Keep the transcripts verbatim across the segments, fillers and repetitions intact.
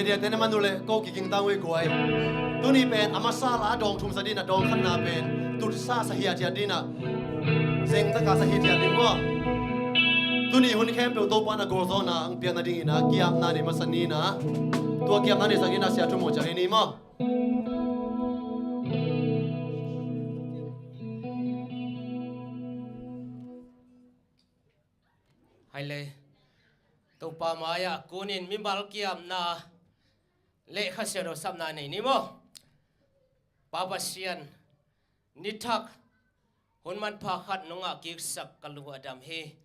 Diate na man uh leh ko kiging ta uh ei guai. Tuni pen a masa la a dawng thum sa ding a, dawng khatna pen tutsa sa hiathiat ding a, zeng taka sa hiathiat ding maw. Tuni hun khempeuh Topa na gol zawhna ang piak nadingin a kiamna nei masa ni a, tua kiamna nei sa ding a sia thu mawh ciang ei ni maw. Hai le. Topa mai-ah kunin mimal kiamna le Kha Siangtho sapna nei ni maw. Pa Pasian, ni thak hun manpha khat nong ngah kiksak ka lung uh a dam hi.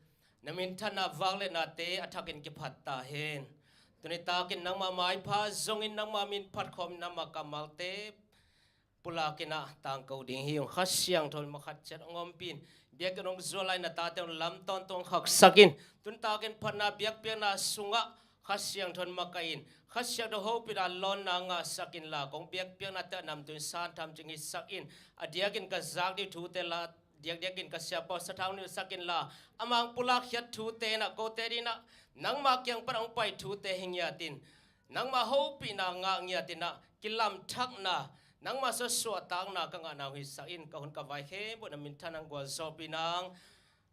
Na minthanna vangliatnate a thakin kiphat ta hen. Tuni takin nangmah maipha zongin nangmah min phatkhawm, nangmah kammalte pulakin a tangko ding hi ung. Kha Siangtho in makhat ciat hong ompih in, biakinn hong zual lai-in na tate hong lam tawntung khaksak in. Tuni takin phatna biakpiakna sungah Kha Siangtho in makaih in, Kha Siangtho hopihna lawnna ngahsak inla, kong biakpiaknate a namtui in san tham cing hisak in. A diakin ka zak ding thute la, diakdiakin ka siapa uh sathau nilhsak inla, amah hong pulakkhiat thute in a, kote adingin a nangma kiang pan hong pai thute hi ngiatin, nangma hopihna ngah ngiatin a, kilamthakna, nangma suah suahtakna ka ngahna hong hisak in. Ka hun ka vai khempeuh na minthanna hong gualzawhpih nang.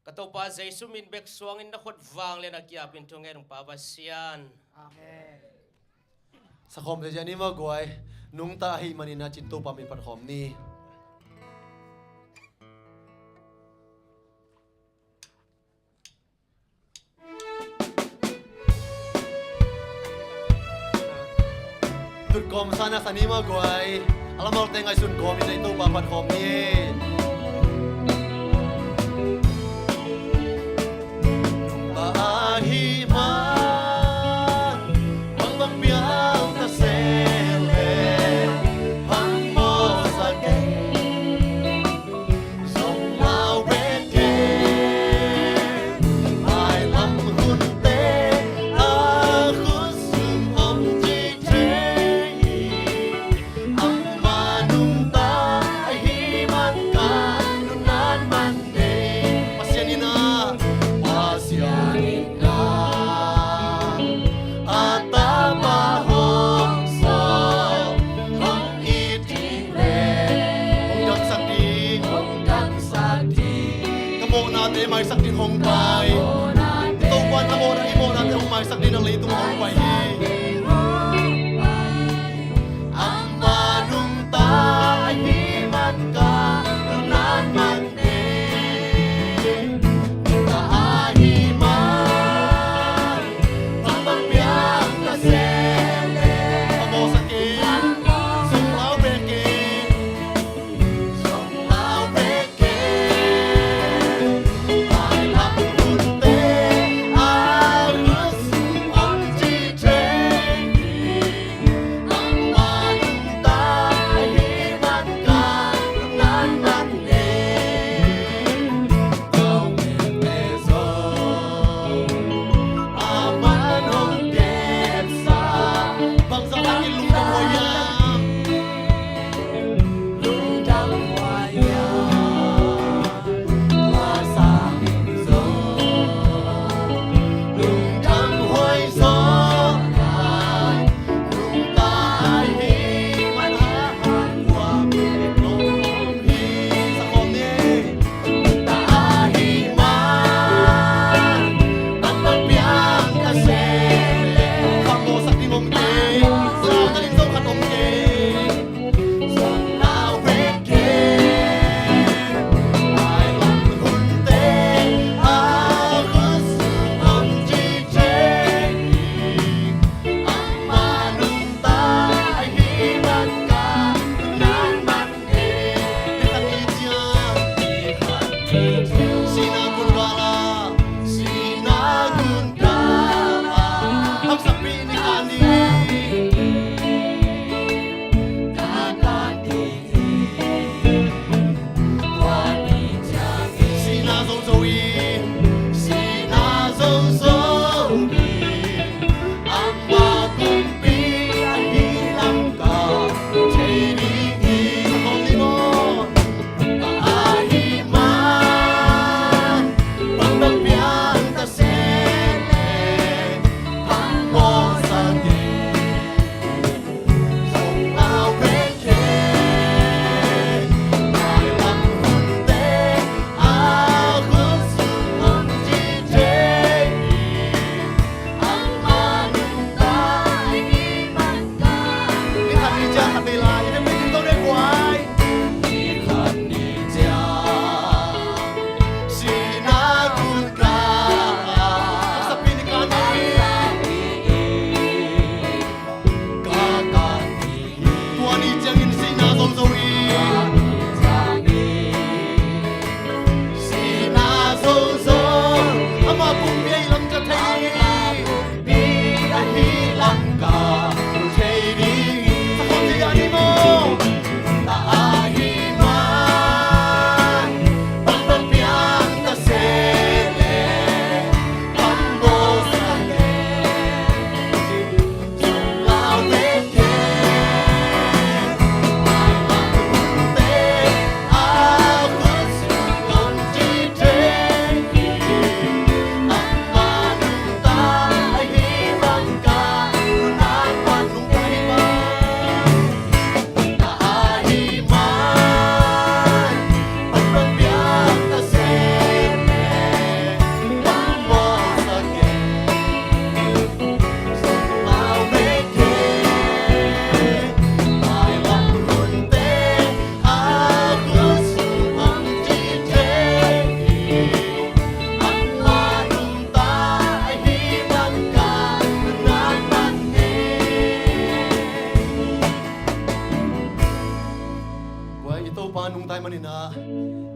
Ka Topa Jesu min bek suangin na khut vangliatna kiapin thu ngen ung, Pa Pasian. Amen. Sakhawm zeizia ni maw guai. Nungta ahih manin a cin Topa min phatkhawm ni. Tutkawm sa na sa ni maw guai. A lamalte ngaihsun kawmin a i Topa phatkhawm ni. Nungta ahih man bangbang piang ka seh leh, hong mawhsak kei. Zong lau bek kei, mailam hunte a khut sung om ci thei hi. Amah nungta ahih man ka nuntak man nei. Pasian in a, Pasian in a, a tapa hong sawm, hong it ding leh, hong damsak ding, hong damsak ding. Ka mawhnate maisak ding hong pai. I Topa in a mawhna, i mawhnate hong maisak ding a leitung hong pai hi. Amah nungta ahih man ka nuntak man nei. Nungta ahih man bangbang piang ka seh leh, a mawhsak kei. Zong lau bek kei. Zong lau bek kei. Mailam hunte a khut sung om ci thei.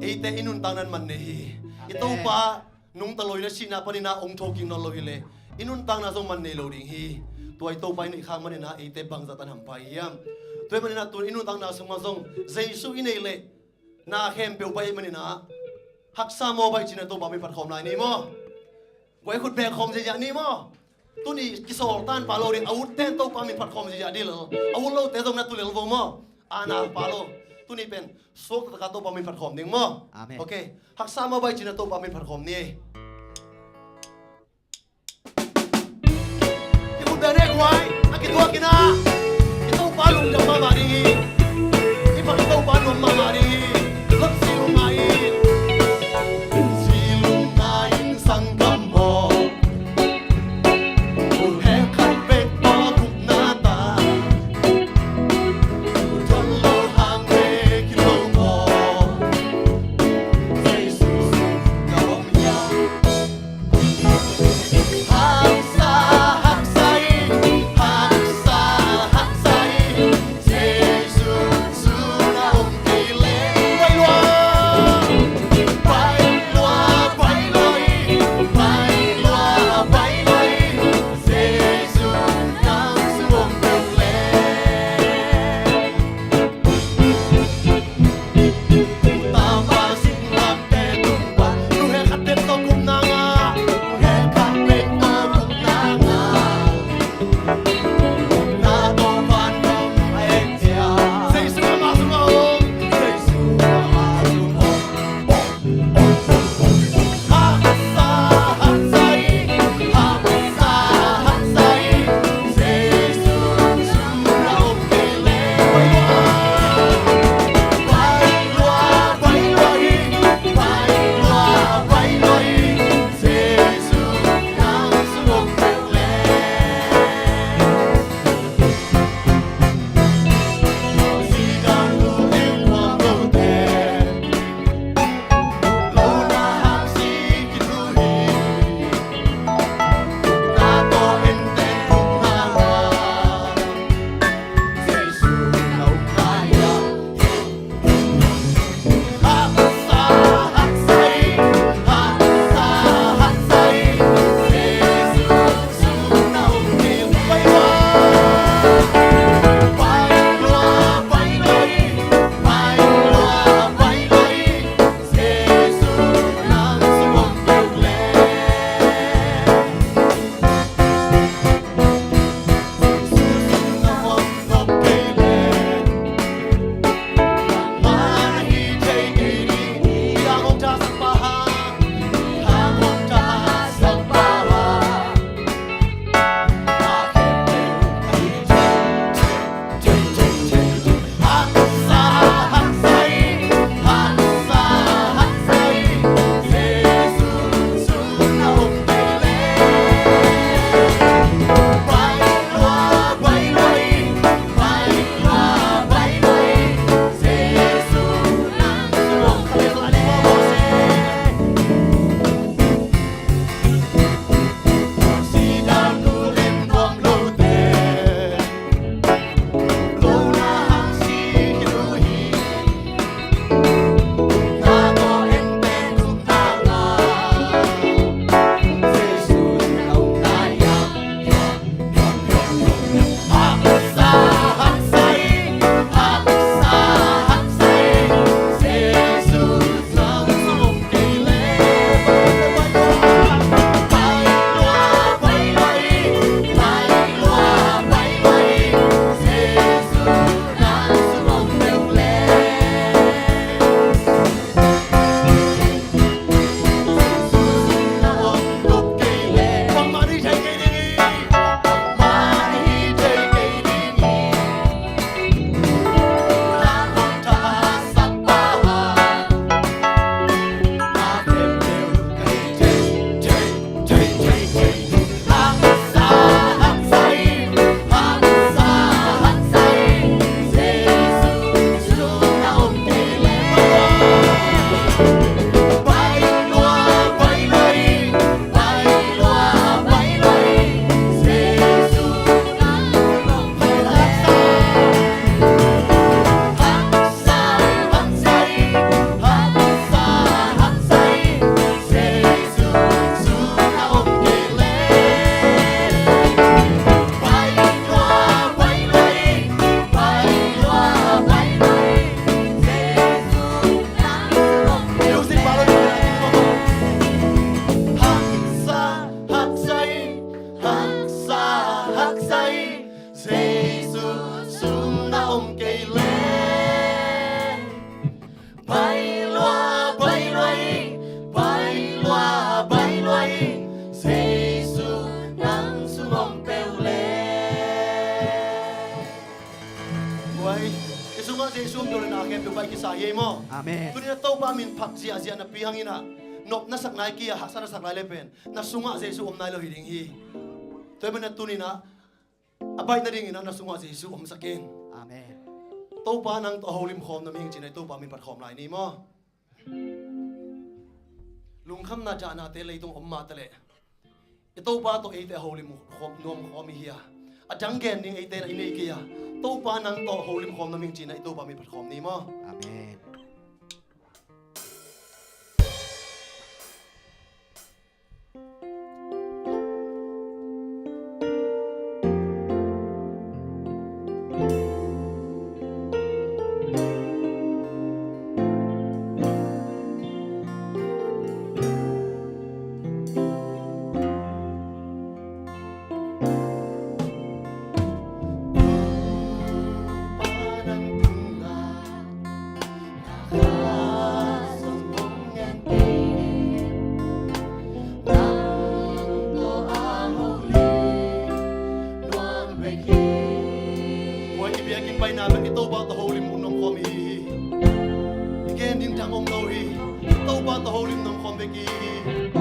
Eite i nuntakna in man nei hi. I Topa nungta lo hi le sihna panin ah hong thokik nawn lo hi le i nuntakna zong man nei lo ding hi. Tua i Topa i neih khak manin ah eite bangzah tan hampha i hiam? Tua hi manin ah tun i nuntakna sungah zong Jesu i neih leh na khempeuh baih manin ah haksa maw baih ci-in ah Topa min phat khawm lai ni maw? Guai khut bek khawm ziahziah ni maw? Tuni kisawl tan pha lo ding, a utte in Topa min phat khawm ziahziah ding lel, a ut lote zong na tu lel vo maw? A na pha lo. Tuni pen suak taktak a Topa min phat khawm ding maw? Amen. Ok. Haksa maw baih ci-in ah Topa min phat khawm ni. Kikhut bek ne guai, a kituak in ah i Topa lungdam mahmah ding hi. I phat i Topa nuam mahmah ding hi. Lam silung mah in, silung mah in sanggam maw? Ko heh khat bek tawh gupna ta, ko thot lo hang bek hi lo maw? Jesu sung ka om hiam? Haksa, haksa in, haksa, haksa in, Jesu Tumdo le na khempeuh baih kisa hi ei maw? Amen. Tuni-in ah Topa min phat ziahziah napi hangin ah nop na sak nai kei a, haksa na sak nai le pen na sungah Jesu om nai lo hi ding hi. Tua ahih manin ah tuni-in ah a baih nadingin ah na sungah Jesu omsak in. Amen. Topa nang tawh a holim khawm na mihing ci-in ah i Topa min phat khawm lai ni maw? Lungkhamna dahnate leitung om mah taleh i Topa tawh eite a holim khawm, nuam khawm i hi a, a dang gen ding eite na i nei kei a, Topa nang tawh holim khawm na mihing ci-in ah i Topa min phat khawm ni maw? Amen. Tua i biakinn paina bek i Topa tawh holim nuam khawm i hi hi. I gen ding dang om lo hi. I Topa tawh holim nuam khawm bek i hi hi.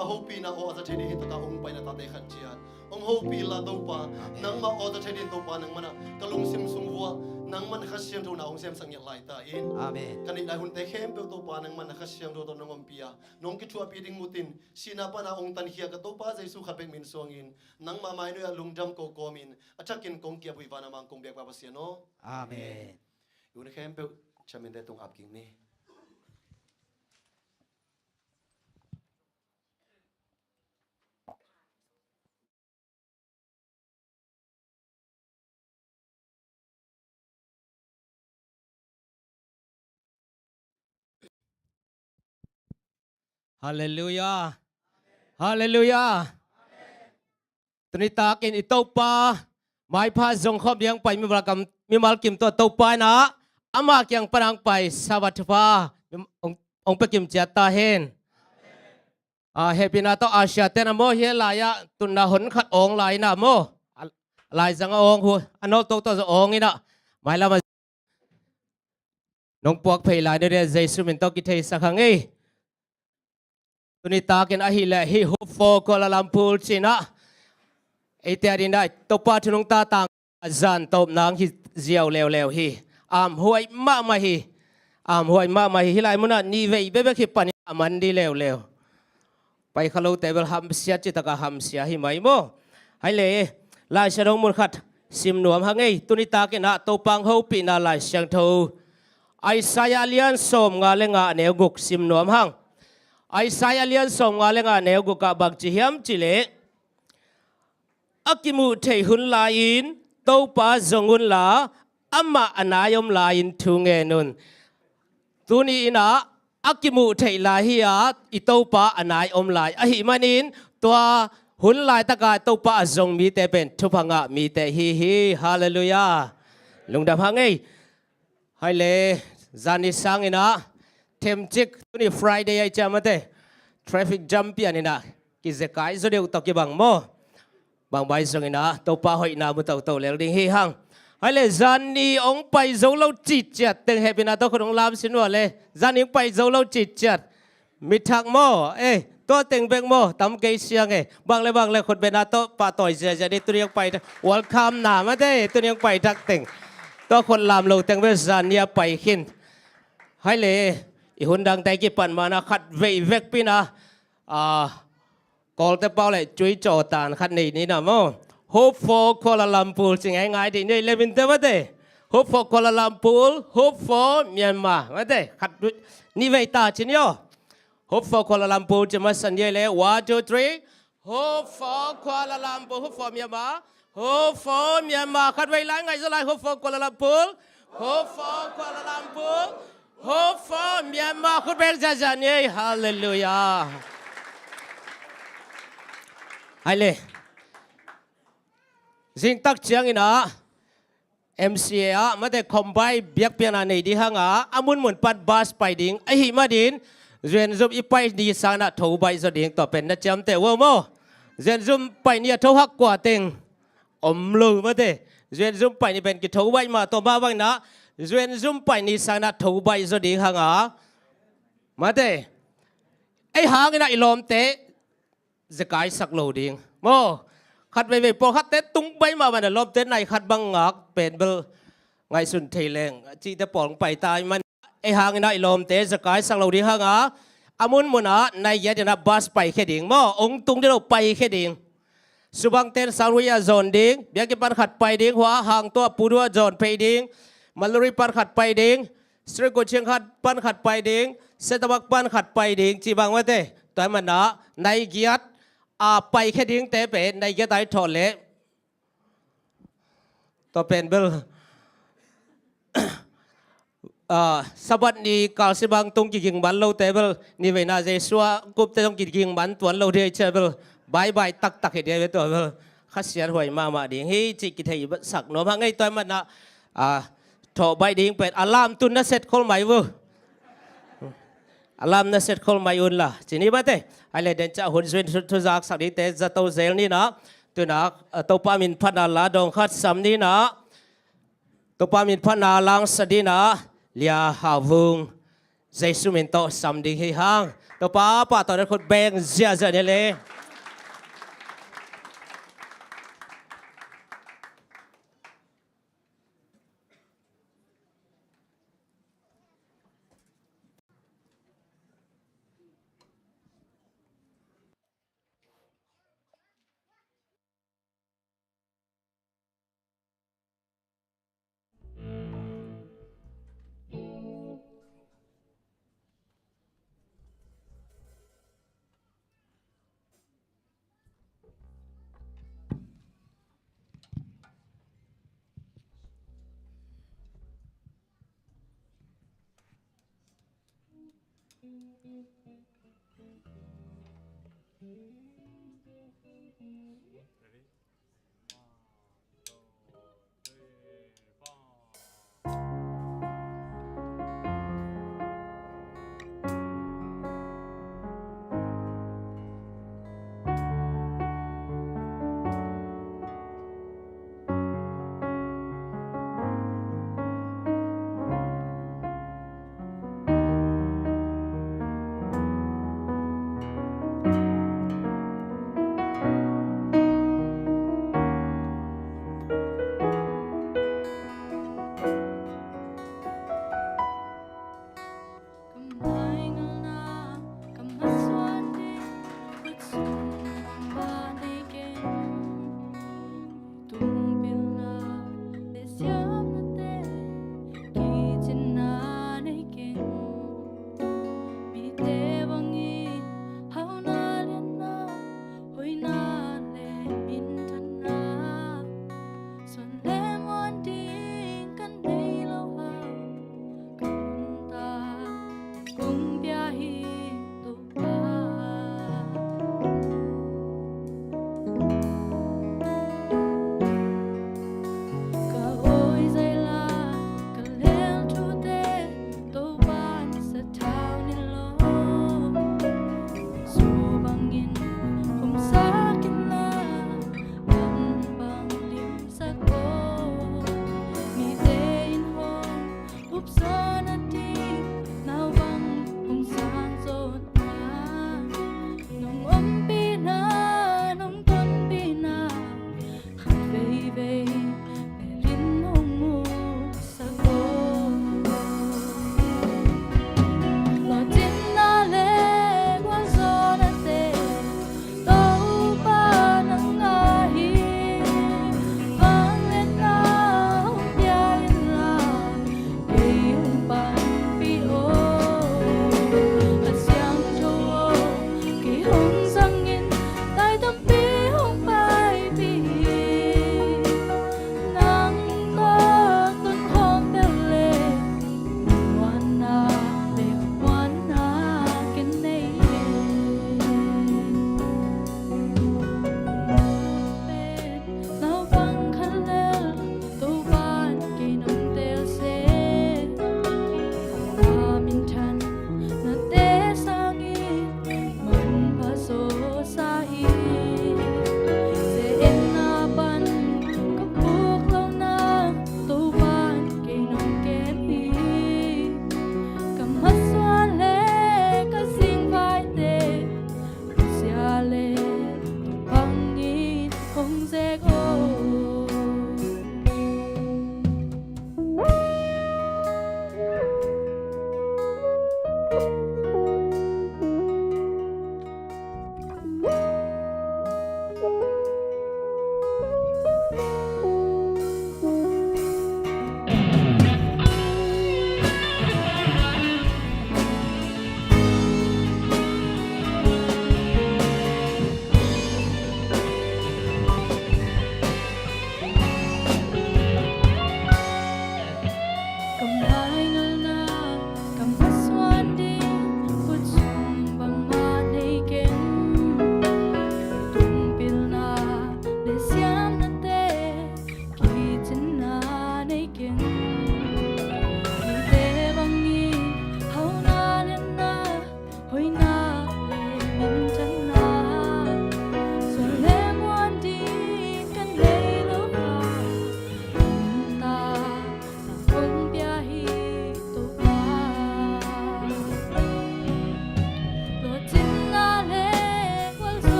A hopihna aw a za thei ding hi takah hong paina tate khan ciat. Hong hopih la Topa, nangmah aw za thei ding Topa nangmah na ka lungsim sung vua, nangmah na Kha Siangtho na hong semsak ngiat lai ta in. Amen. Ka neih lai hunte khempeuh Topa nangmah na Kha Siangtho tawh nong ompih a, nong kithuahpih ding mutin, sihna pana hong tankhia ka Topa Jesu khat bek min suangin, nangmah mai nuai ah lungdam ko kawmin, a thakin kong kiap uh hi vana mang kong biakpa Pasian aw. Amen. I hun khempeuh, chairman te tung ap kik ni. Halleluiah. Halleluiah. Tuni takin i Topa maipha zong khawm ding hong pai mimal kam, mimal kim tawh Topa in ah ama kiang pan hong pai Sabbath thupha hong, hong pia kim ciat ta hen. A, hehpihna tawh Asia ten a maw, hih lai-ah tunna hon khat awng lai-in ah maw, a, laizang a awng hu, a nawltok tawh zong awng in ah, mailam a nong puak phei lai-in ah Jesu min tawh kitheisak hang ei. Tuni takin ahih leh hih Hope for Kuala Lumpur ci-in ah eite adingin ah Topa thu nungta tang a zan tawp nang hi ziau leuleu hi. Amhuai mahmah hi. Amhuai mahmah hi. Hih lai munah ni vei bekbek hi panin a man ding leuleu. Pai kha lote bel hamsia citak a hamsia hi mai maw? Hai le, Lai Siangtho mun khat sim nuam hang ei. Tuni takin ah Topa hong hopihna Lai Siangtho Isaiah a lian sawmnga le nga a neu guk sim nuam hang. Isaiah a lian sawmnga le nga a neu guk ah bang ci hiam cih leh, a kimuh theih hun lai-in Topa zong unla, amah a nai om lai-in thu ngen un. Tuni in ah a kimuh theih lai hi a, i Topa a nai om lai ahih manin, tua hun laitaka Topa a zong mite pen thupha ngah mite hi hi. Halleluiah. Lungdam hang ei. Hai le, zan ni sangin ah themcik, tuni Friday ahi ciang mate, traffic jam pian in ah kizekai zaw deuh tawh kibang maw? Bangbai zongin ah Topa hoihna mu toto lel ding hi hang. Hai le, zan ni hong pai zo lo citciat teng hehpihna tawh khut hong lam sin uh a le, zan ni hong pai zo lo citciat. Mi thak maw? Eh, tua teng bek maw? Tam kei siang eh. Bang le bang le khut bena tawh pahtawi ziazia dih, tuni hong pai thak. Welcome na mate, tuni hong pai thak teng. Tua khut lam lo teng bek zan ni a pai khin. Hai le, i hun dangte kipan mana khat vei vekpi-in ah, ah, Kawlte pau le cui cawtan khat nei ni na maw? Hope for Kuala Lumpur ci ngaingai dih ni ei, le minte mate. Hope for Kuala Lumpur, Hope for Myanmar mate. Khat ni vei ta ci ni aw. Hope for Kuala Lumpur ci masa ni ei le. One, two, three. Hope for Kuala Lumpur, Hope for Myanmar. Hope for Myanmar. Khat vei lai ngai zaw lai. Hope for Kuala Lumpur. Hope for Kuala Lumpur. Hope for Myanmar. Khut beng ziazia ni ei. Halleluiah. Hai le. Zingtak ciangin ah M C A ah mate khawmbai biakpiakna nei ding hang a, a munmun pan bus pai ding ahih manin, zuenzum i pai ni sangin ah tho baih zaw ding, tua pen na ciamteh uh a maw? Zuenzum pai ni a tho hak kua teng om lo mate. Zuenzum pai ni pen kitho baih mah, tua mah bangin ah zuenzum pai ni sangin ah tho baih zaw ding hang a, mate, ei hangin ah i lawmte zekai sak lo ding maw? Khat veivei pawlkhatte tung baih mah bangin ah lawmte nai khat bang ngak pen bel ngaihsun thei leng cihte pawl hong pai ta ahih man, ei hangin ah i lawmte zekai sak lo ding hang a, a munmun ah nai giat in ah bus paikhia ding maw? Hong tung ding lo, paikhia ding. Subang ten Sangui ah zawn ding, biakinn pan khat pai ding, hua hang tua Pudu ah zawn phei ding, Maluri pan khat pai ding, Sri Kuching khat pan khat pai ding, Setabak pan khat pai ding, ci bang mate. Tua ahih man ah nai giat a paikhia dingte pen nai giat a i thawh leh, tua pen bel, ah, Sabbath ni kalsi bang tung kiging man lote bel, ni veina Jesu a kupte zong kiging man tuan lo ding ahih ciang bel, bye bye taktak hi ding ve tua bel. Kha Siangtho huai mahmah ding hi cih kitheisak nuam hang ei. Tua ahih man ah, ah, thawh baih ding pen a lamtun na set khol mai uh. A lam na set khol mai un la ci ni mate. Hai le, den ciang hun zui thu, thuzaksak dingte zato zel ni na. Tu-in ah, ah, Topa min phatna la dawng khat sam ni na. Topa min phatna langsak dingin ah Lia Hau Vung Jesu min tawh sam ding hi hang. Topa pahtawi na khut beng ziahziah ni le.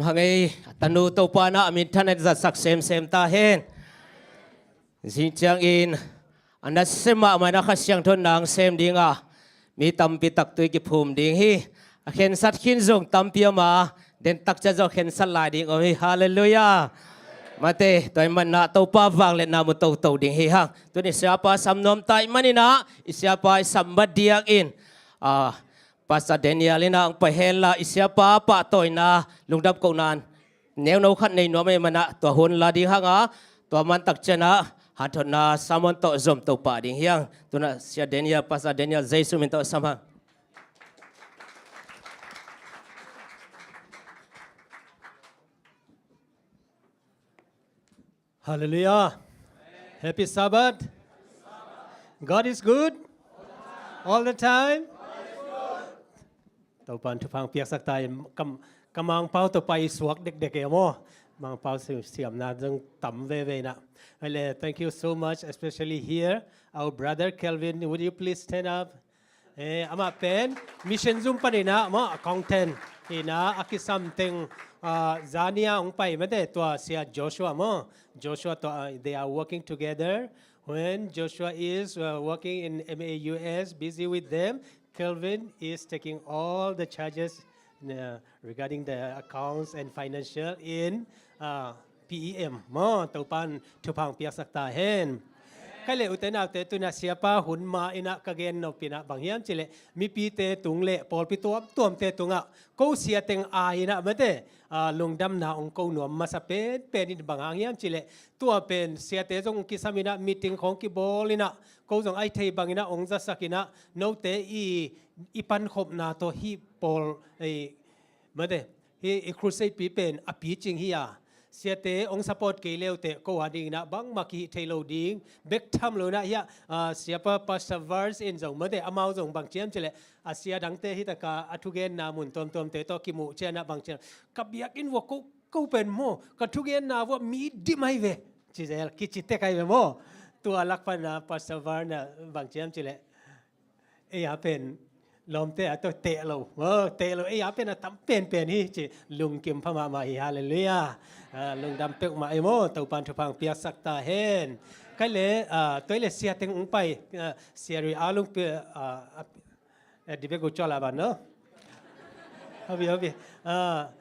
Hang ei, a tanu Topa in a minthanna zatsak semsem ta hen. Zing ciangin a nasem mahmah in a Kha Siangtho in a sem ding a, mi tampi tak tui kiphum ding hi. A khensat khin zong tampi om a, dentak ciang zong khensat lai ding om hi. Halleluiah. Mate, tua ahih manin a Topa vangliatna mu toto ding hi hang. Tuni siapa sam nuam ta ahih manin a, i siapa i sam ma diakin, a, Pastor Daniel in a hong pai hen la, i siapa pahtawina lungdam kohna neuno khat nei nuam ahih manin a, tua hun la ding hang a, tua man tak ciang a hanthotna sermon tawh zom to pah ding hi hang. Tu in a Sia Daniel, Pastor Daniel, Jesu min tawh sam hang. Halleluiah. Happy Sabbath. God is good. All the time. Topa'n thupha hong piaksak ta in. Ka, ka Mangpau tawh pai suak dekdek e maw. Mangpau siam, siamna zong tam veve in a. Thank you so much, especially here, our brother Kelvin. Would you please stand up? Eh, amah pen mission zum panin a maw, accountant hi in a, a kisam teng, ah, zan ni a hong pai mate, tua Sia Joshua maw. Joshua tawh, ah, they are working together. When Joshua is, uh, working in M A U S, busy with them, Kelvin is taking all the charges, uh, regarding the accounts and financial in, uh, P E M maw. Topa'n thupha hong piaksak ta hen. Khaile, ute naute, tu in a siapa hun ma in a ka gen nop in a bang hiam cih leh, mipite tung le pawlpi tuamtuamte tungah ko sia teng a in a mate, ah, lungdamna hong ko nuam masa penpen in bang hang hiam cih leh, tua pen siate zong kisam in a, meeting khawng kibawl in a, ko zong a hih theih bangin a hong zasak in a, note i, i pankhopna tawh hih pawl, ei, mate, hih i crusade pi pen a picing hi a, siate hong support kei le uh teh ko a dingin a bangmah kihih thei lo ding bek tham lo in a, hiah, ah, siapa Pastor Vars in zong mate, amau zong bang ci hiam cih leh, a sia dangte hi tak a, a thugenna mun tuamtuamte tawh kimuh ciang a bang ci hiam, ka biakinn uah ko, ko pen maw, ka thugenna uah mi dim ahi ve, ci zel, kici tek ahi ve maw. Tua lak pan a Pastor Vars in a bang ci hiam cih leh, ei a pen lawmte a tawh teh lo, oh, teh lo, ei a pen a tam penpen hi ci, lungkim pha mahmah hi, halleluiah. Ah, lungdam peuhmah ei maw, Topa'n thupha hong piaksak ta hen. Khaile, ah, tua hi leh sia teng hong pai, ah, Sia Rui A Lung pi, ah, eh, di bek uh cual a ban no. Hobi, hobi. Ah,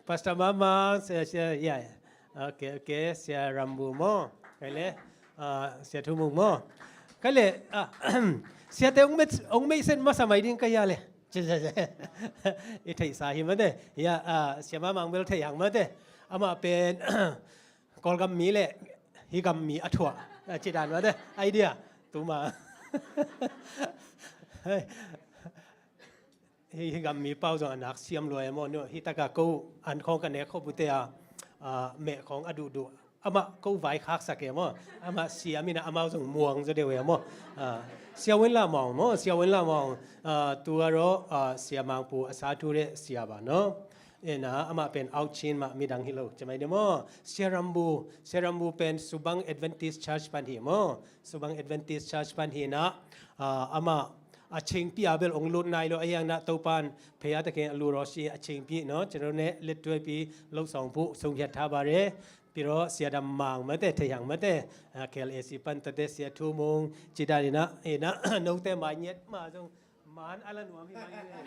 Pastor Mama, Sia, Sia, ya. Okay, okay, Sia Rambu maw. Khaile, ah, Sia Thumung maw. Khaile, ah, siate hong mei, hong mei sen masa mai ding ka hia le. I theihsa hi mate. Ya, ah, Sia Mama hong bel thei hang mate. Amah pen, Kawlgam mi le hih gam mi a thuah, ah, ci dan mate. Idea. Tuma. Hih, hih gam mi pau zong a nak siam lua e maw, no, hih tak a ko an khawng ka nek khop uh teh a, ah, meh khawng a duhduh. Amah ko vaikhaksak e maw, amah siam in a amau zong muang zaw deuh e maw. Ah, Sia Wen La Mawng maw, Sia Wen La Mawng, ah, tua rawh, ah, Sia Mangpu a sa thu le sia ba no. Ena, amah pen out chin mah, midang hi lo, ci mai ni maw. Sia Rambu, Sia Rambu pen Subang Adventist Church pan hi maw. Subang Adventist Church pan hi in a, ah, amah a chingpi a bel hong lut nai lo, a hiang na Topa'n phei a takin a lut aw si a chingpi no, ci no ne, Lettuaipi Lo Sawng Phu, Sung Hiat Tha Bare, pi rawh Sia Dam Mang mate, thei hang mate, ah, K L A C pan tate Sia Thu Mung, ci dan in a, in a, note mai ngiat ma zong man a la nuam hi mai ngiat.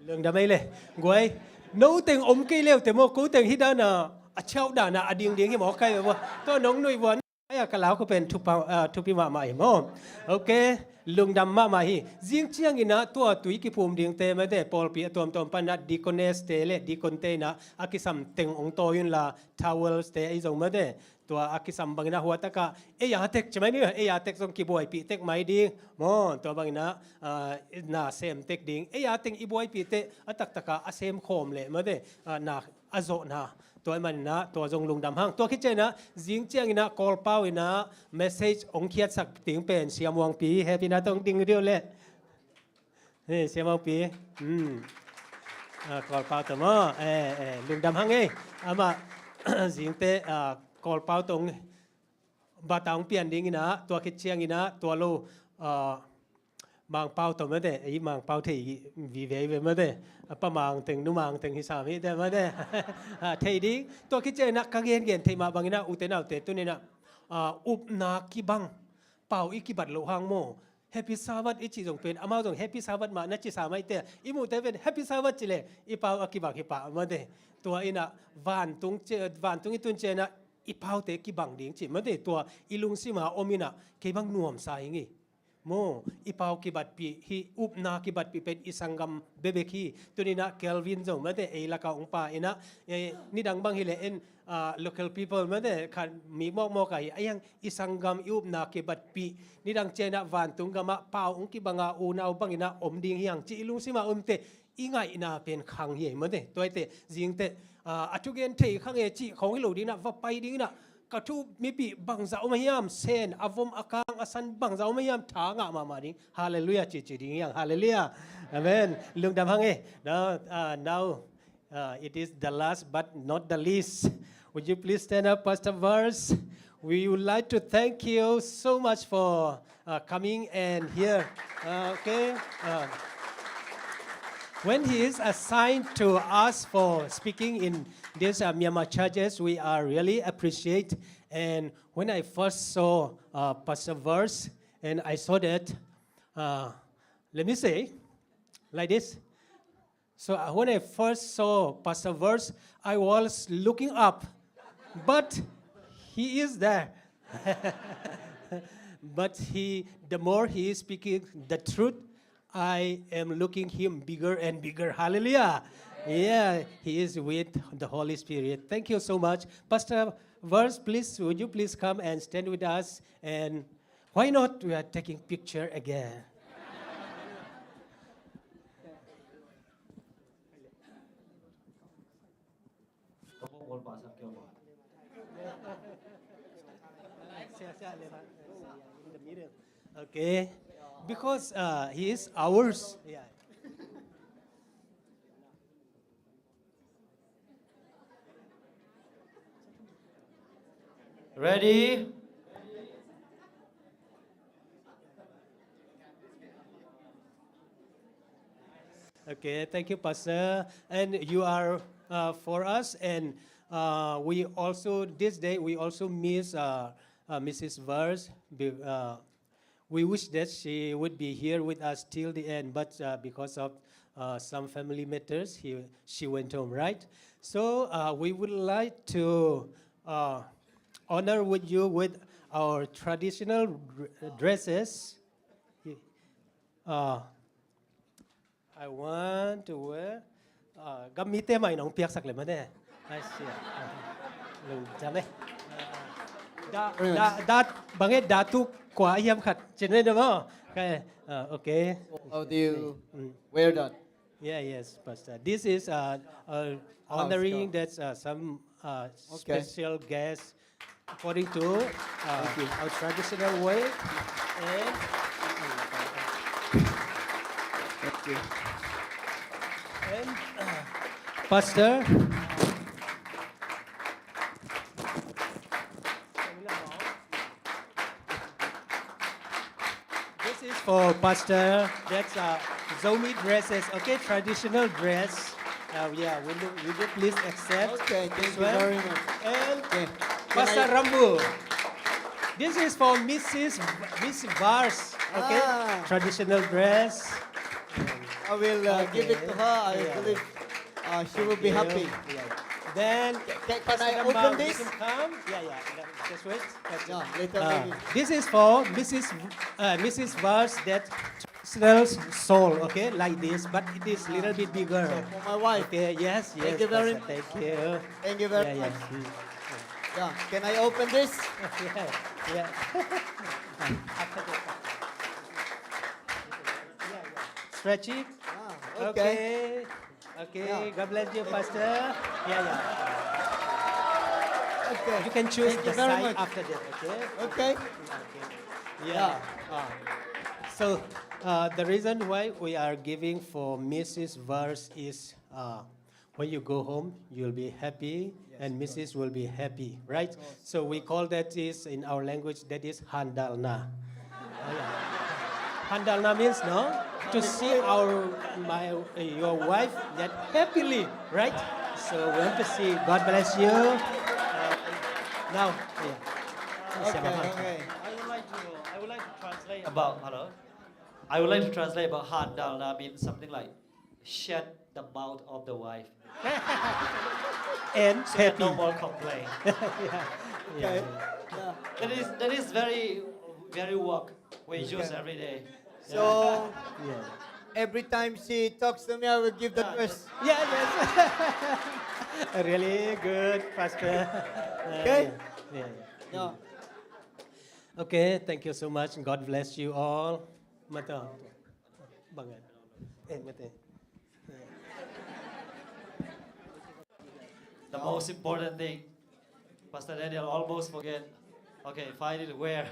Lungdam ei le. Guai. No teng om kei leu te maw, ko teng hi dan a, a ciau dan a, a dingding hi maw, kai ve maw. Tua nong nuih vuan. Ai a ka lau ko pen thupi, ah, thupi mahmah hi maw. Ok. Lungdam mahmah hi. Zing ciangin a tua tui kiphum dingte mate, pawlpi a tuamtuam pan a deaconess te le deacon te in a, a kisam teng ong tawi un la, towels te ei zong mate. Tua a kisam bangin a hua tak a, ei a tek ci mai ni, ei a tek zong kibuaipih tek mai ding. Maw, tua bangin a, ah, na sem tek ding. Ei a teng i buaipih teh, a taktak a, a sem khawm leh mate, ah, na a zawhna. Tua ahih manin a, tua zong lungdam hang. Tua khit ciangin a, zing ciangin a, Kawlpau in a, message ong khiatsak ding pen, Sia Muangpi, happy na tong ding diu le. Hei, Sia Muangpi. Hmm. Ah, Kawlpau tawh maw. Eh, eh, lungdam hang ei. Amah, zingte, ah, Kawlpau tawh ong bata ong pian dingin a, tua khit ciangin a, tua lo, ah, Mangpau tawh mate, ei Mangpau thei vive ve mate. A pa Mang teng, nu Mang teng hi sam hi te mate. A, thei ding. Tua khit ciangin ah ka gengen thei mah bangin ah, ute naute, tuni-in ah, a, upna kibang. Pau i kibat loh hang maw. Happy Sabbath i cih zong pen, amau zong Happy Sabbath mah na ci sam ahih teh, i muhte pen Happy Sabbath ci leh i pau a kibang hi pah mate. Tua in ah vantung ci, vantung i tun ciangin ah i paute kibang ding ci mate. Tua i lungsim ah om in ah kei bang nuamsa ing ei. Maw, i pau kibatpih, hih upna kibatpih pen i sanggam bekbek hi. Tuni-in ah Kelvin zong mate, ei lak ah hong pai in ah, eh, nidang bang hi leh en, ah, local people mate, khat mi mawkmawk ah hi, a hiang i sanggam i upna kibatpih, nidang ciangin ah vantung gam ah pau hong kibang a unau bangin ah om ding hi hang ci i lungsim ah om teh, i ngaihna pen khang hi ei mate. Tua hi teh, zing teh, ah, a thugen thei khang e cih khawng hi lo ding in ah, va pai ding in ah, ka thu mipih bangzah om a hiam, sen, a vom, a kang, a san bangzah om a hiam, tha ngah mahmah ding. Hallelujah, ci ci ding hi hang. Hallelujah. Amen. Lungdam hang e. Now, uh, now, uh, it is the last but not the least. Would you please stand up, Pastor Verse? We would like to thank you so much for, uh, coming and here. Uh, okay. Uh, when he is assigned to us for speaking in these, uh, Myanmar churches, we are really appreciate. And when I first saw, uh, Pastor Verse, and I saw that, uh, let me say, like this. So, uh, when I first saw Pastor Verse, I was looking up, but he is there. But he, the more he is speaking the truth, I am looking him bigger and bigger. Hallelujah. Yeah, he is with the Holy Spirit. Thank you so much. Pastor Verse, please, would you please come and stand with us? And why not we are taking picture again? Okay, because, uh, he is ours. Yeah. Ready? Okay, thank you, Pastor. And you are, uh, for us, and, uh, we also, this day, we also miss, uh, uh, Missus Verse. Be-, uh, we wish that she would be here with us till the end, but, uh, because of, uh, some family matters, he, she went home, right? So, uh, we would like to, uh, honor with you with our traditional dr-, dresses. Uh, I want to wear, uh, gam mite mah in hong piaksak leh mate. I see. Lungdam e. Da, da, da, bang e, da tu kua hiam khat. Cin ne dama. Okay. Uh, okay. How do you wear that? Yeah, yes, Pastor. This is, uh, uh, honoring that, uh, some, uh, special guest according to, uh, our traditional way. And, and, uh, Pastor, this is for Pastor. That's, uh, Zomi dresses, okay? Traditional dress. Uh, yeah, will you, will you please accept this one? Okay, thank you very much. And Pastor Rambu. This is for Missus V-, Miss Vars, okay? Ah. Traditional dress. I will, uh, give it to her. I believe, uh, she will be happy. Yeah. Then, can I open this? Pastor Rambu, you can come. Yeah, yeah. Just wait. Yeah, later maybe. This is for Missus V-, uh, Missus Vars, that traditional shawl, okay, like this, but it is little bit bigger. So for my wife. Okay, yes, yes. Thank you very much. Thank you. Thank you very much. Yeah, yeah. Yeah, can I open this? Yeah, yeah. Stretch it. Ah, okay. Okay. Okay, God bless you, Pastor. Yeah, yeah. Okay. You can choose the side after that, okay? Okay. Okay. Yeah. Ah. So, uh, the reason why we are giving for Missus Verse is, uh, when you go home, you'll be happy, and Missus will be happy, right? So we call that is, in our language, that is handalna. Oh, yeah. Handalna means, no? To see our, my, uh, your wife that happily, right? So we want to see. God bless you. Uh, now, yeah. Okay, okay. I would like to, I would like to translate about, hello? I would like to translate about handalna means something like shut the mouth of the wife. And so that happy. No more complaint. Yeah. Yeah. Okay. Yeah. That is, that is very, very work we use every day. So, yeah, every time she talks to me, I will give the best. Yeah, yes. Really good, Pastor. Uh, okay? Yeah, yeah, yeah. Yeah. Okay, thank you so much. God bless you all. Mata. Bangat. Eh, mate. The most important thing, Pastor Daniel almost forget. Okay, find it where?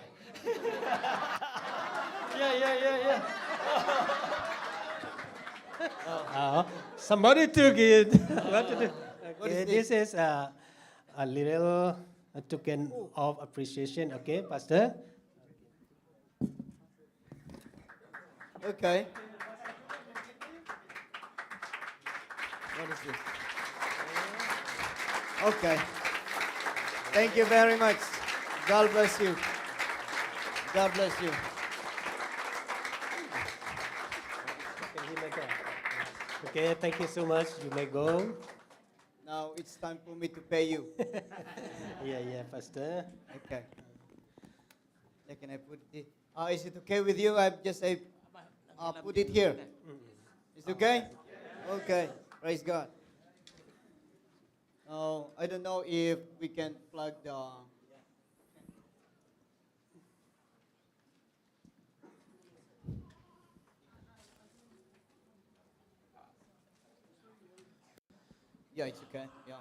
Yeah, yeah, yeah, yeah. Uh, somebody took it. What to do? What is this? Okay, this is, uh, a little, uh, token of appreciation. Okay, Pastor? Okay. What is this? Okay. Thank you very much. God bless you. God bless you. Okay, thank you so much. You may go. Now it's time for me to pay you. Yeah, yeah, Pastor. Okay. Yeah, can I put it? Uh, is it okay with you? I just say, uh, put it here. It's okay? Okay. Praise God. Now, I don't know if we can plug the. Yeah, it's okay. Yeah.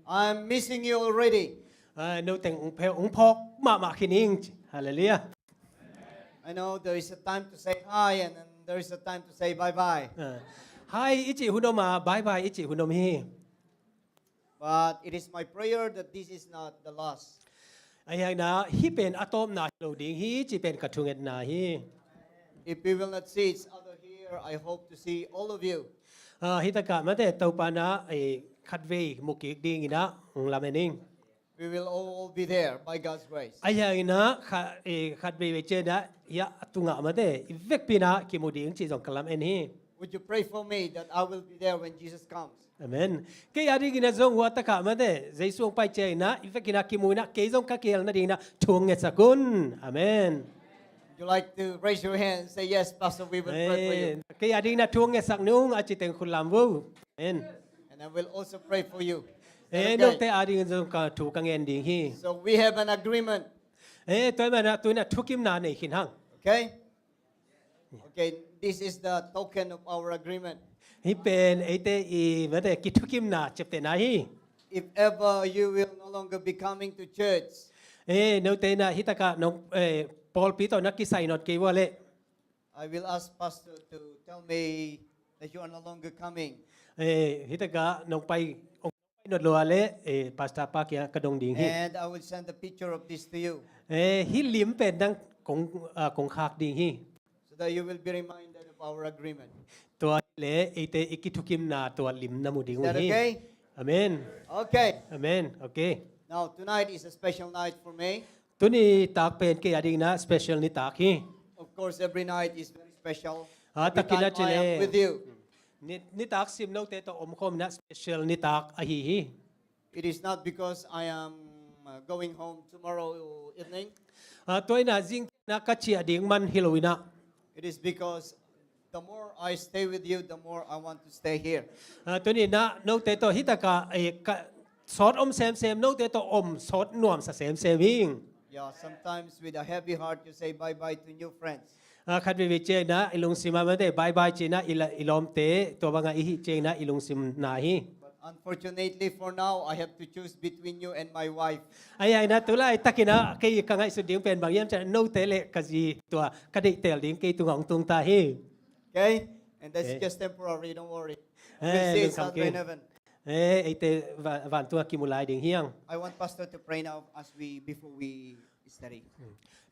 I'm missing you already. Ah, no teng ung phe-, ung phawk mahmah khin ing. Hallelujah. I know there is a time to say hi and then there is a time to say bye-bye. Ah, hi i cih hun om a, bye-bye i cih hun om hi. But it is my prayer that this is not the last. Ahi hangin ah, hih pen a tawpna hi lo ding hi, cih pen ka thungetna hi. If we will not see each other here, I hope to see all of you. Ah, hi takah mate, Topa in ah, eh, khatvei mu kik dingin ah, hong lamen ing. We will all, all be there by God's grace. Ahi hangin ah, kha-, eh, khatvei vei ciangin ah, hiah a tungah mate, i vekpi in ah kimu ding cih zong ka lamen hi. Would you pray for me that I will be there when Jesus comes? Amen. Kei a dingin ah zong hua takah mate, Jesu hong pai ciangin ah, i vekin ah kimu in ah, kei zong ka kihel nadingin ah thu hong ngetsak un. Amen. Would you like to raise your hand and say, "Yes, Pastor, we will pray for you"? Amen. Kei a dingin ah thu hong ngetsak nung a ci teng khut lam vo. Amen. And I will also pray for you. Is that okay? Eh, note a dingin zong ka thu ka ngen ding hi. So we have an agreement. Eh, tua ahih manin ah tu-in ah thukimna nei khin hang. Okay? Okay, this is the token of our agreement. Hih pen eite i mate kithukimna ciaptehna hi. If ever you will no longer be coming to church, eh, note in ah hi takah nong, eh, pawlpi tawh na kisai nawn kei uh a leh, I will ask Pastor to tell me that you are no longer coming. Eh, hi takah nong pai, hong pai nawn lo a leh, eh, Pastor pa kiangah ka dong ding hi. And I will send a picture of this to you. Eh, hih lim pen nang kong, ah, kong khak ding hi. So that you will be reminded of our agreement. Tua leh eite i kithukimna tua lim na mu ding uh hi. Is that okay? Amen. Okay. Amen. Okay. Now, tonight is a special night for me. Tuni tak pen kei a dingin ah special nitak hi. Of course, every night is very special. Ah, every time I am with you. Ni, nitak sim note tawh omkhawm in ah special nitak ahi hi. It is not because I am, uh, going home tomorrow evening. Ah, tua in ah zingkal in ah ka ciah ding man hi lo in ah. It is because the more I stay with you, the more I want to stay here. Ah, tuni in ah note tawh hi takah, eh, ka sawt om semsem, note tawh om sawt nuamsa semsem ing. Yeah, sometimes with a heavy heart you say bye-bye to new friends. Ah, khat veivei ciangin ah i lungsim ah mate bye-bye ci-in ah i la-, i lawmte tua bangah i hih ciangin ah i lungsimna hi. But unfortunately for now, I have to choose between you and my wife. Ahi hangin ah tu laitakin ah kei ka ngaihsut ding pen bang hiam cih leh note le ka zi tua ka deihtel ding kei tungah hong tung ta hi. Okay? And that's just temporary, don't worry. Eh, we'll see each other in heaven. Eh, eite va-, vantung a kimu lai ding hi hang. I want Pastor to pray now as we, before we study.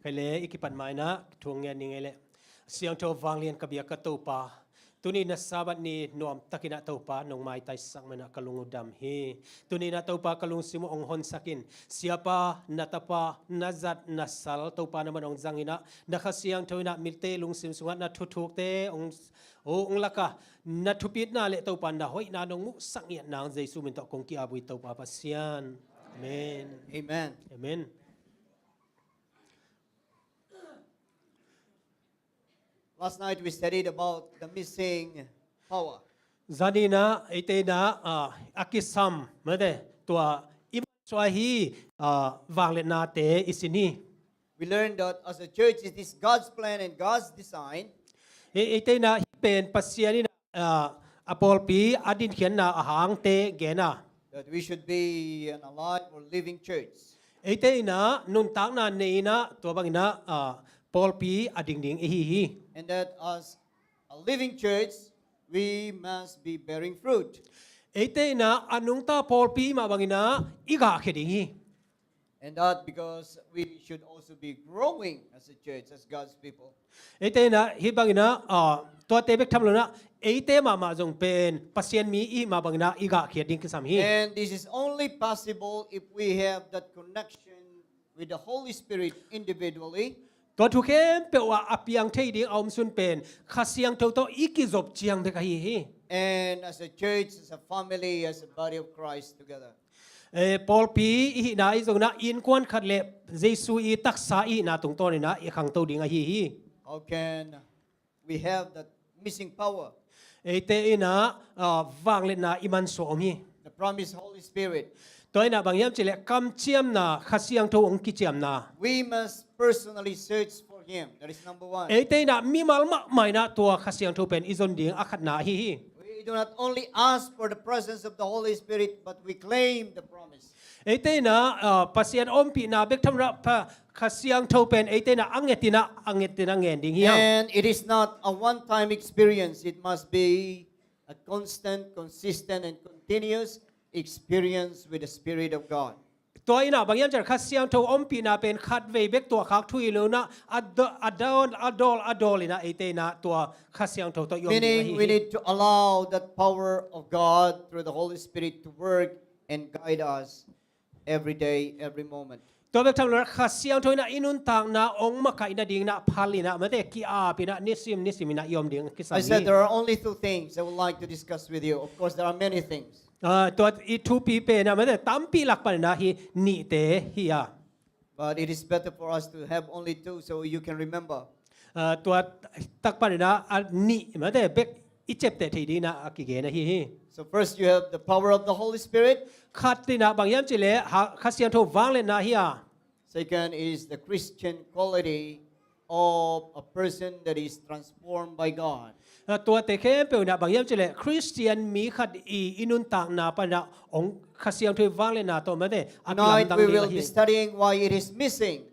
Kei le i kipat ma-in ah thu ngen ning ei leh. Siangtho vanglian ka biak ka Topa, tuni na Sabbath ni nuam takin ah Topa nong maitaisak man ah ka lung uh dam hi. Tuni na Topa ka lungsim uh hong honsak in. Siapa, na tapa, na zat, na sal Topa na man hong zang in ah, na Kha Siangtho in ah mite lungsim sungah na thuthukte hong, hong lak a, na thupitna le Topa na hoihna nong muhsak ngiat nang Jesu min tawh kong ki-ap uh hi Topa Pasian. Amen. Amen. Amen. Last night we studied about the missing power. Zani in ah eite in ah, ah, a kisam, mate, tua i mansuah hi, ah, vangliatnate i sin hi. We learned that as a church, it is God's plan and God's design. E-, eite in ah hih pen Pasian in ah, ah, a pawlpi a dinkhiatna a hangte gen a. That we should be an alive or living church. Eite in ah nuntakna nei in ah tua bangin ah, ah, pawlpi a ding ding i hi hi. And that as a living church, we must be bearing fruit. Eite in ah a nungta pawlpi mah bangin ah i gahkhia ding hi. And that because we should also be growing as a church, as God's people. Eite in ah hih bangin ah, ah, tuate bek tham lo in ah eite mahmah zong pen Pasian mi i hih mah bangin ah i gahkhia ding kisam hi. And this is only possible if we have that connection with the Holy Spirit individually. Tua thu khempeuh ah a piang thei ding a omsun pen Kha Siangtho tawh i kizop ciang bek ahi hi. And as a church, as a family, as a body of Christ together. Eh, pawlpi i hihna i zong in ah innkuan khat le Jesu i taksa i hihna tungtawn in ah i khangto ding ahi hi. How can we have that missing power? Eite in ah, ah, vangliatna i mansuah om hi. The promised Holy Spirit. Tua in ah bang hiam cih leh kamciamna, Kha Siangtho hong kiciamna. We must personally search for Him. That is number one. Eite in ah mimal mahmah in ah tua Kha Siangtho pen i zon ding a khatna ahi hi. We do not only ask for the presence of the Holy Spirit, but we claim the promise. Eite in ah, ah, Pasian ompihna bek tham lo in ah Kha Siangtho pen eite in ah a nget in ah, a nget in ah ngen ding hi hang. And it is not a one-time experience. It must be a constant, consistent, and continuous experience with the Spirit of God. Tua in ah bang hiam cih leh Kha Siangtho ompihna pen khatvei bek tuahkhak thu hi lo in ah a do-, a dawn, a dawl, a dawl in ah eite in ah tua Kha Siangtho tawh i om ding ahi hi. Meaning we need to allow that power of God through the Holy Spirit to work and guide us every day, every moment. Tua bek tham lo in ah Kha Siangtho in ah i nuntakna hong makaih nading in ah phal in ah, mate, ki-ap in ah nisim nisim in ah i om ding kisam hi. I said there are only two things I would like to discuss with you. Of course, there are many things. Ah, tua i thupi pen ah, mate, tampi lak pan in ah hih nihte hi a. But it is better for us to have only two so you can remember. Ah, tua tak pan in ah a nih, mate, bek i ciapteh theih ding in ah a kigen ahi hi. So first you have the power of the Holy Spirit. Khat in ah bang hiam cih leh ha-, Kha Siangtho vangliatna hi a. Second is the Christian quality of a person that is transformed by God. Ah, tuate khempeuh in ah bang hiam cih leh Khristian mi khat i, i nuntakna pan ah hong Kha Siangtho i vangliatna tawh, mate, a lamdang ding ahi. Tonight we will be studying why it is missing.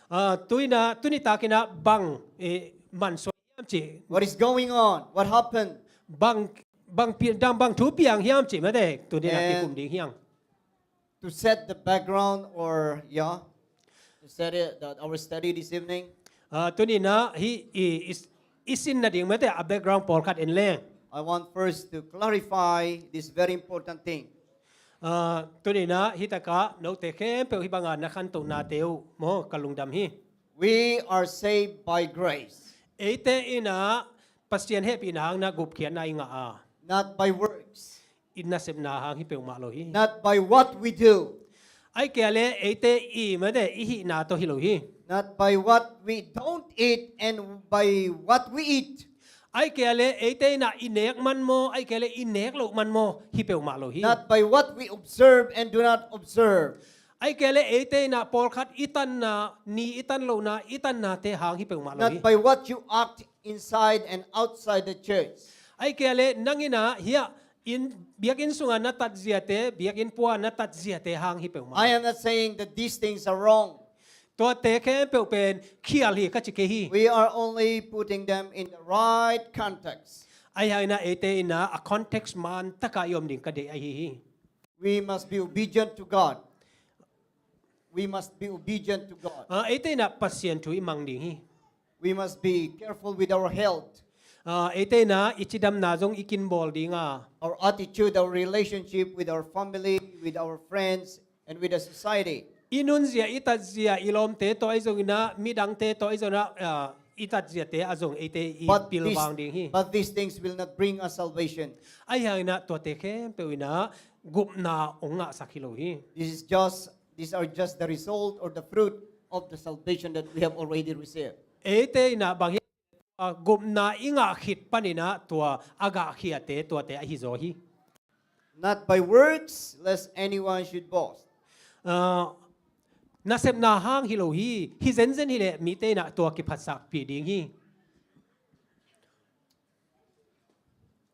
Ah, tu in ah, tuni tak in ah bang, eh, mansuah hiam cih. What is going on? What happened? Bang, bang pi-, dang bang thu piang hiam cih, mate, tuni in ah kikum ding hi hang. To set the background or, yeah, to set it, that our study this evening. Ah, tuni in ah hih i, i, i sin nading, mate, a background pawlkhat en leng. I want first to clarify this very important thing. Ah, tuni in ah hih tak ah note khempeuh hih bang a na khantohnate uh maw ka lungdam hi. We are saved by grace. Eite in ah Pasian hehpihna hang in ah gupkhiatna i ngah a. Not by works. I nasepna hang hi peuhmah lo hi. Not by what we do. Ahih kei leh eite i, mate, i hihna tawh hi lo hi. Not by what we don't eat and by what we eat. Ahih kei leh eite in ah i nek man maw, ahih kei leh i nek loh man maw, hi peuhmah lo hi. Not by what we observe and do not observe. Ahih kei leh eite in ah pawlkhat i tanna, ni i tan lohna, i tannate hang hi peuhmah lo hi. Not by what you act inside and outside the church. Ahih kei leh nang in ah hih ah inn, biakinn sungah na tat ziate, biakinn pua na tat ziate hang hi peuhmah lo. I am not saying that these things are wrong. Tuate khempeuh pen khial hi ka ci kei hi. We are only putting them in the right context. Ahih hang in ah eite in ah a context man tak ah i om ding ka deih ahi hi. We must be obedient to God. We must be obedient to God. Ah, eite in ah Pasian thu i mang ding hi. We must be careful with our health. Ah, eite in ah i cidamna zong i kinbawl ding a. Our attitude, our relationship with our family, with our friends, and with the society. I nunzia, i tatzia, i lawmte tawh ahi zongin ah, midangte tawh ahi zongin ah, ah, i tatziate ah zong eite i pilvang ding hi. But these things will not bring us salvation. Ahi hangin ah tuate khempeuh in ah gupna hong ngahsak hi lo hi. This is just, these are just the result or the fruit of the salvation that we have already received. Eite in ah bang hi, ah, gupna i ngah khit panin ah tua a gahkhiate tuate ahi zaw hi. Not by works, lest anyone should boast. Ah, nasepna hang hi lo hi, hi zenzen hi leh mite in ah tua kiphatsakpih ding hi.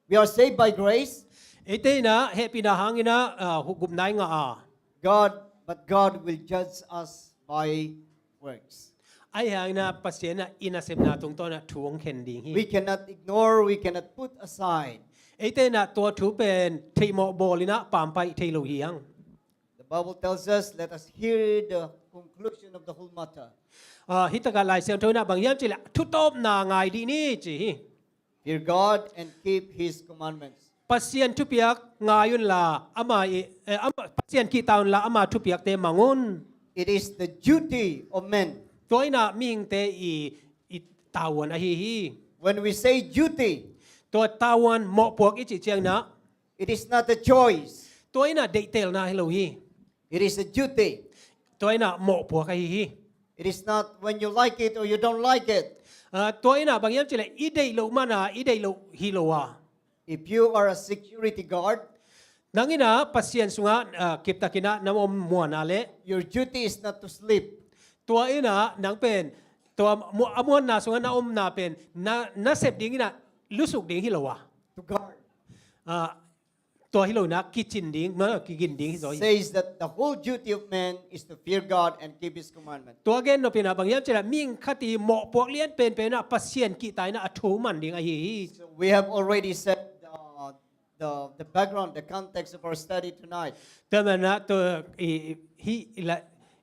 We are saved by grace. Eite in ah hehpihna hangin ah, ah, gupna i ngah a. God, but God will judge us by works. Ahi hangin ah Pasian in ah i nasepna tungtawn ah thu hong khen ding hi. We cannot ignore, we cannat put aside. Eite in ah tua thu pen theihmawh bawlin ah pampaih thei lo hi hang. The Bible tells us, let us hear the conclusion of the whole matter. Ah, hi takah Lai Siangtho in ah bang hiam cih leh thutawpna ngai dih ni ci hi. Fear God and keep His commandments. Pasian thupiak ngai unla, ama i, eh, ama, Pasian kihta unla ama thupiakte mang un. It is the duty of men. Tua in ah mihingte i, i tavuan ahi hi. When we say duty, tua tavuan mawhpuak i cih ciangin ah, it is not a choice. Tua in ah deihtelna hi lo hi. It is a duty. Tua in ah mawhpuak ahi hi. It is not when you like it or you don't like it. Ah, tua in ah bang hiam cih leh i deih loh man a, i deih loh hi lo a. If you are a security guard, nang in ah Pasian sungah, ah, kiptakin ah na om muan a leh, your duty is not to sleep. Tua in ah nang pen tua mu-, a muanna sungah na omna pen na, na sep dingin ah lusuk ding hi lo a. To guard. Ah, tua hi lo in ah kicin ding, ma, kigin ding hi zaw hi. Says that the whole duty of man is to fear God and keep His commandment. Tua gen nop in ah bang hiam cih leh mihing khat i mawhpuak lian penpen ah Pasian kihta in ah a thu man ding ahi hi. So we have already said, uh, the, the background, the context of our study tonight. Tua man ah tua i, i, hi, i la,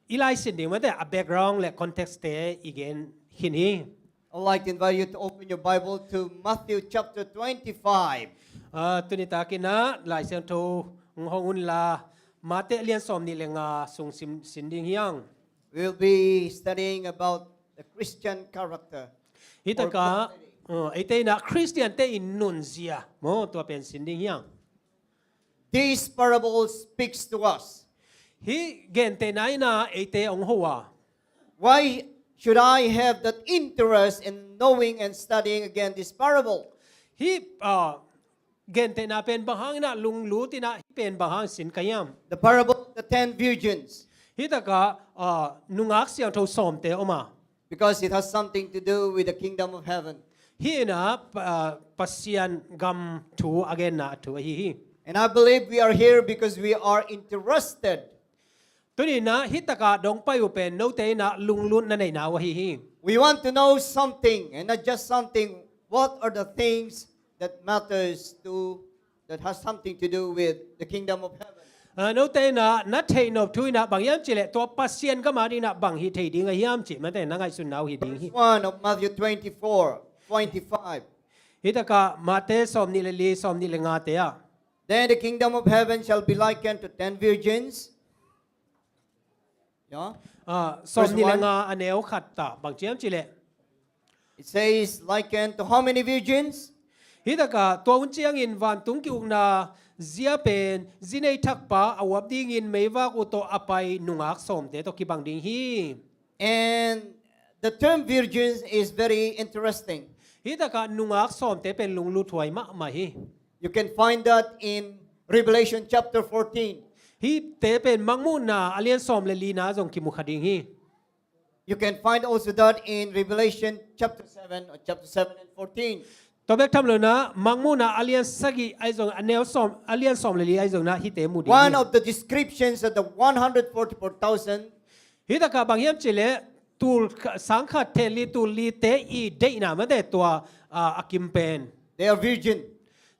i laisin ding mate a background le context te i gen khin hi. I'd like to invite you to open your Bible to Matthew chapter twenty-five. Ah, tuni takin ah Lai Siangtho hong hong unla, Mate lian sawm nih le nga sung sim, sin ding hi hang. We'll be studying about the Christian character. Hi takah, uh, eite in ah Khristiante i nunzia maw, tua pen sin ding hi hang. This parable speaks to us. Hih gentehna in ah eite hong ho a. Why should I have that interest in knowing and studying again this parable? Hih, ah, gentehna pen bang hangin ah lunglut in ah hih pen bang hang sin ka hiam? The parable of the ten virgins. Hi takah, ah, nungak siangtho sawmte om a. Because it has something to do with the kingdom of heaven. Hih in ah, pa-, ah, Pasian gam thu a genna thu ahi hi. And I believe we are here because we are interested. Tuni in ah hih takah dong pai uh pen note in ah lunglut na neihna uh ahi hi. We want to know something, and not just something. What are the things that matters to, that has something to do with the kingdom of heaven? Ah, note in ah na theih nop thu in ah bang hiam cih leh tua Pasian gam a ding in ah bang hih thei ding ahi hiam cih mate na ngaihsunna uh hi ding hi. Verse one of Matthew twenty-four, twenty-five. Hi takah Mate sawm nih le li, sawm nih le nga te ah. Then the kingdom of heaven shall be likened to ten virgins. Yeah. Ah, sawm nih le nga a neu khat ah bang ci hiam cih leh, it says, likened to how many virgins? Hi takah tua hun ciangin vantung ki-ukna zia pen zi nei thakpa a uap dingin meivak uh tawh a pai nungak sawmte tawh kibang ding hi. And the term virgins is very interesting. Hi takah nungak sawmte pen lungluthuai mahmah hi. You can find that in Revelation chapter fourteen. Hihte pen Mangmuhna a lian sawm le lina zong kimu kha ding hi. You can find also that in Revelation chapter seven, or chapter seven and fourteen. Tua bek tham lo in ah Mangmuhna a lian sagih ahi zong, a neu sawm, a lian sawm le li ahi zong in ah hihte mu ding hi. One of the descriptions of the one hundred forty-four thousand. Hi takah bang hiam cih leh tul kha-, sang khat theh li tul lite i deihna mate tua, ah, a kim pen. They are virgin.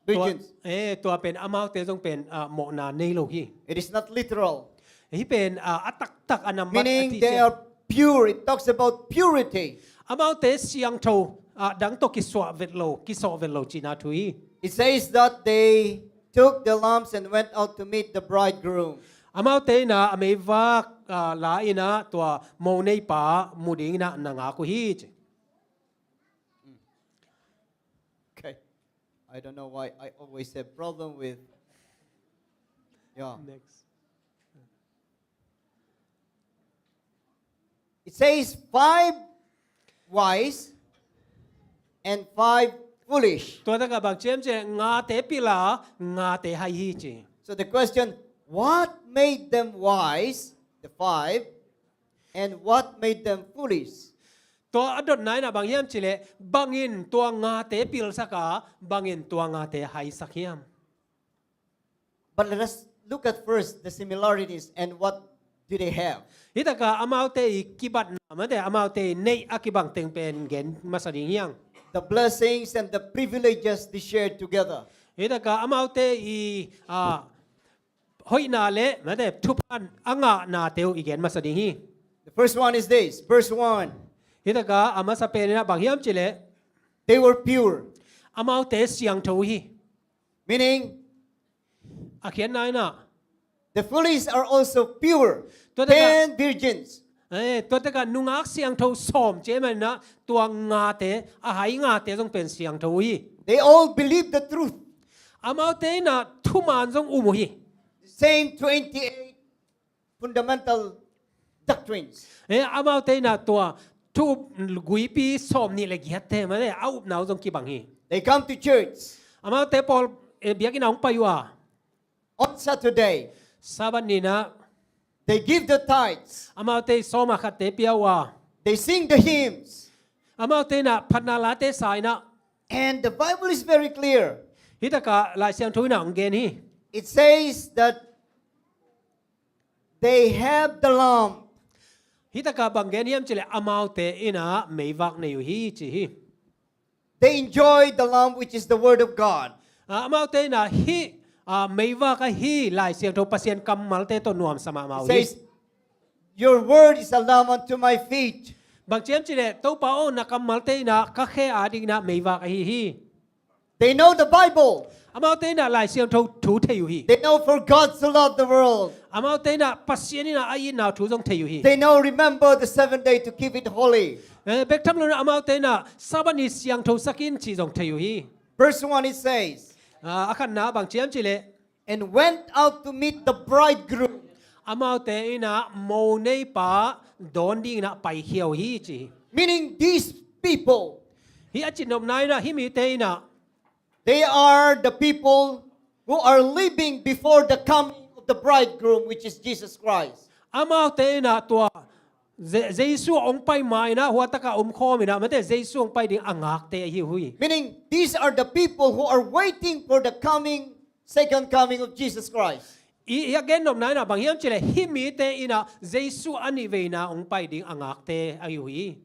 Virgins. Tua, eh, tua pen amaute zong pen, ah, mawhna nei lo hi. It is not literal. Hih pen, ah, a taktak a nambat a Meaning ti they sia. Are pure. It talks about purity. Amaute siangtho, ah, dang tawh kisuah vet lo, kisawh vet lo cihna thu hi. It says that they took the lamps and went out to meet the bridegroom. Amaute in ah a meivak, ah, la in ah tua mo neipa mu dingin ah na ngak uh hi ci. Okay. I don't know why I always have problem with, yeah. Next. It says five wise and five foolish. Tua takah bang ci hiam cih leh ngate pil a, ngate hai hi ci. So the question, what made them wise, the five, and what made them foolish? Tua a dotna in ah bang hiam cih leh, bangin tua ngate pilsak a, bangin tua ngate haisak hiam? But let us look at first the similarities and what do they have. Hih takah amaute i kibatna, mate, amaute i neih a kibang teng pen gen masa ding hi hang. The blessings and the privileges they shared together. Hih takah amaute i, ah, hoihna le, mate, thupha a ngahnate uh i gen masa ding hi. The first one is this, verse one. Hih takah a masa pen in ah bang hiam cih leh, they were pure. Amaute siangtho uh hi. Meaning, a khiatna in ah, the foolish are also pure. Tua takah, ten virgins. Eh, tua takah nungak siangtho sawm ci ahih manin ah tua ngate, a hai ngate zong pen siangtho uh hi. They all believe the truth. Amaute in ah thuman zong um uh hi. Same twenty-eight fundamental doctrines. Eh, amaute in ah tua thu guipi sawm nih le giatte, mate, a upna uh zong kibang hi. They come to church. Amaute pawl, eh, biakinn ah hong pai uh a. On Saturday. Sabbath ni in ah. They give the tithes. Amaute sawm ah khatte pia uh a. They sing the hymns. Amaute in ah phatna late sa in ah. And the Bible is very clear. Hih takah Lai Siangtho in ah hong gen hi. It says that they have the lamp. Hih takah bang gen hiam cih leh amaute in ah meivak nei uh hi ci hi. They enjoy the lamp, which is the word of God. Ah, amaute in ah hih, ah, meivak ahi Lai Siangtho Pasian kammalte tawh nuamsa mahmah uh hi. It says, your word is a lamp unto my feet. Bang ci hiam cih leh, Topa aw, na kammalte in ah ka khe adingin ah meivak ahi hi. They know the Bible. Amaute in ah Lai Siangtho thu thei uh hi. They know for God so loved the world. Amaute in ah Pasian in ah a itna thu zong thei uh hi. They know, remember the seventh day to keep it holy. Eh, bek tham lo in ah amaute in ah Sabbath ni siangthosak in cih zong thei uh hi. Verse one it says, ah, a khatna bang ci hiam cih leh, and went out to meet the bridegroom. Amaute in ah mo neipa dawn dingin ah paikhia uh hi ci hi. Meaning these people, hih a cihnopna in ah hih mite in ah, they are the people who are living before the coming of the bridegroom, which is Jesus Christ. Amaute in ah tua Je-, Jesu hong pai ma in ah hua takah omkhawm in ah, mate, Jesu hong pai ding a ngakte ahi uh hi. Meaning, these are the people who are waiting for the coming, second coming of Jesus Christ. I, i a gennopna in ah bang hiam cih leh, hih mite in ah Jesu a nihveina hong pai ding a ngakte ahi uh hi.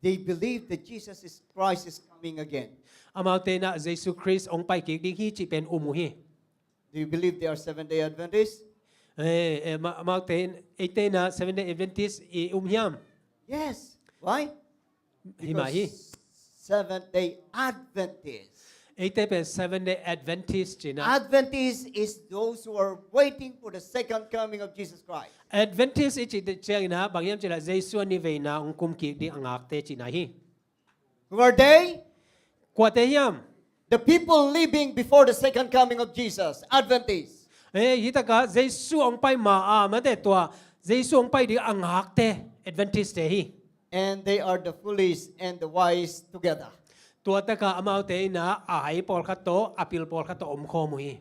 They believe that Jesus is, Christ is coming again. Amaute in ah Jesu Christ hong pai kik ding hi cih pen um uh hi. Do you believe they are Seventh Day Adventists? Eh, eh, ma-, amaute in, eite in ah Seventh Day Adventist i um hiam? Yes. Why? Hi mah hi. Because Seventh Day Adventists. Eite pen Seventh Day Adventist ci in ah. Adventist is those who are waiting for the second coming of Jesus Christ. Adventist i cih ciangin ah bang hiam cih leh, Jesu a nihveina hong kum kik ding a ngakte cihna hi. Who are they? Kuate hiam? The people living before the second coming of Jesus, Adventists. Eh, hih takah Jesu hong pai ma a, mate, tua Jesu hong pai ding a ngakte, Adventistte hi. And they are the foolish and the wise together. Tua takah amaute in ah a hai pawlkhat tawh, a pil pawlkhat tawh omkhawm uh hi.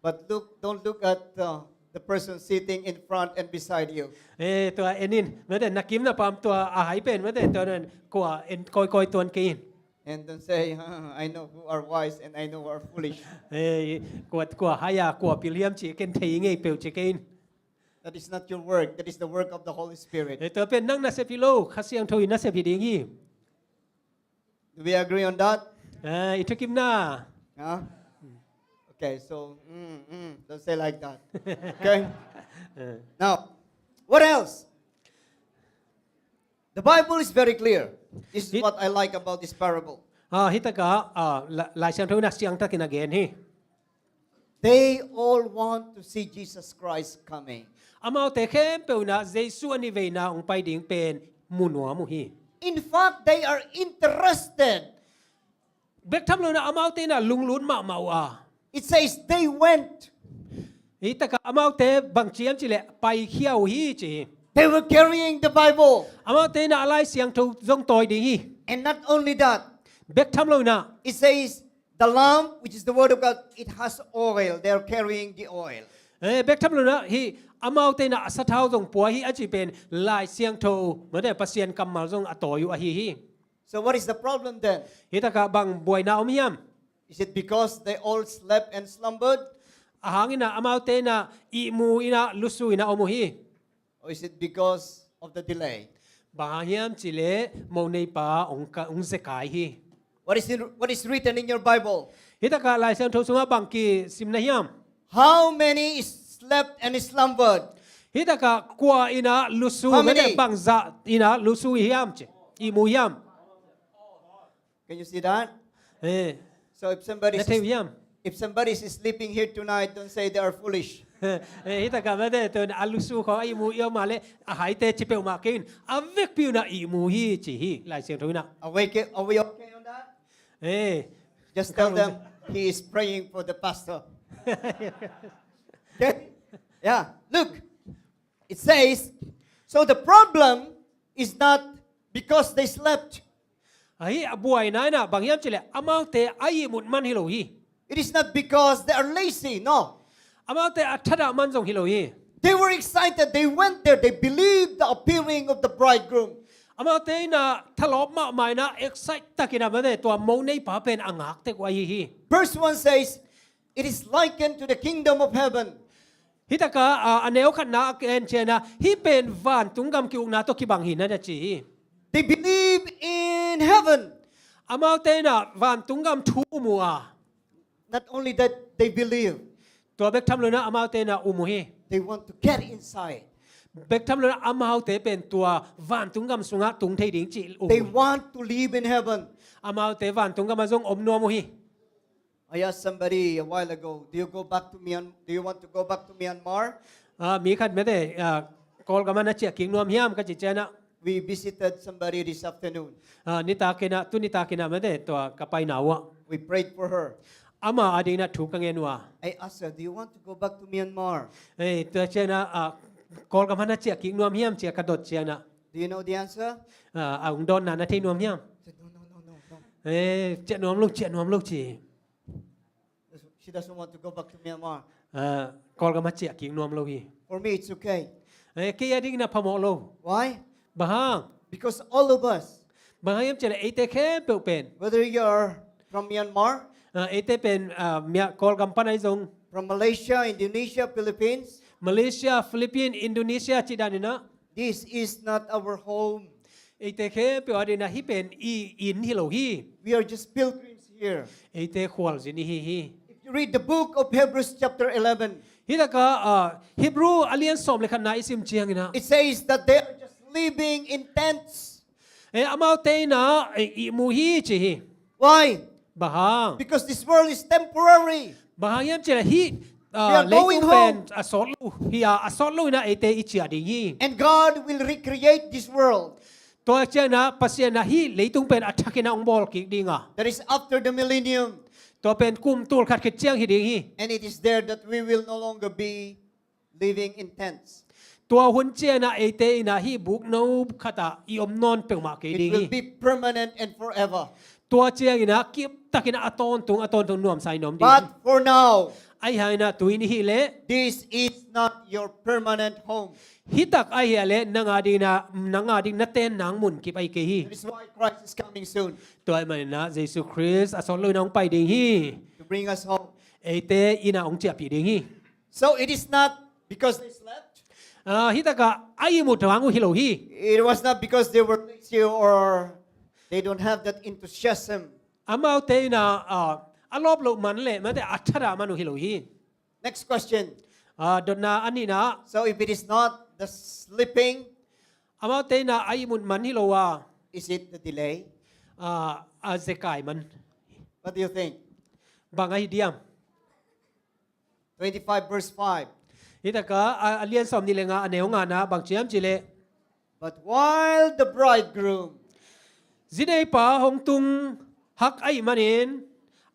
But look, don't look at, uh, the person sitting in front and beside you. Eh, tua en in, mate, na kim na pam tua a hai pen, mate, tua en, kua en kawikawi tuan kei in. And don't say, "I know who are wise and I know who are foolish." Eh, kua, kua hai a, kua pil hiam cih ken thei ngei peuh ci kei in. That is not your work. That is the work of the Holy Spirit. Eh, tua pen nang nasep hi lo, Kha Siangtho i nasep hi ding hi. Do we agree on that? Eh, i thukimna. Huh? Okay, so, mm, mm, don't say like that. Okay? Now, what else? The Bible is very clear. This is what I like about this parable. Ah, hi takah, ah, la- Lai Siangtho in a siangtakin a gen hi. They all want to see Jesus Christ coming. Amaute khempeuh in a Jesu a ni veina hong pai ding pen mu nuam uh hi. In fact, they are interested. Bek tham lo in a amaute in a lunglut mahmah uh a. It says they went. Hi takah amaute bang ci hiam cih leh paikhia uh hi ci hi. They were carrying the Bible. Amaute in a Lai Siangtho zong tawi ding hi. And not only that, bek tham lo in a, it says the lamp, which is the word of God, it has oil. They are carrying the oil. Eh, bek tham lo in a hi amaute in a a sathau zong pua hi a cih pen Lai Siangtho, mate Pasian kammal zong a tawi uh ahi hi. So what is the problem then? Hi takah bang buaina om hiam? Is it because they all slept and slumbered? Ahang in a amaute in a ihmu in a lusu in a om uh hi. Or is it because of the delay? Bang hang hiam cih leh mo neipa hong ka- hong zekai hi. What is in, what is written in your Bible? Hi takah Lai Siangtho sungah bang kisim na hiam? How many is slept and slumbered? Hi takah kua in a lusu, how many? Mate bang zah in a lusu hiam cih, ihmu hiam? Can you see that? Eh. So if somebody is, na thei uh hiam? If somebody is sleeping here tonight, don't say they are foolish. Eh, hi takah mate, tu in a lusu khawng a ihmu i om a leh a haite ci peuhmah kei un, a vekpi un a ihmu hi ci hi Lai Siangtho in a. Are we okay, are we okay on that? Eh. Just tell them he is praying for the pastor. Okay? Yeah. Look, it says, so the problem is not because they slept. Ahi, a buaina in a bang hiam cih leh amaute a ihmut man hi lo hi. It is not because they are lazy, no. Amaute a thadah man zong hi lo hi. They were excited. They went there. They believed the appearing of the bridegroom. Amaute in a thalawp mahmah in a excite takin a mate tua mo neipa pen a ngak tek uh ahi hi. Verse one says, it is likened to the kingdom of heaven. Hi takah, ah, a neu khatna a en ciangin a, hih pen vantung gam ki-ukna tawh kibang hi na ci hi. They believe in heaven. Amaute in a vantung gam thu um uh a. Not only that, they believe. Tua bek tham lo in a amaute in a um uh hi. They want to get inside. Bek tham lo in a amaute pen tua vantung gam sungah tung thei ding cih um uh hi. They want to live in heaven. Amaute vantung gam ah zong om nuam uh hi. I asked somebody a while ago, do you go back to Myan- do you want to go back to Myanmar? Ah, mi khat mate, ah, Kawlgam ah na ciah kik nuam hiam ka cih ciangin a. We visited somebody this afternoon. Ah, nitak in a, tu nitak in a mate, tua ka paina uh ah. We prayed for her. Ama adingin a thu ka ngen uh a. I asked her, do you want to go back to Myanmar? Eh, tua ciangin a, ah, Kawlgam ah na ciah kik nuam hiam ci a ka dot ciangin a. Do you know the answer? Ah, a hong dawnna na thei nuam hiam? She said, no, no, no, no, no. Eh, ciah nuam lo, ciah nuam lo ci. She doesn't want to go back to Myanmar. Ah, Kawlgam ah ciah kik nuam lo hi. For me, it's okay. Eh, kei adingin a phamawh lo. Why? Bang hang? Because all of us, bang hang hiam cih leh eite khempeuh pen, whether you are from Myanmar, ah, eite pen, ah, Mya- Kawlgam pan ahi zong, from Malaysia, Indonesia, Philippines, Malaysia, Philippines, Indonesia cih dan in a, this is not our home. Eite khempeuh adingin a hih pen i inn hi lo hi. We are just pilgrims here. Eite khualzin i hi hi. If you read the book of Hebrews chapter eleven, hi takah, ah, Hebrew a lian sawm le khatna i sim ciangin a, it says that they are just living in tents. Eh, amaute in a, eh, ihmu hi ci hi. Why? Bang hang? Because this world is temporary. Bang hang hiam cih leh hih, ah, leitung pen a sawt lo hi a, a sawt lo in a eite i ciah ding hi. And God will recreate this world. Tua ciangin a Pasian in a hih leitung pen a thakin a hong bawl kik ding a. That is after the millennium. Tua pen kum tul khat khit ciang hi ding hi. And it is there that we will no longer be living in tents. Tua hun ciangin a eite in a hih bukno khat ah i om nawn peuhmah kei ding hi. It will be permanent and forever. Tua ciangin a kiptakin a tawntung, a tawntung nuamsa in om ding hi. But for now, ahi hangin a tu-in i hih leh, this is not your permanent home. Hih tak ahi a leh nang adingin a, nang ading na ten nang mun kip ahi kei hi. That is why Christ is coming soon. Tua ahih manin a Jesu Khrist a sawt lo in a hong pai ding hi. To bring us home. Eite inn ah hong ciahpih ding hi. So it is not because they slept. Ah, hih takah a ihmut hang uh hi lo hi. It was not because they were lazy or they don't have that enthusiasm. Amaute in a, ah, a lawp loh man le, mate, a thadah man uh hi lo hi. Next question. Ah, dotna a nihna. So if it is not the sleeping, amaute in ah a ihmut man hi lo a, is it the delay? Ah, a zekai man. What do you think? Bang ahi diam? Twenty-five verse five. Hi taka, a, a lian sawm nih le nga, a neu nga na bang ci hiam cih leh, But while the bridegroom, zineipa hong tung hak ahih manin,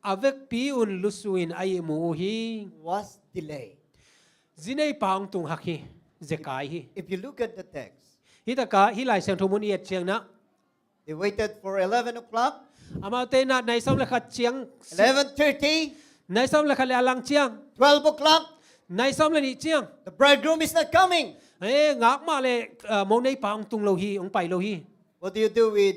a vekpi un lusu in a ihmu uh hi. Was delayed. Zineipa hong tung hak hi, zekai hi. If you look at the text, hi taka, hi Lai Siangtho mun i et ciangin ah, they waited for eleven o'clock. Amaute in ah nai sawm le khat ciang. Eleven thirty. Nai sawm le khat le a lang ciang. Twelve o'clock. Nai sawm le nih ciang. The bridegroom is not coming. Eh, ngak mah le, ah, mo neipa hong tung lo hi, hong pai lo hi. What do you do with,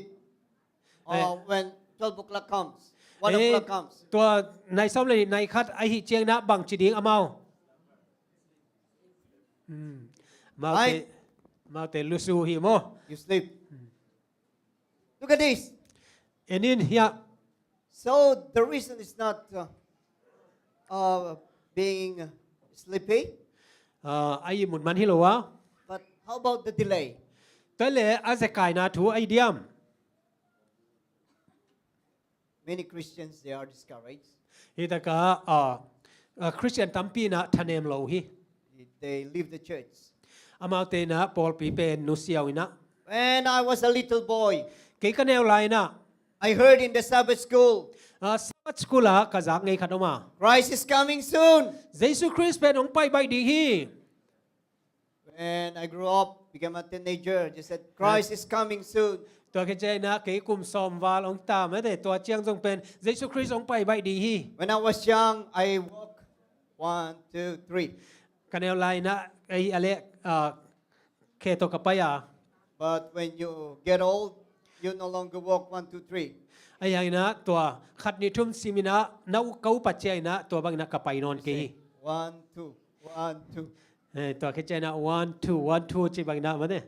uh, eh, when twelve o'clock comes? One eh, o'clock comes. Tua nai sawm le nih, nai khat ahih ciangin ah bang ci ding amau? Hmm. Amaute, amaute lusu hi maw. You sleep. Hmm. Look at this. En in hiah. So the reason is not, uh, uh, being sleepy. Uh, a ihmut man hi lo a. But how about the delay? Tua le a zekaina thu ahi diam? Many Christians, they are discouraged. Hi taka, ah, ah, Christian tampi in ah thanem lo hi. They leave the church. Amaute in ah pawlpi pen nusia uh in ah. When I was a little boy, kei ka neu lai in ah, I heard in the Sabbath school, ah, Sabbath school ah ka zak ngei khat om a, Christ is coming soon. Jesu Khrist pen hong pai baih ding hi. When I grew up, became a teenager, just said, Christ is coming soon. Tua khit ciangin ah kei kum sawm val hong ta mate, tua ciang zong pen Jesu Khrist hong pai baih ding hi. When I was young, I walk one, two, three. Ka neu lai in ah, ei, a le, ah, khe tawh ka pai a. But when you get old, you no longer walk one, two, three. Ahi hangin ah tua khat nih thum sim in ah, na u, ka upat ciangin ah tua bangin ah ka pai nawn kei hi. Say, one, two, one, two. Eh, tua khit ciangin ah one, two, one, two ci bangin ah mate.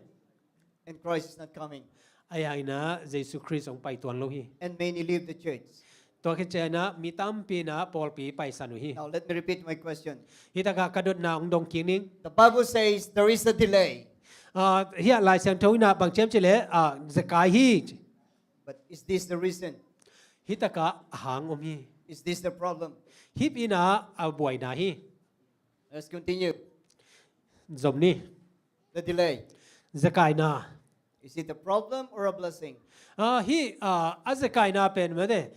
And Christ is not coming. Ahi hangin ah Jesu Khrist hong pai tuan lo hi. And many leave the church. Tua khit ciangin ah mi tampi in ah pawlpi paisan uh hi. Now let me repeat my question. Hi taka ka dotna hong dong kik ning. The Bible says there is a delay. Ah, hiah Lai Siangtho in ah bang ci hiam cih leh, ah, zekai hi. But is this the reason? Hi taka a hang om hi. Is this the problem? Hih in ah a buaina hi. Let's continue. Zom ni. The delay. Zekaina. Is it a problem or a blessing? Ah, hih, ah, a zekaina pen mate,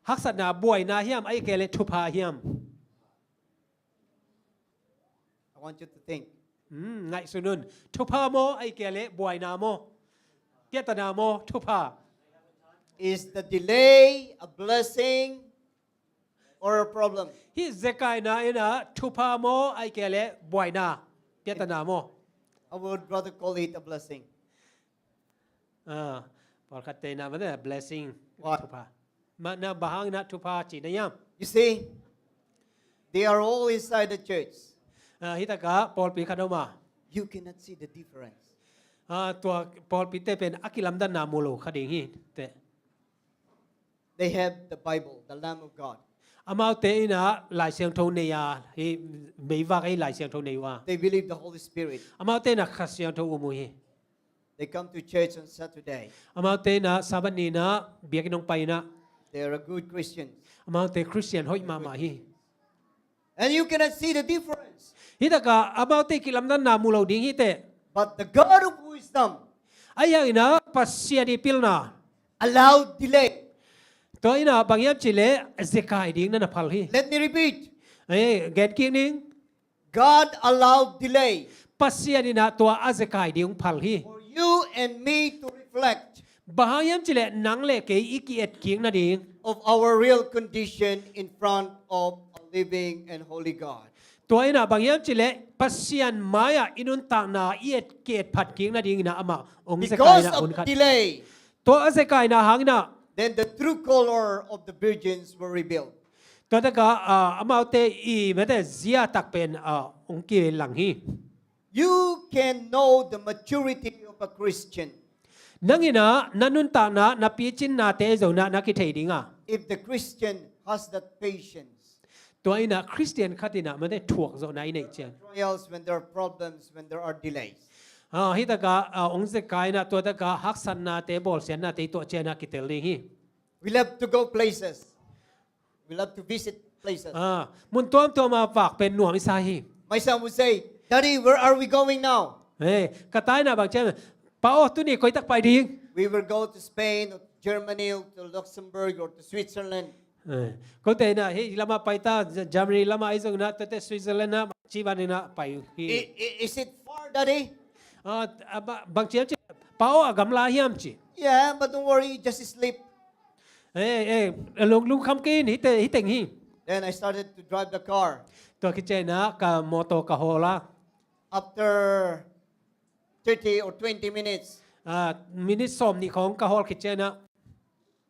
haksatna, buaina hiam, ahih kei leh thupha hiam? I want you to think. Hmm, ngaihsun un. Thupha maw, ahih kei leh buaina maw? Piatana maw, thupha? Is the delay a blessing or a problem? Hih zekaina in ah thupha maw, ahih kei leh buaina, piatana maw? I would rather call it a blessing. Ah, pawlkhatte in ah mate, blessing. Why? Thupha. Mah na, bang hangin ah thupha ci na hiam? You see, they are all inside the church. Ah, hi taka pawlpi khat om a, you cannot see the difference. Ah, tua pawlpite pen a kilamdanna mu lo kha ding hi teh. They have the Bible, the Lamb of God. Amaute in ah Lai Siangtho nei a, hih meivak ahi Lai Siangtho nei uh a. They believe the Holy Spirit. Amaute in ah Kha Siangtho um uh hi. They come to church on Saturday. Amaute in ah Sabbath ni in ah biakinn hong pai in ah. They are a good Christian. Amaute Christian hoih mahmah hi. And you cannot see the difference. Hi taka amaute kilamdanna mu lo ding hi teh. But the God of wisdom, ahi hangin ah Pasian i pilna, allowed delay. Tua in ah bang hiam cih leh zekai ding na na phal hi. Let me repeat. Eh, gen kik ning. God allowed delay. Pasian in ah tua a zekai ding hong phal hi. For you and me to reflect. Bang hang hiam cih leh nang le kei i ki-et kik nading. Of our real condition in front of a living and holy God. Tua in ah bang hiam cih leh Pasian mai-ah i nuntakna i et, ki-et phat kik nadingin ah amah hong zekai in ah hun khat. Because of delay. Tua a zekaina hangin ah. Then the true color of the virgins were revealed. Tua taka, ah, amaute i mate zia tak pen, ah, hong kilang hi. You can know the maturity of a Christian. Nang in ah na nuntakna, na picinnate zong in ah na kithei ding a. If the Christian us that patience. Tua inah Khristian khat inah mate thuak zawhna i neih ciang. Trials, when there are problems, when there are delays. Ah, hi takah ah, ong zekai inah tua takah haksatnate bawlsiatnate i tuah ciang inah kitel ding hi. We love to go places. We love to visit places. Ah, mun tuamtuam a vak pen nuam i sa hi. My son would say, "Daddy, where are we going now?" Eh, ka ta inah bang ciang, Pa aw, tuni koi tak pai ding? We will go to Spain, or to Germany, or to Luxembourg, or to Switzerland. Eh, kote inah hih lamah pai ta, Germany lamah ahi zong inah, tuate Switzerland ah, ci ban inah pai hi. "I- i- is it far, Daddy?" Ah, ah, ba- bang ciang ci, Pa aw, a gamla hiam ci. "Yeah, but don't worry, just sleep." Eh, eh, lung lungkham kei in, hi te- hi teng hi. Then I started to drive the car. Tua khit ciang inah ka mawtaw ka hawl a. After thirty or twenty minutes, Ah, minit sawm nih khawng ka hawl khit ciang inah.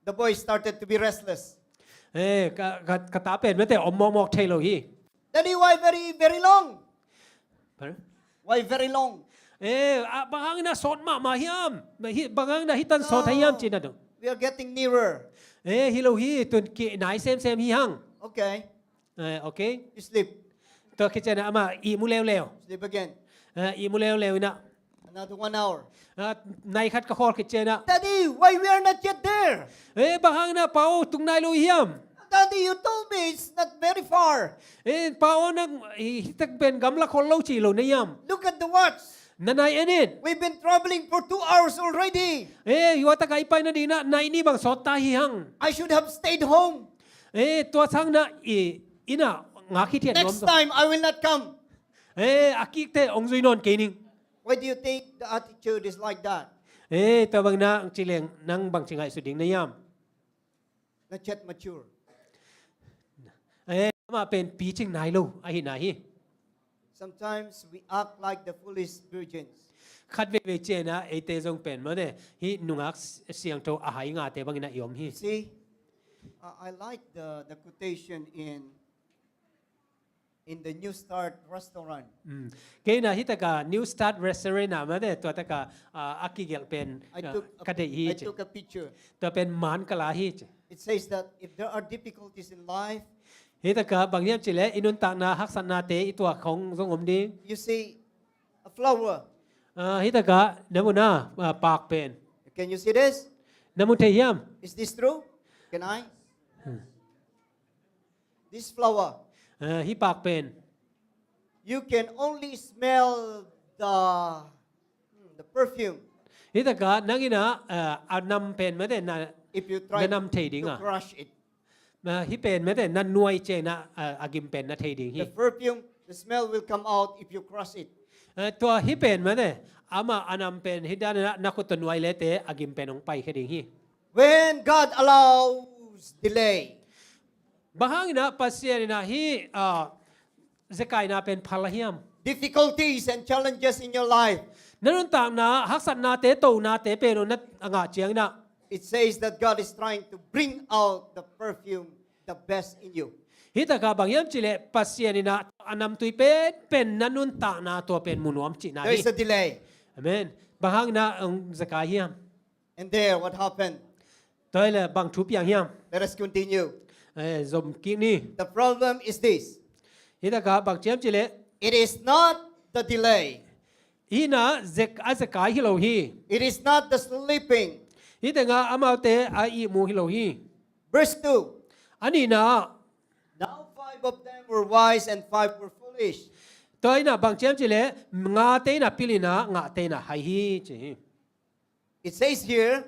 The boy started to be restless. Eh, ka, ka, ka ta pen mate om mawkmawk thei lo hi. "Daddy, why very, very long? Pardon? Why very long?" Eh, ah, bang hang inah sawt mahmah hiam? Hi- Bang hang inah hi tan sawt hiam ci inah dong. We are getting nearer. Eh, hi lo hi, tun ki nai semsem hi hang. Okay, Eh, okay. You sleep. Tua khit ciang inah amah ihmu leuleu. Sleep again. Eh, ihmu leuleu inah. Another one hour. Ah, nai khat ka hawl khit ciang inah. "Daddy, why we are not yet there?" Eh, bang hang inah Pa aw, tung nai lo hiam? "Daddy, you told me it's not very far." Eh, Pa aw, nang hi hi tak pen gamla khol lo ci lo na hiam? "Look at the watch. Na nai en in. We've been traveling for two hours already. Eh, hi ua takah i pai nading inah nai nih bang sawt ta hi hang. I should have stayed home. Eh, tua sang inah i- inah ngak hi thiat nuam Next zaw. time, I will not come." Eh, a kikte ong zui nawn kei ning. Why do you think the attitude is like that? Eh, tua bang inah ci leng nang bang ci ngaihsut ding na hiam? Not yet mature. Eh, amah pen picing nai lo ahi na hi. Sometimes we act like the foolish virgins. Khat veivei ciang inah eite zong pen mate hi nungak siangtho a hai ngate bang inah i om hi. See, uh, I like the, the quotation in in the New Start restaurant. Mm. Kei inah hi takah New Start Restaurant ah mate tua takah ah, a kigelh pen I ah, took a, ka deih hi I ci. Took a picture. Tua pen man ka la hi ci. It says that if there are difficulties in life, Hi takah bang hiam ci leh i nuntakna haksatnate i tuak khong zong om ding. You see a flower. Ah, hi takah na mu na ah, paak pen. Can you see this? Na mu thei hiam? Is this true? Can I? This flower, Ah, hi paak pen. You can only smell the, hmm, the perfume. Hi takah nang inah ah, a nam pen mate na, If you try na nam thei ding to ah. Crush it. Ah, hi pen mate na nuai ciang inah ah, a gim pen na thei ding hi. The perfume, the smell will come out if you crush it. Ah, tua hi pen mate amah a nam pen hi dan inah na khut tawh nuai lete a gim pen hong paikhia ding hi. When God allows delay, Bang hang inah Pasian inah hi ah, zekaina pen phal a hiam? Difficulties and challenges in your life, Na nuntakna haksatnate tonate pen uh na a ngah ciang inah it says that God is trying to bring out the perfume, the best in you. Hi takah bang hiam ci leh Pasian inah a namtui pen pen na nuntakna tua pen mu nuam cihna There hi. Is a delay. Amen. Bang hang inah hong zekai hiam? And there, what happened? Tua hi leh bang thu piang hiam? Let us continue. Eh, zom kik ni. The problem is this. Hi takah bang ci hiam ci leh It is not the delay. Hi inah zek a zekai hi lo hi. It is not the sleeping. Hi tengah amaute a ihmu hi lo hi. Verse two. A nihna ah Now five of them were wise and five were foolish. Tua inah bang ci hiam ci leh ngate inah pil inah ngate inah hai hi ci hi. It says here,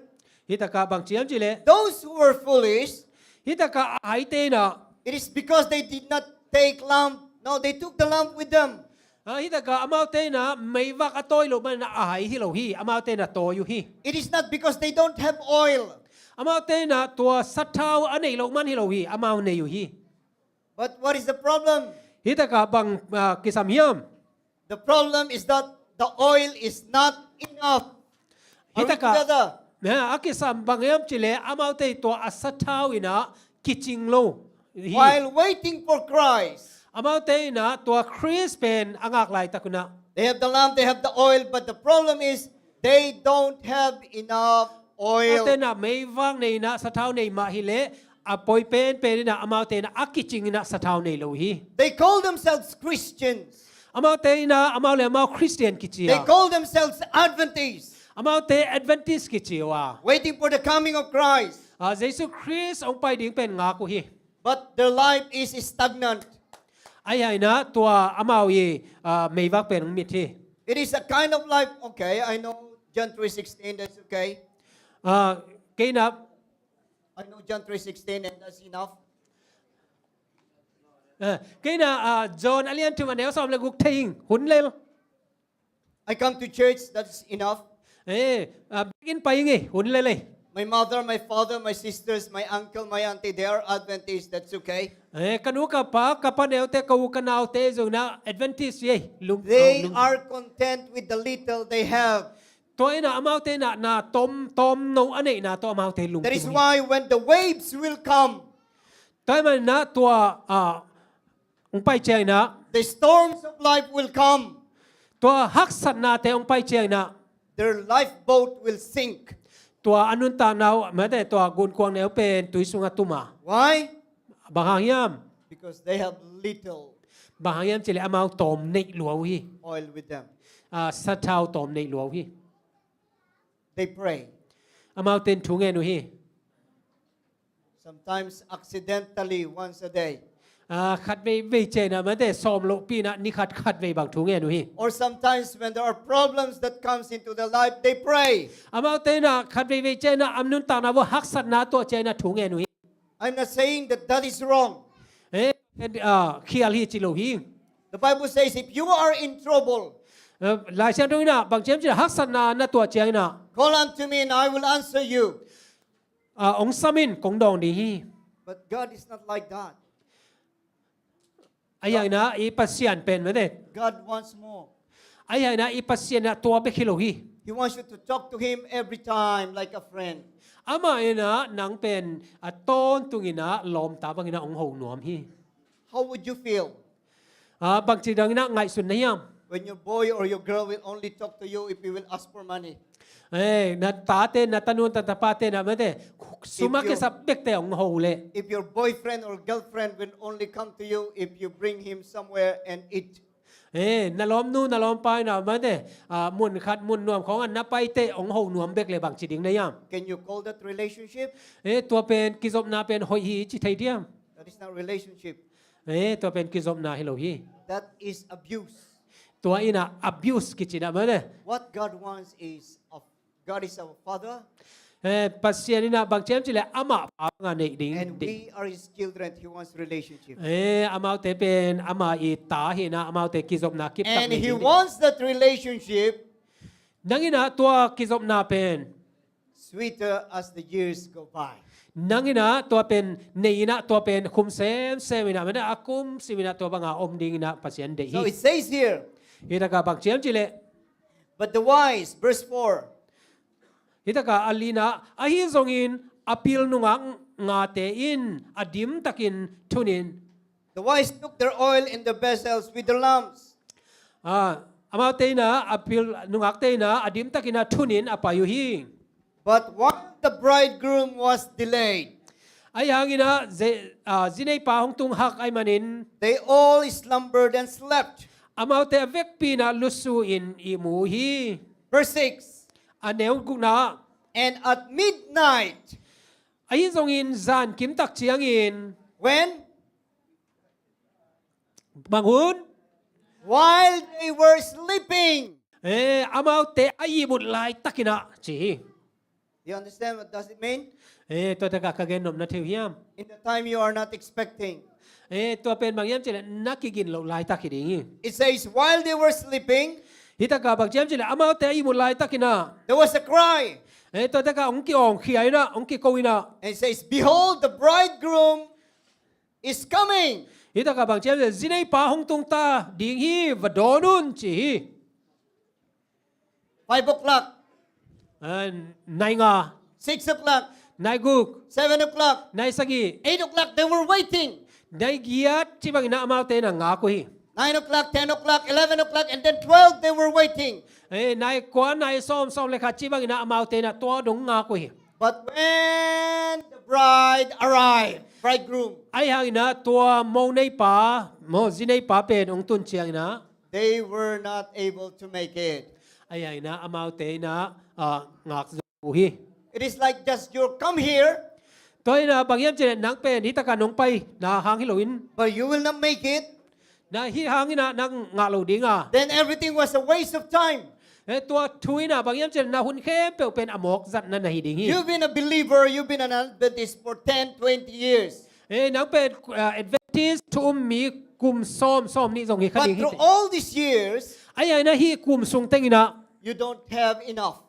Hi takah bang ci hiam ci leh those who were foolish, hi takah a haite inah it is because they did not take lamp. No, they took the lamp with them. Ah, hi takah amaute inah meivak a tawi loh man inah a hai hi lo hi. Amaute inah tawi uh hi. It is not because they don't have oil. Amaute inah tua sathau a neih loh man hi lo hi. Amau nei uh hi. But what is the problem? Hi takah bang ah, kisam hiam? The problem is that the oil is not enough. Hi Are we takah together? Na, a kisam bang hiam ci leh amaute tua a sathau inah kicing lo hi. While waiting for Christ, Amaute inah tua Khrist pen a ngak laitak uh inah they have the lamp, they have the oil, but the problem is they don't have enough oil. Amaute inah meivak nei inah sathau nei mah hi leh a poi penpen in ah amaute in ah a kicing in ah sathau nei lo hi. They call themselves Christians. Amaute in ah amau le amau Khristian kici a. They call themselves Adventists. Amaute Adventist kici uh a. Waiting for the coming of Christ. Ah, Jesu Khrist hong pai ding pen ngak uh hi. But their life is stagnant. Ahi hangin ah tua amau i, ah, meivak pen hong mit hi. It is a kind of life, okay, I know John three sixteen, that's okay. Ah, kei in ah I know John three sixteen and that's enough. Ah, kei in ah, ah, John a lian thum a neu sawm le guk thei ing, hun lel. I come to church, that's enough. Eh, ah, biakinn pai ing ei, hun lel ei. My mother, my father, my sisters, my uncle, my auntie, they are Adventists, that's okay. Eh, ka nu ka pa, ka pa neute, ka u ka naute zong in ah Adventist hi ei. Lung, They lung. are content with the little they have. Tua in ah amaute in ah na tom, tom no a neihna tawh amaute lungkim hi. That is why when the waves will come, Tua ahih manin ah tua, ah, hong pai ciangin ah, the storms of life will come. Tua haksatnate hong pai ciangin ah, their lifeboat will sink. Tua a nuntakna uh, mate, tua gunkuang ne uh pen tui sungah tum a. Why? Bang hang hiam? Because they have little. Bang hang hiam cih leh amau tawm neih lua uh hi. Oil with them. Ah, sathau tawm neih lua uh hi. They pray. Amaute in thu ngen uh hi. Sometimes accidentally once a day. Ah, khat veivei ciangin ah mate, sawm lohpi in ah ni khat khat vei bang thu ngen uh hi. Or sometimes when there are problems that comes into their life, they pray. Amaute in ah khat veivei ciangin ah a nuntakna uh haksatna tuah ciangin ah thu ngen uh hi. I'm not saying that that is wrong. Eh, ah, khial hi ci lo hi. The Bible says, if you are in trouble, Eh, Lai Siangtho in ah bang ci hiam cih leh haksatna na tuah ciangin ah, call unto me and I will answer you. Ah, hong sam in, kong dawng ding hi. But God is not like that. Ahi hangin ah i Pasian pen mate, God wants more. Ahi hangin ah i Pasian in ah tua bek hi lo hi. He wants you to talk to him every time like a friend. Amah in ah nang pen a tawntung in ah lawmta bangin ah hong ho nuam hi. How would you feel? Ah, bangci dangin ah ngaihsun na hiam? When your boy or your girl will only talk to you if he will ask for money. Eh, na tate, na tanu, na tapate in ah mate, sum a kisap bekte hong ho leh. If your boyfriend or girlfriend will only come to you if you bring him somewhere and eat. Eh, na lawmnu, na lawmpa in ah mate, ah, mun khat, mun nuam khawng ah na paite hong ho nuam bek leh bangci ding na hiam? Can you call that relationship? Eh, tua pen kizopna pen hoih hi ci thei diam? That is not relationship. Eh, tua pen kizopna hi lo hi. That is abuse. Tua in ah abuse kici in ah mate. What God wants is a, God is our Father. Eh, Pasian in ah bang ci hiam cih leh amah pa bang a neih ding. And we are his children. He wants relationship. Eh, amaute pen ama i ta hi in ah, amaute kizopna kiptak neih ding. And he wants that relationship. Nang in ah tua kizopna pen sweeter as the years go by. Nang in ah tua pen nei in ah, tua pen khum semsem in ah, mate, a kum sim in ah tua bang a om ding in ah Pasian deih hi. So it says here. Hi tak ah bang ci hiam cih leh. But the wise, verse four. Hi tak ah a lina, ahi zongin a pil nungak ngate in a dimtakin thun in. The wise took their oil in the vessels with the lamps. Ah, amaute in ah, a pil nungakte in ah a dimtakin a thun in a pai uh hi. But while the bridegroom was delayed, ahi hangin ah zi-, ah, zineipa hong tung hak ahih manin, they all slumbered and slept. Amaute a vekpi in ah lusu in ihmu uh hi. Verse six. A neu gukna. And at midnight, ahi zongin zan kimtak ciangin. When? Bang hun? While they were sleeping. Eh, amaute a ihmut laitakin ah ci hi. You understand what does it mean? Eh, tua tak ah ka gen nop na thei uh hiam? In the time you are not expecting. Eh, tua pen bang hiam cih leh na kigin loh laitak hi ding hi. It says, while they were sleeping, hi tak ah bang ci hiam cih leh amaute a ihmut laitakin ah, there was a cry. Eh, tua tak ah hong ki-awngkhia in ah, hong kiko in ah. And it says, behold, the bridegroom is coming. Hi tak ah bang ci hiam cih leh zineipa hong tung ta ding hi, va dawn un ci hi. Five o'clock. Ah, nai nga. Six o'clock. Nai guk. Seven o'clock. Nai sagih. Eight o'clock, they were waiting. Nai giat ci bangin ah amaute in ah ngak uh hi. Nine o'clock, ten o'clock, eleven o'clock, and then twelve, they were waiting. Eh, nai kua, nai sawm, sawm le khat ci bangin ah amaute in ah tua dong ngak uh hi. But when the bride arrive, bridegroom. Ahi hangin ah tua mo neipa, mo zi neipa pen hong tun ciangin ah, they were not able to make it. Ahi hangin ah amaute in ah, ah, ngak zo uh hi. It is like just you come here. Tua in ah bang hiam cih leh nang pen hih takah nong paina hang hi loin, but you will not make it. Na hih hangin ah nang ngah lo ding a. Then everything was a waste of time. Eh, tua thu in ah bang hiam cih leh na hun khempeuh pen a mawk zatna na hi ding hi. You've been a believer, you've been an Adventist for ten, twenty years. Eh, nang pen, ah, Adventist thu um mi kum sawm, sawm nih zong hi kha ding hi. But through all these years, ahi hangin ah hih kum sung tengin ah, you don't have enough.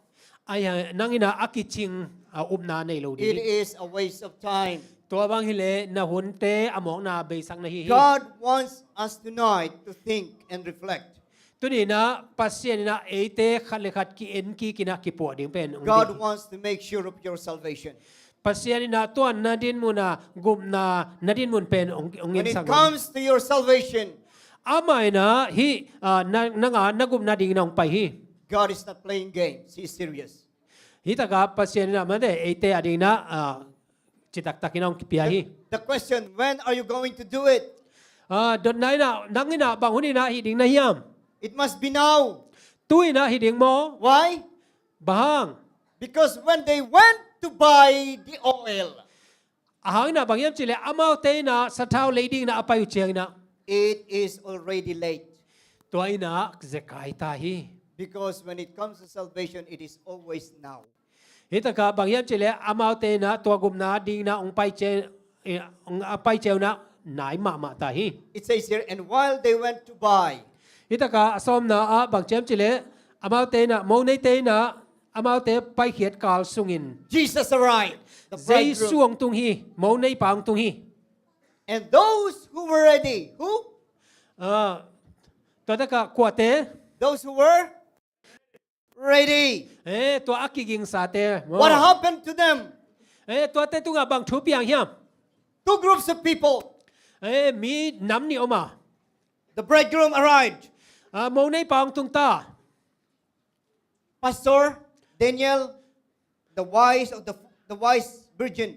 Ahi hang nang in ah a kicing, ah, upna nei lo ding hi. It is a waste of time. Tua bang hi leh na hunte a mawkna beisakna hi hi. God wants us tonight to think and reflect. Tuni in ah Pasian in ah eite khat le khat ki-en kik in ah kipuah ding pen hong ding hi. God wants to make sure of your salvation. Pasian in ah tua na dinmun ah gupna na dinmun pen hong, hong ensak lo. When it comes to your salvation, amah in ah hih, ah, na, nang a na gupna dingin ah hong pai hi. God is not playing games. He is serious. Hih takah Pasian in ah mate eite a dingin ah, ah, citaktakin ah hong kipia hi. The, the question, when are you going to do it? Ah, dotna in ah, nang in ah bang hun in ah hih ding na hiam? It must be now. Tu in ah hih ding maw? Why? Bang hang? Because when they went to buy the oil, a hang in ah bang hiam cih leh amaute in ah sathau lei dingin ah a pai uh ciangin ah, it is already late. Tua in ah zekai ta hi. Because when it comes to salvation, it is always now. Hih takah bang hiam cih leh amaute in ah tua gupna dingin ah hong pai ciang, eh, hong a pai ciang un ah nai mahmah ta hi. It says here, and while they went to buy, hih takah a sawmna ah bang ci hiam cih leh amaute in ah, mo neite in ah, amaute paikhiat kal sungin, Jesus arrived, the bridegroom. Jesu hong tung hi, mo neipa hong tung hi. And those who were ready, who? Ah, tua takah kuate? Those who were ready. Eh, tua a kigingsate. What happened to them? Eh, tuate tungah bang thu piang hiam? Two groups of people. Eh, mi nam nih om a. The bridegroom arrived. Ah, mo neipa hong tung ta. Pastor Daniel, the wise of the, the wise virgin.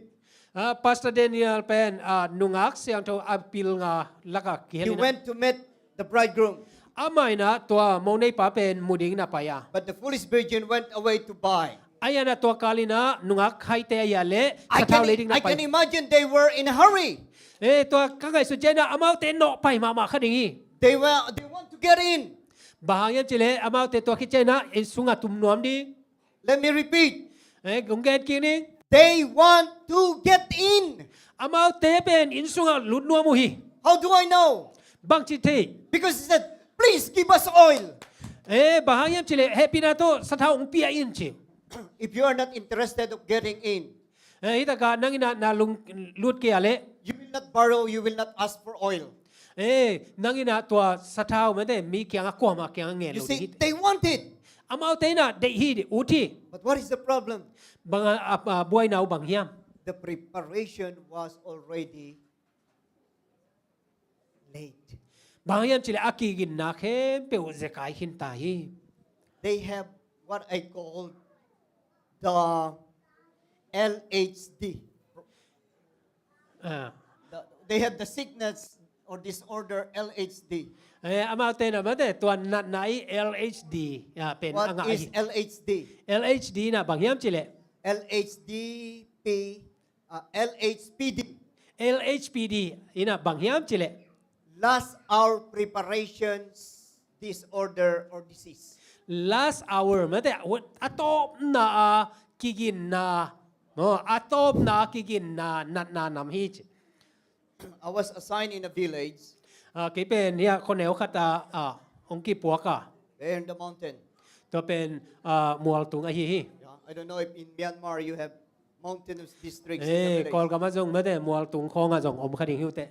Ah, Pastor Daniel pen, ah, nungak siangtho a pilnga lakah kihel in ah. He went to meet the bridegroom. Amah in ah tua mo neipa pen mu dingin a pai a. But the foolish virgin went away to buy. Ahi hangin ah tua kal in ah nungak haite ahi a leh sathau lei dingin a pai. I can, I can imagine they were in a hurry. Eh, tua ka ngaihsut ciangin ah amaute nawh pai mahmah kha ding hi. They were, they want to get in. Bang hang hiam cih leh amaute tua khit ciangin ah inn sungah tum nuam ding. Let me repeat. Eh, kong gen kik ning. They want to get in. Amaute pen inn sungah lut nuam uh hi. How do I know? Bangci thei? Because he said, "Please give us oil." Eh, bang hang hiam cih leh hehpihna tawh sathau hong pia in ci. If you are not interested of getting in, eh, hih takah nang in ah na lung lut kei a leh, you will not borrow, you will not ask for oil. Eh, nang in ah tua sathau mate mi kiangah kuamah kiangah ngen lo ding hi. You see, they want it. Amaute in ah deih hi, ut hi. But what is the problem? Bang a, a, a buaina uh bang hiam? The preparation was already late. Bang hiam cih leh a kiginna khempeuh zekai khin ta hi. They have what I call the L H D. Ah. The, they have the sickness or disorder L H D. Eh, amaute in ah mate tua natna i L H D, ah, pen a ngah hi. What is L H D? L H D in ah bang hiam cih leh? L H D P, ah, L H P D. L H P D in ah bang hiam cih leh? Last hour preparations disorder or disease. Last hour mate, a tawpna a kiginna, no, a tawpna a kiginna natna nam hi ci. I was assigned in a village. Ah, kei pen hih a khuaneu khat ah, ah, hong kipuak a. There in the mountain. Tua pen, ah, mualtung ahi hi. Yeah, I don't know if in Myanmar you have mountainous districts in the village. Eh, Kawlgam ah zong mate mualtung khawng ah zong om kha ding hi uh teh.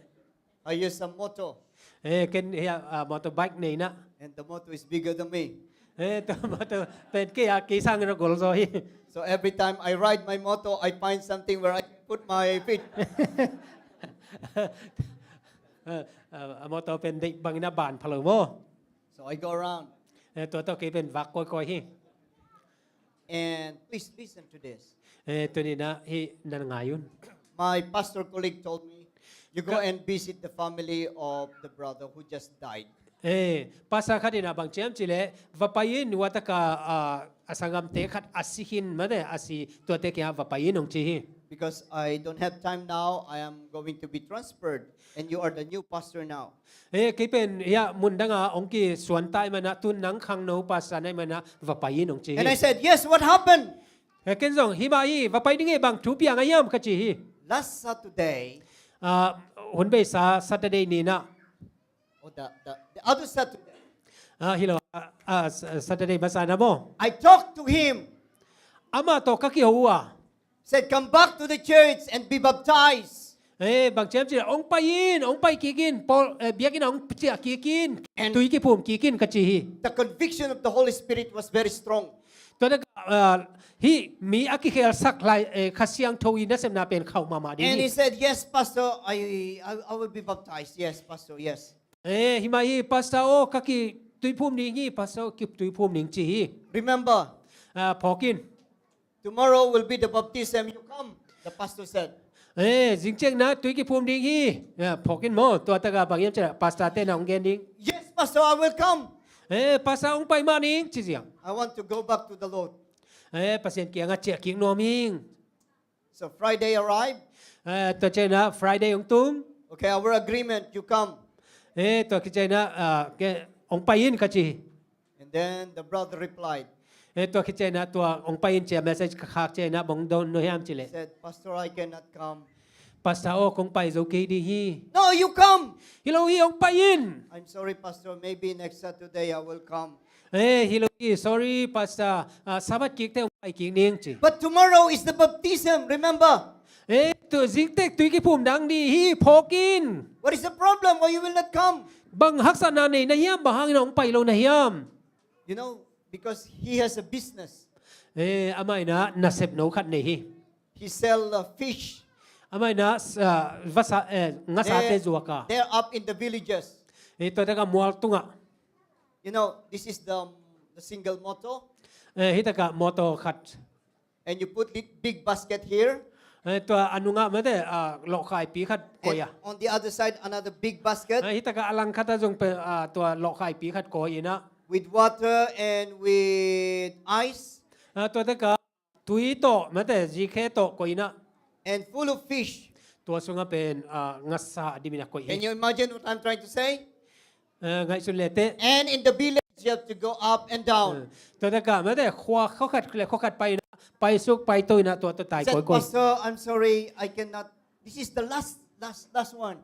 I use a motor. Eh, ken hih a, ah, motorbike nei in ah. And the motor is bigger than me. Eh, tua motor pen kei a, kei sangin a gol zaw hi. So every time I ride my motor, I find something where I can put my feet. Ah, ah, a motor pen deih bangin a ban pha lo maw. So I go around. Eh, tua tawh kei pen vak kawikawi hi. And please listen to this. Eh, tuni in ah hih na ngai un. My pastor colleague told me, "You go and visit the family of the brother who just died." Eh, pastor khat in a bang ci hiam cih leh, va pai in, tua taka, ah, a sanggamte khat a si khin, mate, a si, tuate kiangah va pai in hong ci hi. Because I don't have time now, I am going to be transferred, and you are the new pastor now. Eh, kei pen, ya, mun dangah hong kisuan ta ahih manin ah, tu-in nang khangno pastor na hih manin ah, va pai in hong ci hi. And I said, "Yes, what happened?" Eh, ken zong, hi mah hi, va pai ding hi, bang thu piang a hiam ka ci hi. Last Saturday. Ah, hun beisa Saturday ni-in ah. Oh, the, the, the other Saturday. Ah, hi lo, ah, ah, Sa-, Saturday masa-in ah maw. I talked to him. Amah tawh ka kiho uh a. Said, "Come back to the church and be baptized." Eh, bang ci hiam cih leh, hong pai in, hong pai kik in, Paul, eh, biakinn ah hong ciah kik in, and tui kiphum kik in ka ci hi. The conviction of the Holy Spirit was very strong. Tua tak, ah, hih mi a kikhelsak lai, eh, Kha Siangtho i nasepna pen khauh mahmah ding hi. And he said, "Yes, Pastor, I, I, I will be baptized. Yes, Pastor, yes." Eh, hi mah hi, Pastor aw, ka ki tui phum ding hi, Pastor aw, ki tui phum ding ci hi. Remember, ah, phawk in. Tomorrow will be the baptism. You come, the pastor said. Eh, zingciang na tui kiphum ding hi. Ya, phawk in maw, tua takah bang hiam cih leh, pastor te na hong gen ding. "Yes, Pastor, I will come." Eh, Pastor, hong pai mah ning, ci ziang. "I want to go back to the Lord." Eh, Pasian kiangah ciah kik nuam ing. So Friday arrived. Eh, tua ciangin ah Friday hong tung. "Okay, our agreement, you come." Eh, tua khit ciangin ah, ah, ke, hong pai in ka ci hi. And then the brother replied. Eh, tua khit ciangin ah, tua hong pai in ci-a message ka khak ciangin ah, bang hong dawng nuam hiam cih leh. Said, "Pastor, I cannot come." Pastor aw, kong pai zo kei ding hi. "No, you come." Hi lo hi, hong pai in. "I'm sorry, Pastor, maybe next Saturday I will come." Eh, hi lo hi, sorry, Pastor. Ah, Sabbath kik teh hong pai kik ning ci. "But tomorrow is the baptism, remember?" Eh, tu zingteh tui kiphum ding hi, phawk in. "What is the problem? Why you will not come?" Bang haksatna nei na hiam, bang hangin hong pai lo na hiam? You know, because he has a business. Eh, amah in ah nasepno khat nei hi. He sell, uh, fish. Amah in ah, uh, vasa, eh, ngasate zuak a. They're up in the villages. Eh, tua takah mual tungah. You know, this is the, the single motor. Eh, hih takah motor khat. And you put the big basket here. Eh, tua a nungah mate, ah, lawhkhaipi khat koih a. And on the other side, another big basket. Eh, hih takah a langkhat ah zong pen, ah, tua lawhkhaipi khat koih in ah. With water and with ice. Ah, tua takah tui tawh, mate, zikhe tawh koih in ah. And full of fish. Tua sungah pen, ah, ngasa a dimin a koih hi. Can you imagine what I'm trying to say? Eh, ngaihsun le teh. And in the village, you have to go up and down. Eh, tua takah, mate, khua, khua khat le khua khat pai in ah, pai suk, pai to in ah, tua, tua tai koih koih. Said, "Pastor, I'm sorry, I cannot. This is the last, last, last one."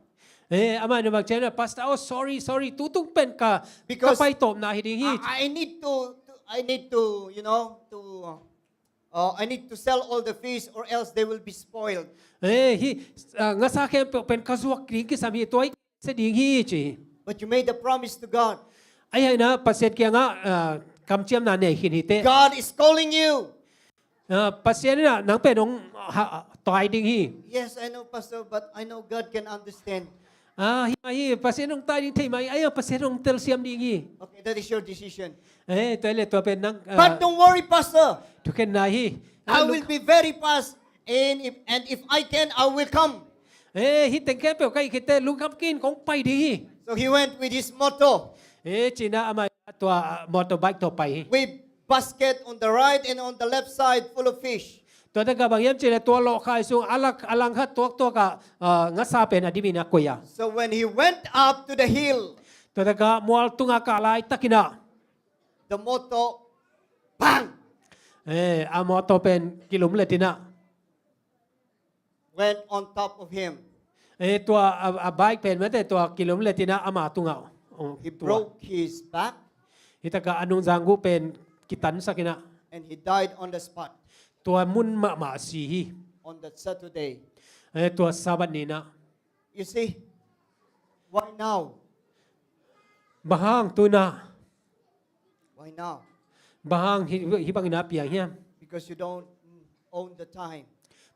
Eh, amah in bang ci hiam, "Pastor, oh, sorry, sorry. Tutung pen ka, ka pai tawpna hi ding hi." Because I, I need to, to, I need to, you know, to, uh, I need to sell all the fish or else they will be spoiled. Eh, hih, ah, ngasa khempeuh pen ka zuak ding kisam hi, tua hi sia ding hi ci. "But you made a promise to God." Ahih hangin ah Pasian kiangah, ah, kamciamna nei khin hi teh. "God is calling you." Ah, Pasian in ah nang pen hong, ha, tai ding hi. "Yes, I know, Pastor, but I know God can understand." Ah, hi mah hi, Pasian hong tai ding thei mah hi, ahih hang Pasian hong telsiam ding hi. "Okay, that is your decision." Eh, tua hi leh tua pen nang, ah, "But don't worry, Pastor. Thukhenna hi. I will be very fast, and if, and if I can, I will come." Eh, hih teng khempeuh ka hih khit teh lungkham kei in, kong pai ding hi. So he went with his motor. Eh, ci-in ah amah tua, ah, motorbike tawh pai hi. With basket on the right and on the left side full of fish. Tua takah bang hiam cih leh tua lawhkhai sung a lak, a langkhat tuaktuak ah, ah, ngasa pen a dimin a koih a. So when he went up to the hill, tua takah mual tungah kah laitakin ah, the motor, bang! Eh, a motor pen kilum letin ah. Went on top of him. Eh, tua, a, a bike pen mate, tua kilum letin ah ama tungah. Oh, tua. He broke his back. Hih takah a nungzang guh pen kitansak in ah. And he died on the spot. Tua mun mahmah a si hi. On that Saturday. Eh, tua Sabbath ni-in ah. You see, why now? Bang hang tu-in ah? Why now? Bang hang hih, hih bangin ah piang hiam? Because you don't own the time.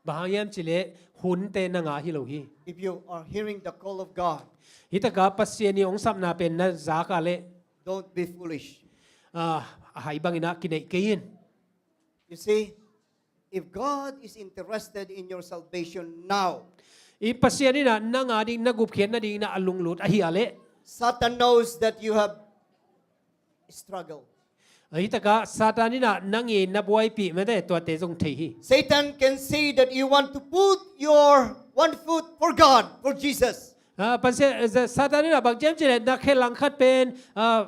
Bang hang hiam cih leh hunte na ngah hi lo hi. If you are hearing the call of God, hih takah Pasian ii hong sapna pen na zak a leh, don't be foolish. Ah, a hai bangin ah kineih kei in. You see, If God is interested in your salvation now, i Pasian in ah nang a ding na gupkhiat nading in ah a lunglut ahih leh, Satan knows that you have struggle. Hih takah Satan in ah nang i na buaipih mate tuate zong thei hi. Satan can see that you want to put your one foot for God, for Jesus. Ah, Pasian, eh, Satan in ah bang ciam cih leh na khe langkhat pen, ah,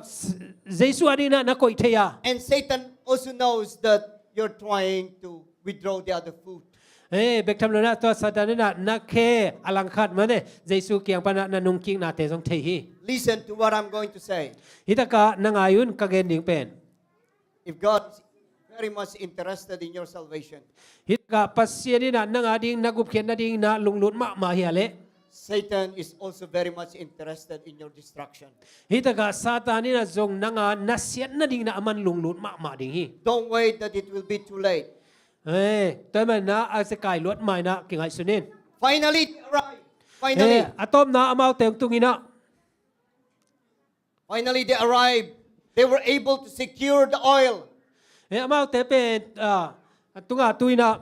Jesu a ding in ah na koih thei a. And Satan also knows that you're trying to withdraw the other foot. Eh, bek tham lo in ah tua Satan in ah na khe a langkhat mate Jesu kiang pan ah na nungkiknate zong thei hi. Listen to what I'm going to say. Hih takah na ngai un ka gen ding pen. If God is very much interested in your salvation, hih takah Pasian in ah nang a ding na gupkhiat nading in ah lunglut mahmah ahih leh, Satan is also very much interested in your destruction. Hih takah Satan in ah zong nang a na siat nading in ah aman lunglut mahmah ding hi. Don't wait that it will be too late. Eh, tua ahih manin ah a zekai luat ma in ah kingaihsun in. Finally, they arrive. Finally. Eh, a tawpna amaute hong tung in ah. Finally, they arrived. They were able to secure the oil. Eh, amaute pen, ah, a tunga tu in ah.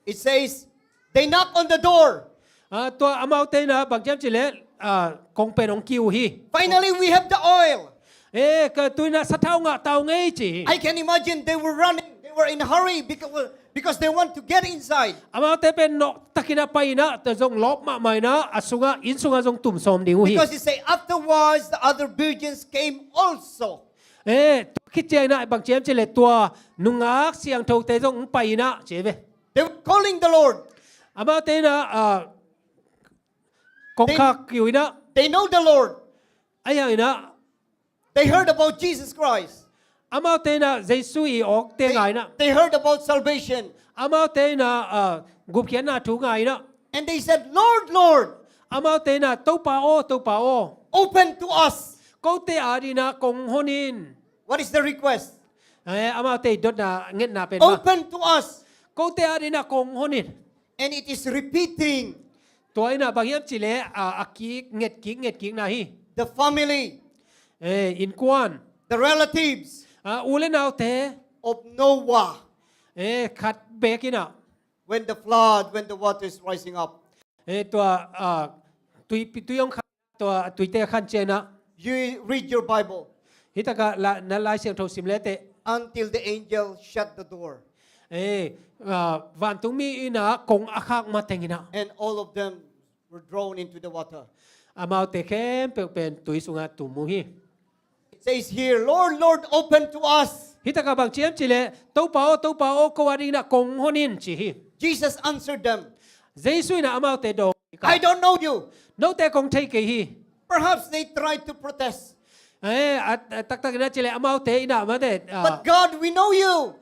It says, they knock on the door. Ah, tua amaute in ah bang ciam cih leh, ah, kong pen hong kiu hi. Finally, we have the oil. Eh, ka tu in ah sathau ngah ta ung ei ci hi. I can imagine they were running. They were in a hurry because, because they want to get inside. Amaute pen nawh takin ah pai in ah, tua zong lawp mahmah in ah, a sungah, inn sungah zong tum sawm ding uh hi. Because it say, afterwards, the other virgins came also. Eh, tua khit ciang in ah bang ciam cih leh tua nungak siangthote zong hong pai in ah ci ve. They were calling the Lord. Amaute in ah, ah, kongkhak kiu in ah. They know the Lord. Ahih hangin ah, they heard about Jesus Christ. Amaute in ah Jesu i awkte ngai in ah. They heard about salvation. Amaute in ah, ah, gupkhiatna thu ngai in ah. And they said, Lord, Lord. Amaute in ah, Topa aw, Topa aw. Open to us. Kote a ding in ah kong hon in. What is the request? Eh, amaute i dotna ngetna pen bang? Open to us. Kote a ding in ah kong hon in. And it is repeating. Tua in ah bang hiam cih leh, ah, a kik, nget kik, nget kikna hi. The family. Eh, innkuan. The relatives. Ah, u le naute. Of Noah. Eh, khat beek in ah. When the flood, when the water is rising up. Eh, tua, ah, tui, tui hong khan, tua tuite a khan ciang in ah. You read your Bible. Hih takah la, na Lai Siangtho sim le teh. Until the angel shut the door. Eh, ah, vantung mi in ah kong a khak mateng in ah. And all of them were drawn into the water. Amaute khempeuh pen tui sungah tum uh hi. It says here, Lord, Lord, open to us. Hih takah bang ciam cih leh, Topa aw, Topa aw, ko a ding in ah kong hon in ci hi. Jesus answered them. Jesu in ah amaute dawng. I don't know you. Note kong thei kei hi. Perhaps they tried to protest. Eh, a, a taktak in ah cih leh amaute in ah mate, ah. But God, we know you.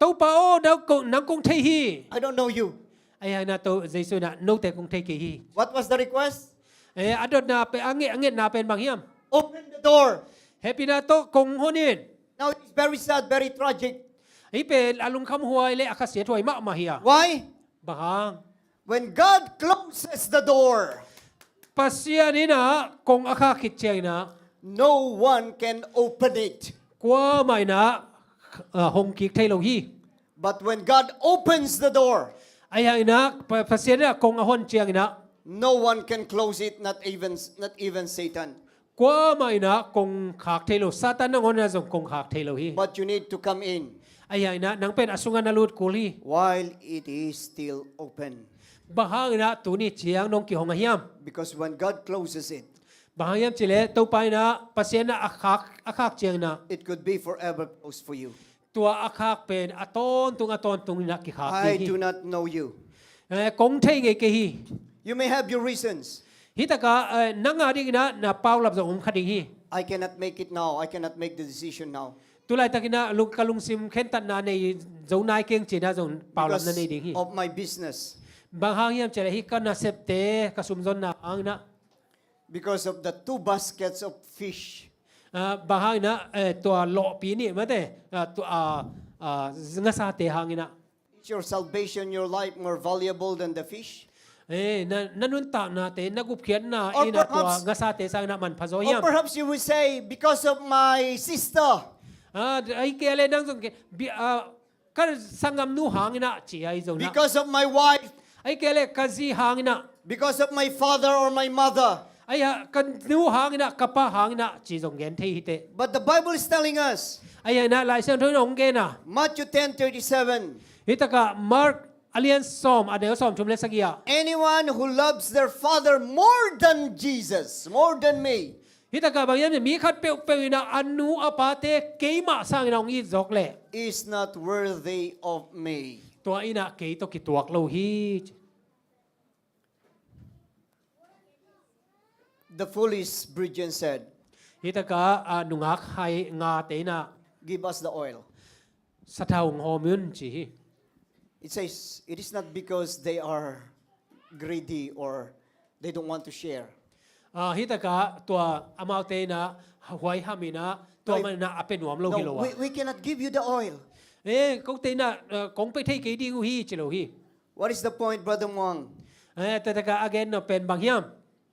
Topa aw, nang kong, nang kong thei hi. I don't know you. Ahih hangin ah Jesu in ah note kong thei kei hi. What was the request? Eh, a dotna pen, a nget, a ngetna pen bang hiam? Open the door. Hehpihna tawh kong hon in. Now it's very sad, very tragic. Hih pen a lungkham huai le a khasiat huai mahmah hi a. Why? Bang hang? When God closes the door, Pasian in ah kong a khak khit ciang in ah, no one can open it. Kuamah in ah, ah, hong kik thei lo hi. But when God opens the door, ahih hangin ah, Pa-, Pasian in ah kong a hon ciang in ah, no one can close it, not even, not even Satan. Kuamah in ah kong khak thei lo, Satan nangawn in ah zong kong khak thei lo hi. But you need to come in. Ahih hangin ah nang pen a sungah na lut kul hi. While it is still open. Bang hangin ah tuni ciang nong kihong a hiam? Because when God closes it, bang hang hiam cih leh Topa in ah, Pasian in ah a khak, a khak ciang in ah, it could be forever closed for you. Tua a khak pen a tawntung, a tawntung in ah kikhak ding hi. I do not know you. Eh, kong thei ngei kei hi. You may have your reasons. Hih takah, eh, nang a ding in ah na paulap zong om kha ding hi. I cannot make it now. I cannot make the decision now. Tulaitak in ah lung, ka lungsim khentatna nei zo nai keng ci in ah zong paulapna nei ding hi. Because of my business. Bang hang hiam cih leh hih ka nasepte, ka sumzonna hang in ah. Because of the two baskets of fish. Ah, bang hang in ah, eh, tua lawhpi nih mate, ah, tua, ah, ah, ngasate hang in ah. Is your salvation, your life more valuable than the fish? Eh, na, na nuntaknate, na gupkhiatna in ah tua ngasate sang in ah manpha zaw hiam? Or perhaps you will say, because of my sister. Ah, ahih kei leh nang zong ke, bi-, ah, Ka sanggamnu hangin ah ci ahi zong in ah. Because of my wife. Ahih kei leh ka zi hangin ah. Because of my father or my mother. Ahih hang ka nu hangin ah, ka pa hangin ah ci zong gen thei hi teh. But the Bible is telling us. Ahih hangin ah Lai Siangtho in hong gen a. Matthew ten thirty-seven. Hi takah Mark a lian sawm, a neu sawmthum le sagih ah. Anyone who loves their father more than Jesus, more than me. Hi takah bang hiam cih leh mi khat peuhpeuh in ah a nu a pate keimah sangin ah hong it zawk leh. Is not worthy of me. Tua in ah kei tawh kituak lo hi. The foolish virgin said. Hi takah, ah, nungak hai ngate in ah. Give us the oil. Sathau hong hawm un ci hi. It says, it is not because they are greedy or they don't want to share. Ah, hi takah tua amaute in ah huaiham in ah tua man in ah a pia nuam lo hi lo a. No, we, we cannot give you the oil. Eh, kote in ah, ah, kong pia thei kei ding uh hi ci lo hi. What is the point, Brother Muang? Eh, tua takah a gen nop pen bang hiam?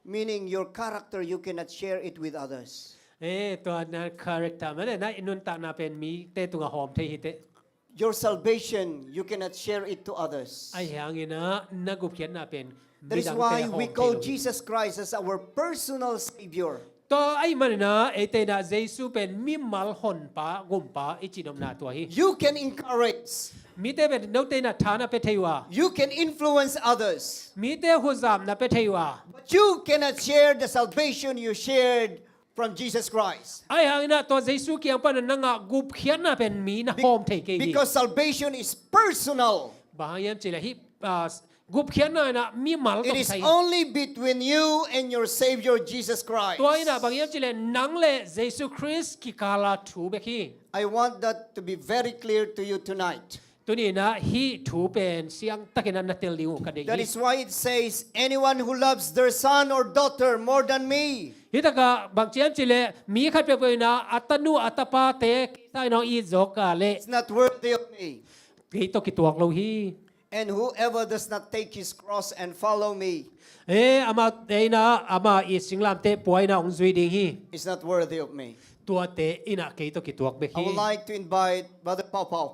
Meaning your character, you cannot share it with others. Eh, tua na character mah leh na i nuntakna pen mite tungah hawm thei hi teh. Your salvation, you cannot share it to others. Ahih hangin ah na gupkhiatna pen midangte hawm thei lo hi. That is why we call Jesus Christ as our personal Savior. Tua ahih manin ah eite in ah Jesu pen mimal honpa, gumpa i cihnopna tua hi. You can encourage. Mite pen note in ah tha na pia thei uh a. You can influence others. Mite huzap na pia thei uh a. But you cannot share the salvation you shared from Jesus Christ. Ahih hangin ah tua Jesu kiang pan a na ngah gupkhiatna pen mi na hawm thei kei hi. Because salvation is personal. Bang hang hiam cih leh hih, ah, gupkhiatna in ah mimal tawh kisai hi. It is only between you and your Savior Jesus Christ. Tua in ah bang hiam cih leh nang le Jesu Khrist kikal a thu bek hi. I want that to be very clear to you tonight. Tuni in ah hih thu pen siangtakin ah na tel ding uh ka deih hi. That is why it says, anyone who loves their son or daughter more than me. Hi takah bang ci hiam cih leh mi khat peuhpeuh in ah a tanu a tapate kei sangin hong it zawk a leh. Is not worthy of me. Kei tawh kituak lo hi. And whoever does not take his cross and follow me. Eh, amaute in ah ama it singlamteh pua in ah hong zui ding hi. Is not worthy of me. Tuate in ah kei tawh kituak bek hi. I would like to invite Brother Pau Pau.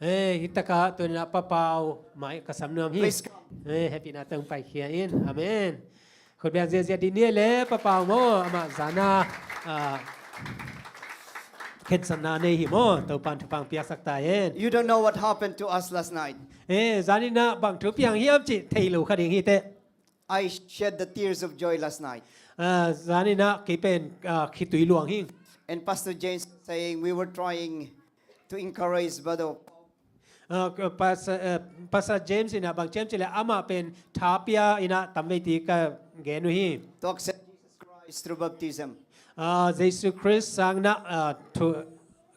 Eh, hi takah tuni in ah Pa Pau mai ka sam nuam hi. Please come. Eh, hehpihna tawh hong paikhia in. Amen. Khut beng ziahziah dih ni leh Pa Pau maw, amah zan a, ah, khensatna nei hi maw, Topa'n thupha hong piaksak ta hen. You don't know what happened to us last night. Eh, zan in ah bang thu piang hiam cih thei lo kha ding hi teh. I shed the tears of joy last night. Ah, zan in ah kei pen, ah, khitui luang hi. And Pastor James saying we were trying to encourage Brother. Ah, Pastor, eh, Pastor James in ah bang ci hiam cih leh amah pen tha pia in ah tamvei ti ka gen uh hi. To accept Jesus Christ through baptism. Ah, Jesu Khrist sang in ah, ah, thu,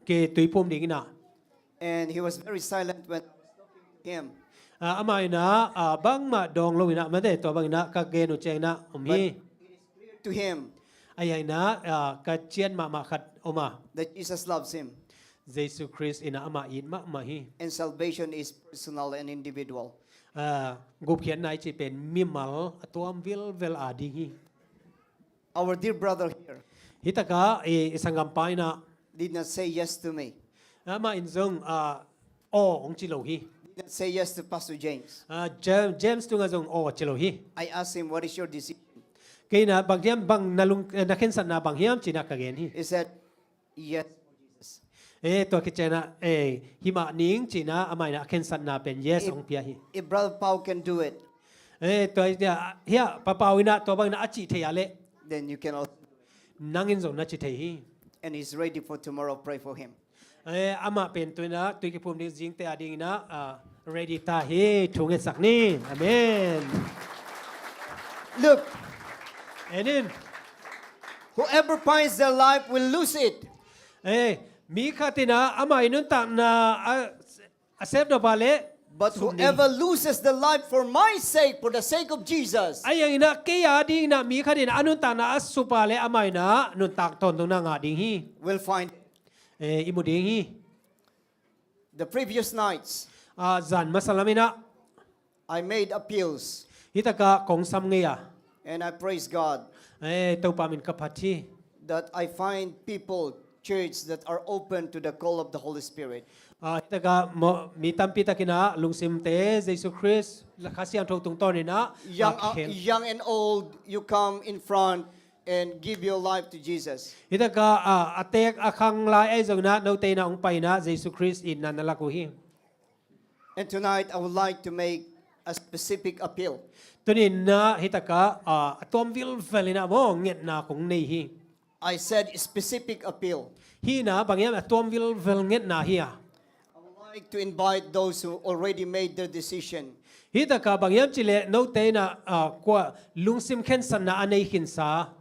kei tuiphum ding in ah. And he was very silent when I was talking to him. Ah, amah in ah, ah, bangmah dawng lo in ah, mate, tua bang in ah ka gen uh ciang in ah om hi. But it is clear to him. Ahih hang in ah, ah, ka cian mahmah khat om a. That Jesus loves him. Jesu Khrist in ah amah it mahmah hi. And salvation is personal and individual. Ah, gupkhiatna i cih pen mimal a tuam vilvel a ding hi. Our dear brother here. Hi takah i, i sanggampa in ah. Did not say yes to me. Amah in zong, ah, aw hong ci lo hi. Did not say yes to Pastor James. Ah, Jam-, James tungah zong aw ci lo hi. I asked him, what is your decision? Kei in ah bang hiam, bang na lung, eh, na khensatna bang hiam ci in ah ka gen hi. He said, yes, Jesus. Eh, tua khit ciang in ah, eh, hih mah ning ci in ah amah in ah khensatna pen yes hong pia hi. If Brother Pau can do it, eh, tua hi a, hi a, Pa Pau in ah tua bang in ah a cih thei a leh. Then you can also. Nang in zong na ci thei hi. And he's ready for tomorrow. Pray for him. Eh, amah pen tu in ah, tui kiphum ding zingte a ding in ah, ah, ready ta hi, thu ngetsak ni. Amen. Look. Amen. Whoever finds their life will lose it. Eh, mi khat in ah amah i nuntakna a, a sep nop a leh. But whoever loses the life for my sake, for the sake of Jesus, ahih hang in ah kei a ding in ah mi khat in a nuntakna a sup a leh amah in ah nuntak tawntungna ngah ding hi. Will find it. Eh, i mu ding hi. The previous nights, ah, zan masa lam in ah, I made appeals. Hi takah kong sam ngei a. And I praise God. Eh, Topa min ka phat hi. That I find people church that are open to the call of the Holy Spirit. Ah, hitakah mo-, mi tampi takinah lungsimte Jesu Khrist Kha Siangtho tungtawninah, young, ah, uh, khen- young and old, you come in front and give your life to Jesus. Hitakah, ah, a teek a khang lai ahi zonginah note inah hong painah Jesu Khrist itna na lak uh hi. And tonight I would like to make a specific appeal. Tuninah hitakah, ah, a tuam vilvelinah maw ngetna kong nei hi. I said specific appeal. Hinah bang hiam a tuam vilvel ngetna hi a. I would like to invite those who already made their decision. Hitakah bang hiam cileh note inah, ah, kua lungsim khensatna a nei khinsa.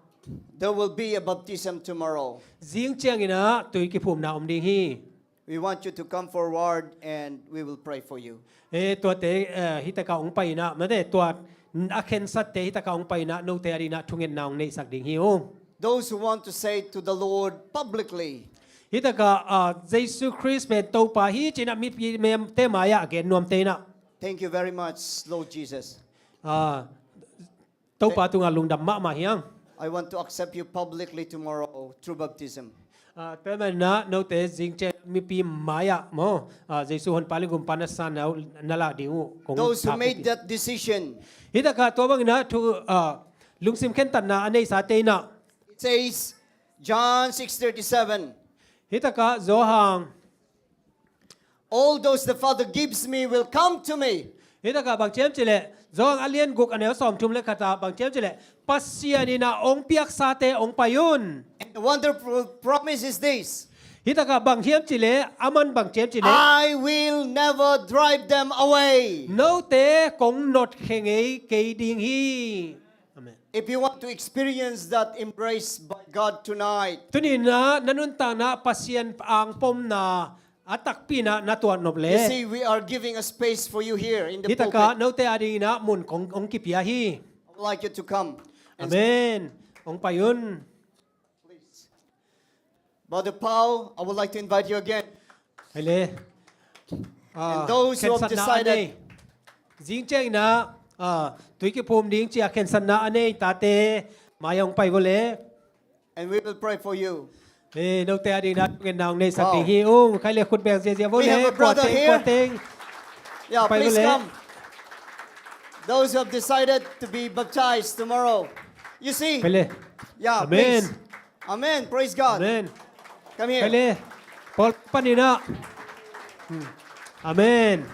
There will be a baptism tomorrow. Zing cianginah tui kiphumna om ding hi. We want you to come forward and we will pray for you. Eh, tuate, eh, hitakah hong painah, mate, tua a khensatte hitakah hong painah note a dinah thungetna hong neihsak ding hi ung. Those who want to say to the Lord publicly. Hitakah, ah, Jesu Khrist pen Topa hi cinah mipite mai-ah a gen nuamte inah. Thank you very much, Lord Jesus. Ah, Topa tungah lungdam mahmah hi ung. I want to accept you publicly tomorrow through baptism. Ah, tua maninah note zing ciang mipi mai-ah maw, ah, Jesu Honpa le Gumpa na sa na, na lak ding uh kong thak uh hi. Those who made that decision. Hitakah tua banginah thu, ah, lungsim khentatna a neisate inah. It says, John six thirty-seven. Hitakah Johan All those the Father gives me will come to me. Hitakah bang ci hiam cileh, Johan a lian guk a neu sawmthum le khatah bang ci hiam cileh, Pasian inah hong piaksate hong pai un. And the wonderful promise is this. Hitakah bang hiam cileh, aman bang ci hiam cileh. I will never drive them away. Note kong notkhia ngei kei ding hi. Amen. If you want to experience that embrace by God tonight, tuninah na nuntakna Pasian angpomna a takpinah na tuat nop le. You see, we are giving a space for you here in the pulpit. Hitakah note a dinginah mun kong hong kipia hi. I would like you to come. Amen. Hong pai un. Please. Brother Paul, I would like to invite you again. Hai le. And those who have decided. Zing cianginah, ah, tui kiphum ding ci-a khensatna a nei tate mai-ah hong pai vua le. And we will pray for you. Eh, note a dinginah thungetna hong neihsak ding hi ung. Khai le khut beng ziazia vua le. We have a brother here. Kua teng, kua teng. Yeah, please come. Those who have decided to be baptized tomorrow. You see? Khai le. Yeah, please. Amen. Amen. Praise God. Amen. Come here. Khai le. Paul paninah. Hmm. Amen.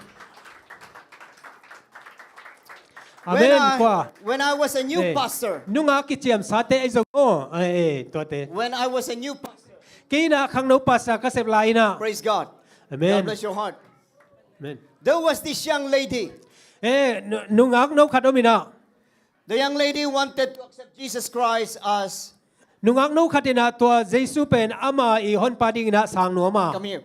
Amen. When I, kua, when I was a new pastor. Nungak kiciamsate ahi zong aw. Eh, eh, tuate. When I was a new pastor. Kei inah khangno pastor ka sep lai inah. Praise God. Amen. God bless your heart. Amen. There was this young lady. Eh, nu-, nungak no khat om inah. The young lady wanted to accept Jesus Christ as. Nungak no khat inah tua Jesu pen ama i Honpa dinginah sang nuam a. Come here.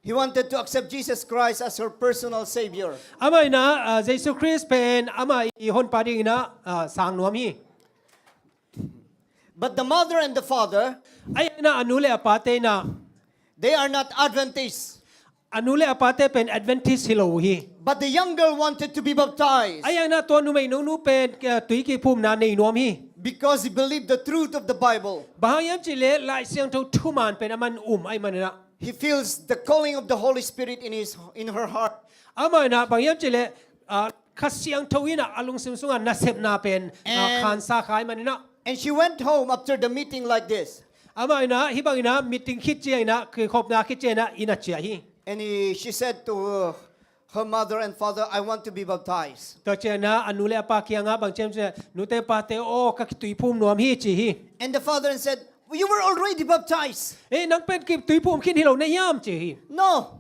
He wanted to accept Jesus Christ as her personal savior. Amah inah, ah, Jesu Khrist pen ama i Honpa dinginah, ah, sang nuam hi. But the mother and the father, ahi hangin a nu le a pate in a, they are not Adventist. A nu le a pate pen Adventist hi lo uh hi. But the young girl wanted to be baptized. Ahi hangin tua numei nonu pen, eh, tui kiphumna nei nuam hi. Because he believed the truth of the Bible. Bang hang hiam cih leh Lai Siangtho thuman pen aman um ahih manin ah. He feels the calling of the Holy Spirit in his, in her heart. Amah in ah bang hiam cih leh, ah, Kha Siangtho in ah a lungsim sungah nasepna pen, ah, khansa kha ahih manin ah. And she went home after the meeting like this. Amah in ah, hih bangin ah, meeting khit ciangin ah, kikhopna khit ciangin ah, inn ah ciah hi. And he, she said to her, her mother and father, "I want to be baptized." Tua ciangin ah, a nu le a pa kiangah bang ci hiam cih leh, "Nute pate aw, ka kituiphum nuam hi," ci hi. And the father said, "You were already baptized." "Eh, nang pen kituiphum khin hi lo na hiam?" ci hi. "No."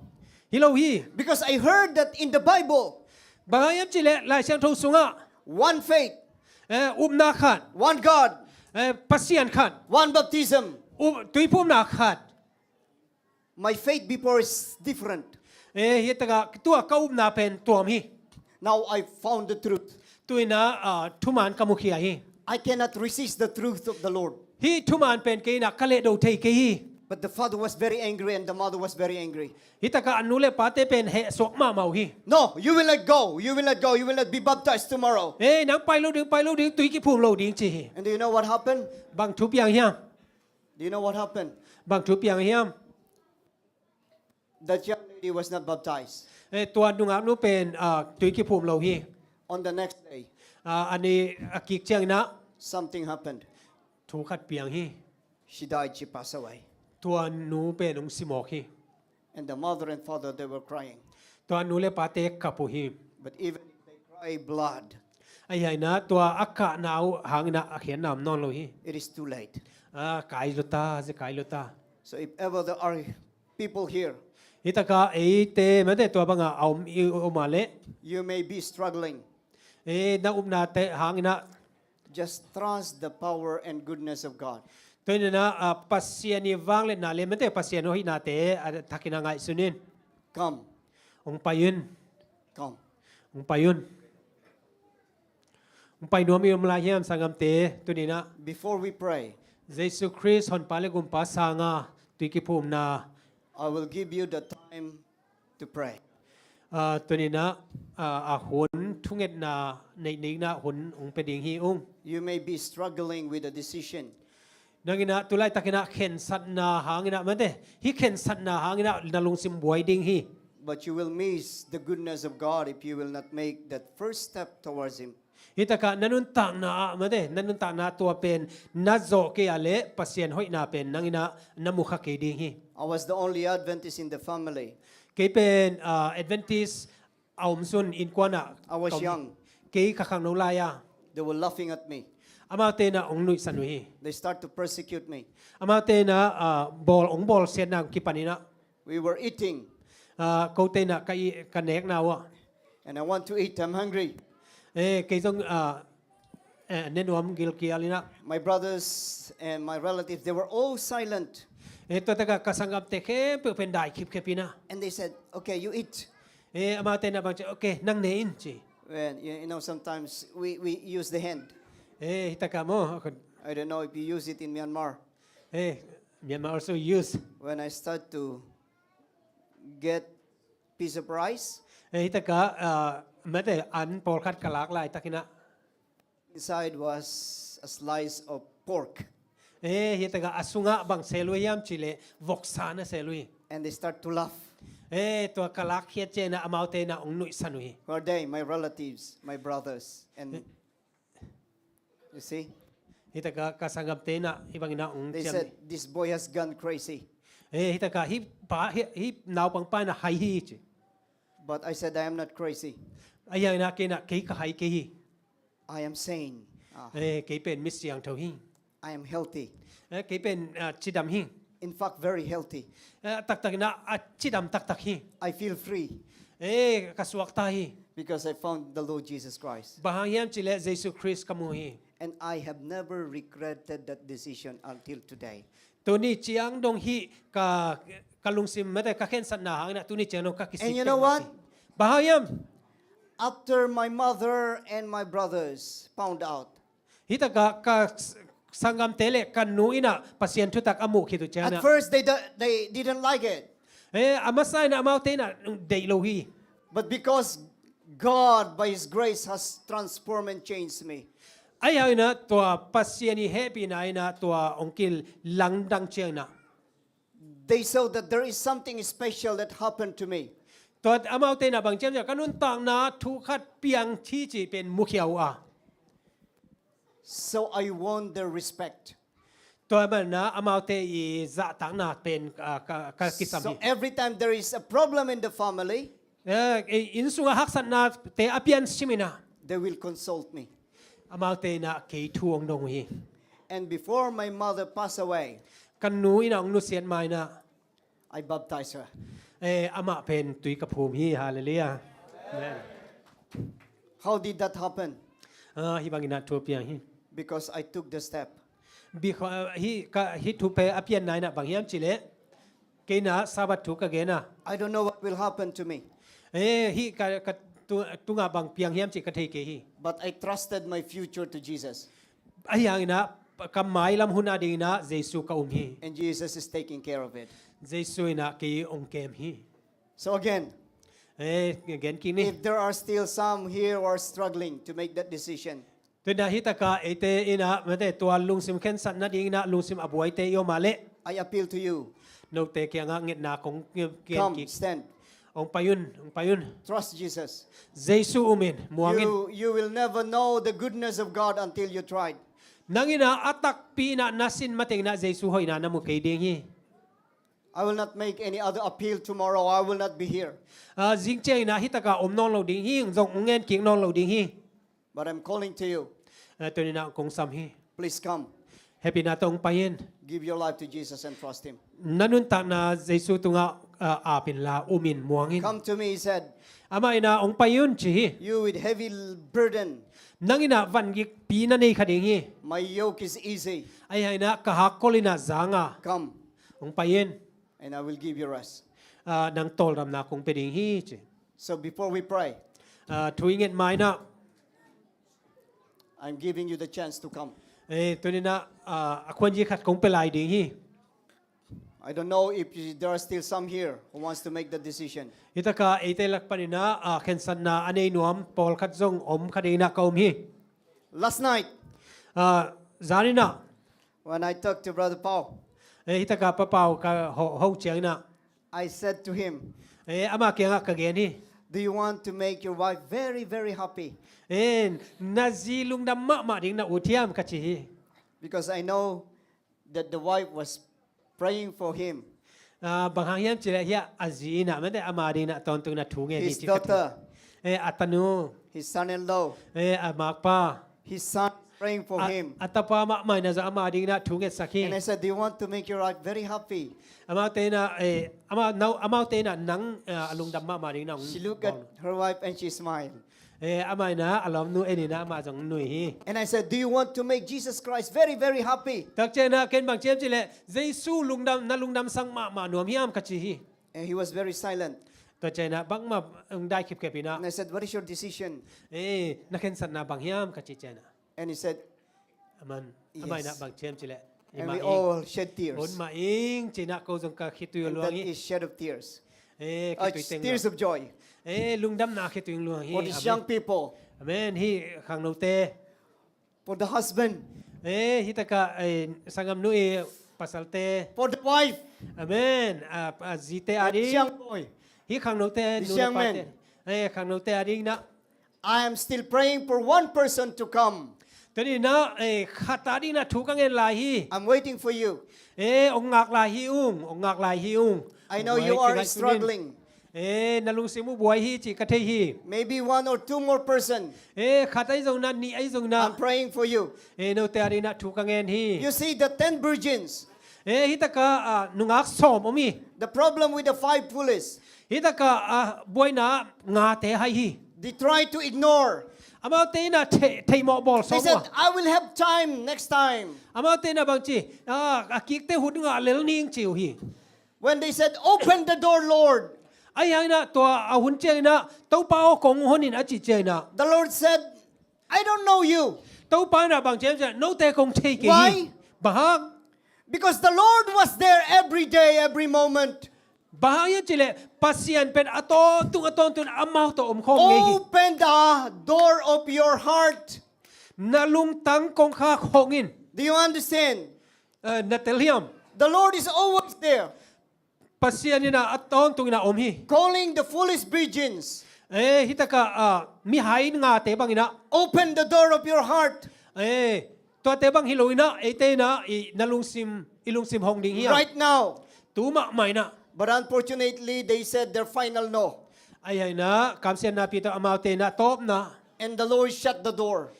"Hi lo hi. Because I heard that in the Bible." Bang hang hiam cih leh Lai Siangtho sungah. "One faith." Eh, upna khat. "One God." Eh, Pasian khat. "One baptism." Up, tuiphumna khat. "My faith before is different." Eh, hih takah tua ka upna pen tuam hi. "Now I found the truth." Tu-in ah, ah, thuman ka mukhia hi. "I cannot resist the truth of the Lord." Hih thuman pen kei in ah ka lehdo thei kei hi. But the father was very angry and the mother was very angry. Hih takah a nu le pate pen hehsuak mahmah uh hi. "No, you will not go. You will not go. You will not be baptized tomorrow." "Eh, nang pai lo ding, pai lo ding, tui kiphum lo ding," ci hi. And do you know what happened? Bang thu piang hiam? Do you know what happened? Bang thu piang hiam? That young lady was not baptized. Eh, tua nungaknu pen, ah, tui kiphum lo hi. On the next day, ah, a ni a kik ciangin ah, something happened. Thu khat piang hi. She died, she passed away. Tua nu pen hong simawk hi. And the mother and father, they were crying. Tua nu le pate kap uh hi. But even if they cry blood, ahi hangin ah tua a kahna uh hangin ah a khiatna om nawn lo hi. It is too late. Ah, kai lo ta, zia kai lo ta. So if ever there are people here, hi takah eite mate tua banga a om i om a leh, you may be struggling. Eh, na upnate hangin ah, just trust the power and goodness of God. Tua in ah, ah, Pasian i vangliatna le mate Pasian hoihnate a thakin ah ngaihsun in. Come. Hong pai un. Come. Hong pai un. Hong pai nuam i om lai hiam sanggamte tuni in ah? Before we pray, Jesu Khrist Honpa le Gumpa sanga tui kiphumna, I will give you the time to pray. Ah, tuni in ah, ah, a hun thungetna neih nikna hun hong pia ding hi ung. You may be struggling with a decision. Nang in ah tulaitakin ah khensatna hangin ah mate, hih khensatna hangin ah na lungsim buai ding hi. But you will miss the goodness of God if you will not make that first step towards Him. Hi takah na nuntakna ah mate, na nuntakna tua pen na zawh kei a leh Pasian hoihna pen nang in ah na mukha kei ding hi. I was the only Adventist in the family. Kei pen, ah, Adventist a om sun innkuan ah, I was young. Kei ka khangno lai a. They were laughing at me. Amaute in ah hong nuihsan uh hi. They start to persecute me. Amaute in ah, ah, bawl, hong bawlsiatna kipan in ah. We were eating. Ah, kote in ah ka i, ka nekna uh ah. And I want to eat, I'm hungry. Eh, kei zong, ah, eh, ne nuam gilkial in ah. My brothers and my relatives, they were all silent. Eh, tua takah ka sanggamte khempeuh pen dai khipkhep in ah. And they said, "Okay, you eat." Eh, amaute in ah bang ci, "Okay, nang ne in," ci. When, you, you know, sometimes we, we use the hand. Eh, hi takah maw. I don't know if you use it in Myanmar. Eh, Myanmar also use. When I start to get piece of rice. Eh, hi takah, ah, mate, an pawlkhat ka lak laitakin ah. Inside was a slice of pork. Eh, hi takah a sungah bang sel uh hiam cih leh voksa na sel uh hi. And they start to laugh. Eh, tua ka lakkhiat ciangin ah amaute in ah hong nuihsan uh hi. Who are they? My relatives, my brothers. And You see? Hi takah ka sanggamte in ah hih bangin ah hong ciam hi. They said, "This boy has gone crazy." Eh, hi takah hih pa, hih, hih naupangpa in ah hai hi ci. But I said, "I am not crazy." Ahi hangin ah kei in ah kei ka hai kei hi. I am sane. Ah. Eh, kei pen mi siangtho hi. I am healthy. Eh, kei pen, ah, cidam hi. In fact, very healthy. Eh, taktak in ah, a cidam taktak hi. I feel free. Eh, ka suakta hi. Because I found the Lord Jesus Christ. Bang hang hiam cih leh Jesu Khrist ka mu hi. And I have never regretted that decision until today. Tuni ciang dong hih ka, ka lungsim mate ka khensatna hangin ah tuni ciang dong ka kisik. And you know what? Bang hang hiam? After my mother and my brothers found out, Hi takah ka s-, sanggamte le ka nu in ah Pasian thutak a muh khit uh ciangin ah. At first, they do-, they didn't like it. Eh, a masa in ah amaute in ah deih lo hi. But because God, by His grace, has transformed and changed me. Ahi hangin ah tua Pasian i hehpihna in ah tua hong kilangdang ciangin ah. They saw that there is something special that happened to me. Tua amaute in ah bang ciam ciam ka nuntakna thu khat piang hi cih pen mukhia uh a. So I won their respect. Tua manin ah amaute i zahtakna pen, ah, ka, ka kisam hi. So every time there is a problem in the family, eh, i inn sungah haksatnate a pian simin ah, they will consult me. Amaute in ah kei thu hong dong uh hi. And before my mother passed away, ka nu in ah hong nusiat ma-in ah, I baptized her. Eh, amah pen tui ka phum hi. Hallelujah. Amen. How did that happen? Ah, hih bangin ah thu a piang hi. Because I took the step. Because, ah, hih ka, hih thu pen a pianna in ah bang hiam cih leh, kei in ah Sabbath thu ka gen a. I don't know what will happen to me. Eh, hih ka, ka tu-, tungah bang piang hiam cih ka thei kei hi. But I trusted my future to Jesus. Ahi hangin ah ka mailam hun a dingin ah Jesu ka um hi. And Jesus is taking care of it. Jesu in ah kei hong kem hi. So again, eh, gen kik ni. If there are still some here who are struggling to make that decision, Tuni-in ah hi takah eite in ah mate tua lungsim khensat nadingin ah lungsim a buaite i om a leh, I appeal to you. Note kiangah ngetna kong gen kik. Come, stand. Hong pai un, hong pai un. Trust Jesus. Jesu um in, muang in. You, you will never know the goodness of God until you tried. Nang in ah a takpi in ah na sin mateng in ah Jesu hoihna na mu kei ding hi. I will not make any other appeal tomorrow. I will not be here. Ah, zing ciangin ah hi takah om nawn lo ding hi, zong hong ngen kik nawn lo ding hi. But I'm calling to you. Ah, tuni-in ah kong sam hi. Please come. Hehpihna tawh hong pai in. Give your life to Jesus and trust Him. Na nuntakna Jesu tungah, ah, ap inla, um in, muang in. Come to me, He said. Amah in ah hong pai un ci hi. You with heavy burden. Nang in ah van gikpi na nei kha ding hi. My yoke is easy. Ahih hangin ah ka hakkol in ah zang a. Come. Hong pai in. And I will give you rest. Ah, nang tawldamna kong pia ding hi ci. So before we pray, ah, thu i nget ma-in ah, I'm giving you the chance to come. Eh, tuni-in ah, ah, a khuanzi khat kong pia lai ding hi. I don't know if there are still some here who wants to make the decision. Hi takah eite lak panin ah, ah, khensatna a nei nuam pawlkhat zong om kha dingin ah ka um hi. Last night, ah, zan in ah, when I talked to Brother Pau, eh, hi takah Pa Pau ka ho, ho ciangin ah, I said to him, eh, amah kiangah ka gen hi. Do you want to make your wife very, very happy? Eh, na zi lungdam mahmah ding na ut hiam ka ci hi. Because I know that the wife was praying for him. Ah, bang hang hiam cih leh hi a, a zi in ah mate ama dingin ah tawntungin ah thu ngen hi. His daughter. Eh, a tanu. His son-in-law. Eh, a makpa. His son praying for him. A tapa mahmah in ah zong ama dingin ah thu ngetsak hi. And I said, do you want to make your wife very happy? Amaute in ah, eh, amau, amaute in ah nang, eh, a lungdam mahmah dingin ah. She looked at her wife and she smiled. Eh, amah in ah a lawmnu en in ah amah zong nui hi. And I said, do you want to make Jesus Christ very, very happy? Tua ciangin ah ken bang ci hiam cih leh Jesu lungdam, na lungdamsak mahmah nuam hiam ka ci hi. And he was very silent. Tua ciangin ah bangmah hong dai khepkhep in ah. And I said, what is your decision? Eh, na khensatna bang hiam ka cih ciangin ah. And he said, aman, yes. Amah in ah bang ci hiam cih leh, and we all shed tears. Hun mah ing ci-in ah ko zong ka khitui luang hi. And that is shed of tears. Eh, khitui teng tears of joy. Eh, lungdamna khitui luang hi. For these young people. Amen. Hih khangnote. For the husband. Eh, hi takah, eh, sanggamnu i pasalte. For the wife. Amen. Ah, ah, zite ading. This young boy. Hih khangnote, this young man. Eh, khangnote ading in ah. I am still praying for one person to come. Tuni-in ah, eh, khat adingin ah thu ka ngen lai hi. I'm waiting for you. Eh, hong ngak lai hi ung, hong ngak lai hi ung. I know you are struggling. Eh, na lungsim uh buai hi cih ka thei hi. Maybe one or two more person. Eh, khat ahi zongin ah, nih ahi zongin ah. I'm praying for you. Eh, note adingin ah thu ka ngen hi. You see the ten virgins. Eh, hi takah, ah, nungak sawm om hi. The problem with the five foolish. Hi takah, ah, buaina ngate hai hi. They try to ignore. Amaute in ah thei, theihmawh bawl sawm uh a. They said, I will have time next time. Amaute in ah bang ci, ah, a kikte hun ngah lel ning ci uh hi. When they said, open the door, Lord. Ahih hangin ah tua a hun ciangin ah, Topa aw kong hon in a cih ciangin ah. The Lord said, I don't know you. Topa in ah bang ci hiam cih leh, note kong thei kei hi. Why? Bang hang? Because the Lord was there every day, every moment. Bang hang hiam cih leh Pasian pen a tawntung, a tawntung amau tawh om khawm ngei hi. Open the door of your heart. Na lungtang kongkhak hong in. Do you understand? Eh, na tel hiam? The Lord is always there. Pasian in ah a tawntung in ah om hi. Calling the foolish virgins. Eh, hi takah, ah, mihai ngate bangin ah. Open the door of your heart. Eh, tuate bang hi lo in ah, eite in ah, i, na lungsim, i lungsim hong ding hi a. Right now. Tu mahmah in ah. But unfortunately, they said their final no. Ahih hangin ah, kamsiatna pi tawh amaute in ah tawpna. And the Lord shut the door.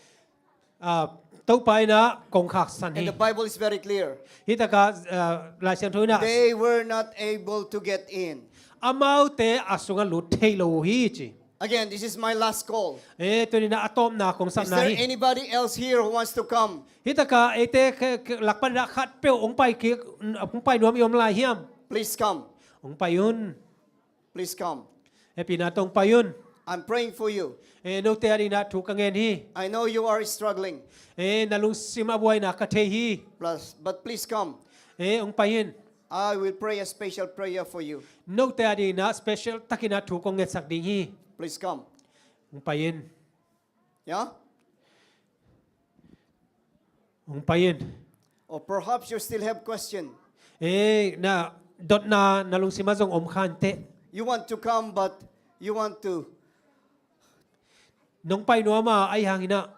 Ah, Topa in ah kongkhak san hi. And the Bible is very clear. Hi takah, ah, Lai Siangtho in ah. They were not able to get in. Amaute a sungah lut thei lo uh hi ci. Again, this is my last call. Eh, tuni-in ah a tawpna kong sapna hi. Is there anybody else here who wants to come? Hi takah eite lak panin ah khatpeuh hong pai kik, hong pai nuam i om lai hiam? Please come. Hong pai un. Please come. Hehpihna tawh hong pai un. I'm praying for you. Eh, note adingin ah thu ka ngen hi. I know you are struggling. Eh, na lungsim a buaina ka thei hi. Plus, but please come. Eh, hong pai in. I will pray a special prayer for you. Note adingin ah special takin ah thu kong ngetsak ding hi. Please come. Hong pai in. Yeah? Hong pai in. Or perhaps you still have question. Eh, na dotna na lungsimah zong om kha inteh. You want to come, but you want to Nong pai nuam a, ahi hanginah.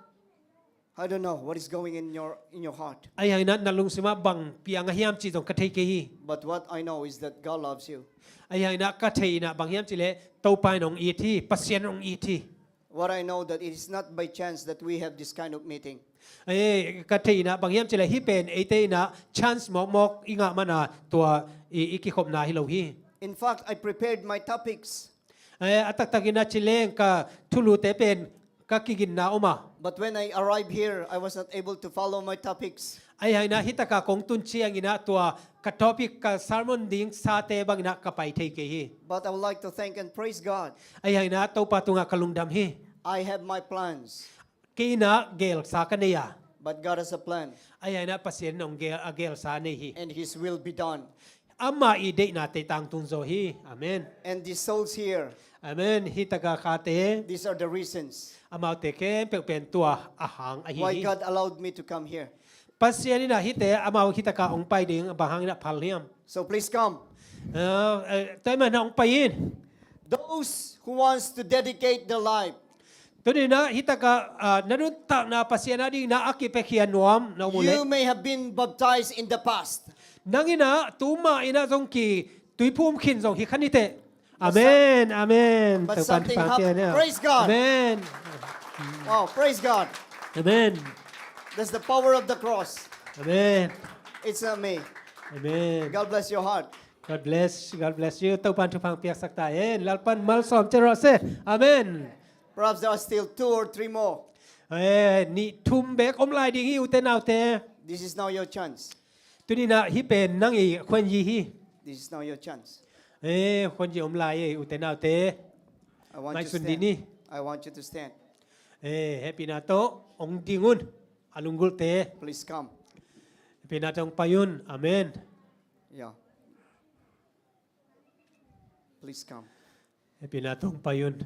I don't know what is going in your, in your heart. Ahi hanginah na lungsimah bang piang a hiam cih zong ka thei kei hi. But what I know is that God loves you. Ahi hanginah ka thei inah bang hiam cih leh Topa in hong it hi, Pasian in hong it hi. What I know that it is not by chance that we have this kind of meeting. Eh, ka thei inah bang hiam cih leh hih pen eite inah chance mawkmawk i ngah mana tua i, i kikhopna hi lo hi. In fact, I prepared my topics. Eh, a taktak inah ci leng ka thulute pen ka kiginna om a. But when I arrived here, I was not able to follow my topics. Ahi hanginah hih takah kong tun cianginah tua ka topic, ka sermon ding sate banginah ka pai thei kei hi. But I would like to thank and praise God. Ahi hanginah Topa tungah ka lungdam hi. I have my plans. Kei inah gelsa ka nei a. But God has a plan. Ahi hanginah Pasian in hong gel, a gelsa nei hi. And His will be done. Ama i deihnate tangtung zaw hi. Amen. And these souls here, Amen. Hih taka khate, these are the reasons amaute khempeuh pen tua a hang ahi hi. Why God allowed me to come here. Pasian inah hihte amau hih taka hong pai ding bang hanginah phal hiam. So please come. Ah, eh, tua ahih manin hong pai in. Those who wants to dedicate their life. Tuninah hih takah, ah, na nuntakna Pasian a dingin a kipiakhia nuam na om uh leh. You may have been baptized in the past. Nang inah tuma inah zong ki tuiphum khin zong hi kha ni teh. Amen, amen. But something happened. Praise God. Amen. Wow, praise God. Amen. That's the power of the cross. Amen. It's not me. Amen. God bless your heart. God bless, God bless you. Topan thupha piaksak ta hen. Lalpan malsawm ciat rawh seh. Amen. Perhaps there are still two or three more. Eh, nih thum bek om lai ding hi, ute naute. This is now your chance. Tuninah hih pen nang i khuanyi hi. This is now your chance. Eh, khuanyi om lai e, ute naute. I want you to stand. Ngaihsun dih ni. I want you to stand. Eh, hehpihna tawh hong ding un. A lunggulhte. Please come. Hehpihna tawh hong pai un. Amen. Yeah. Please come. Hehpihna tawh hong pai un.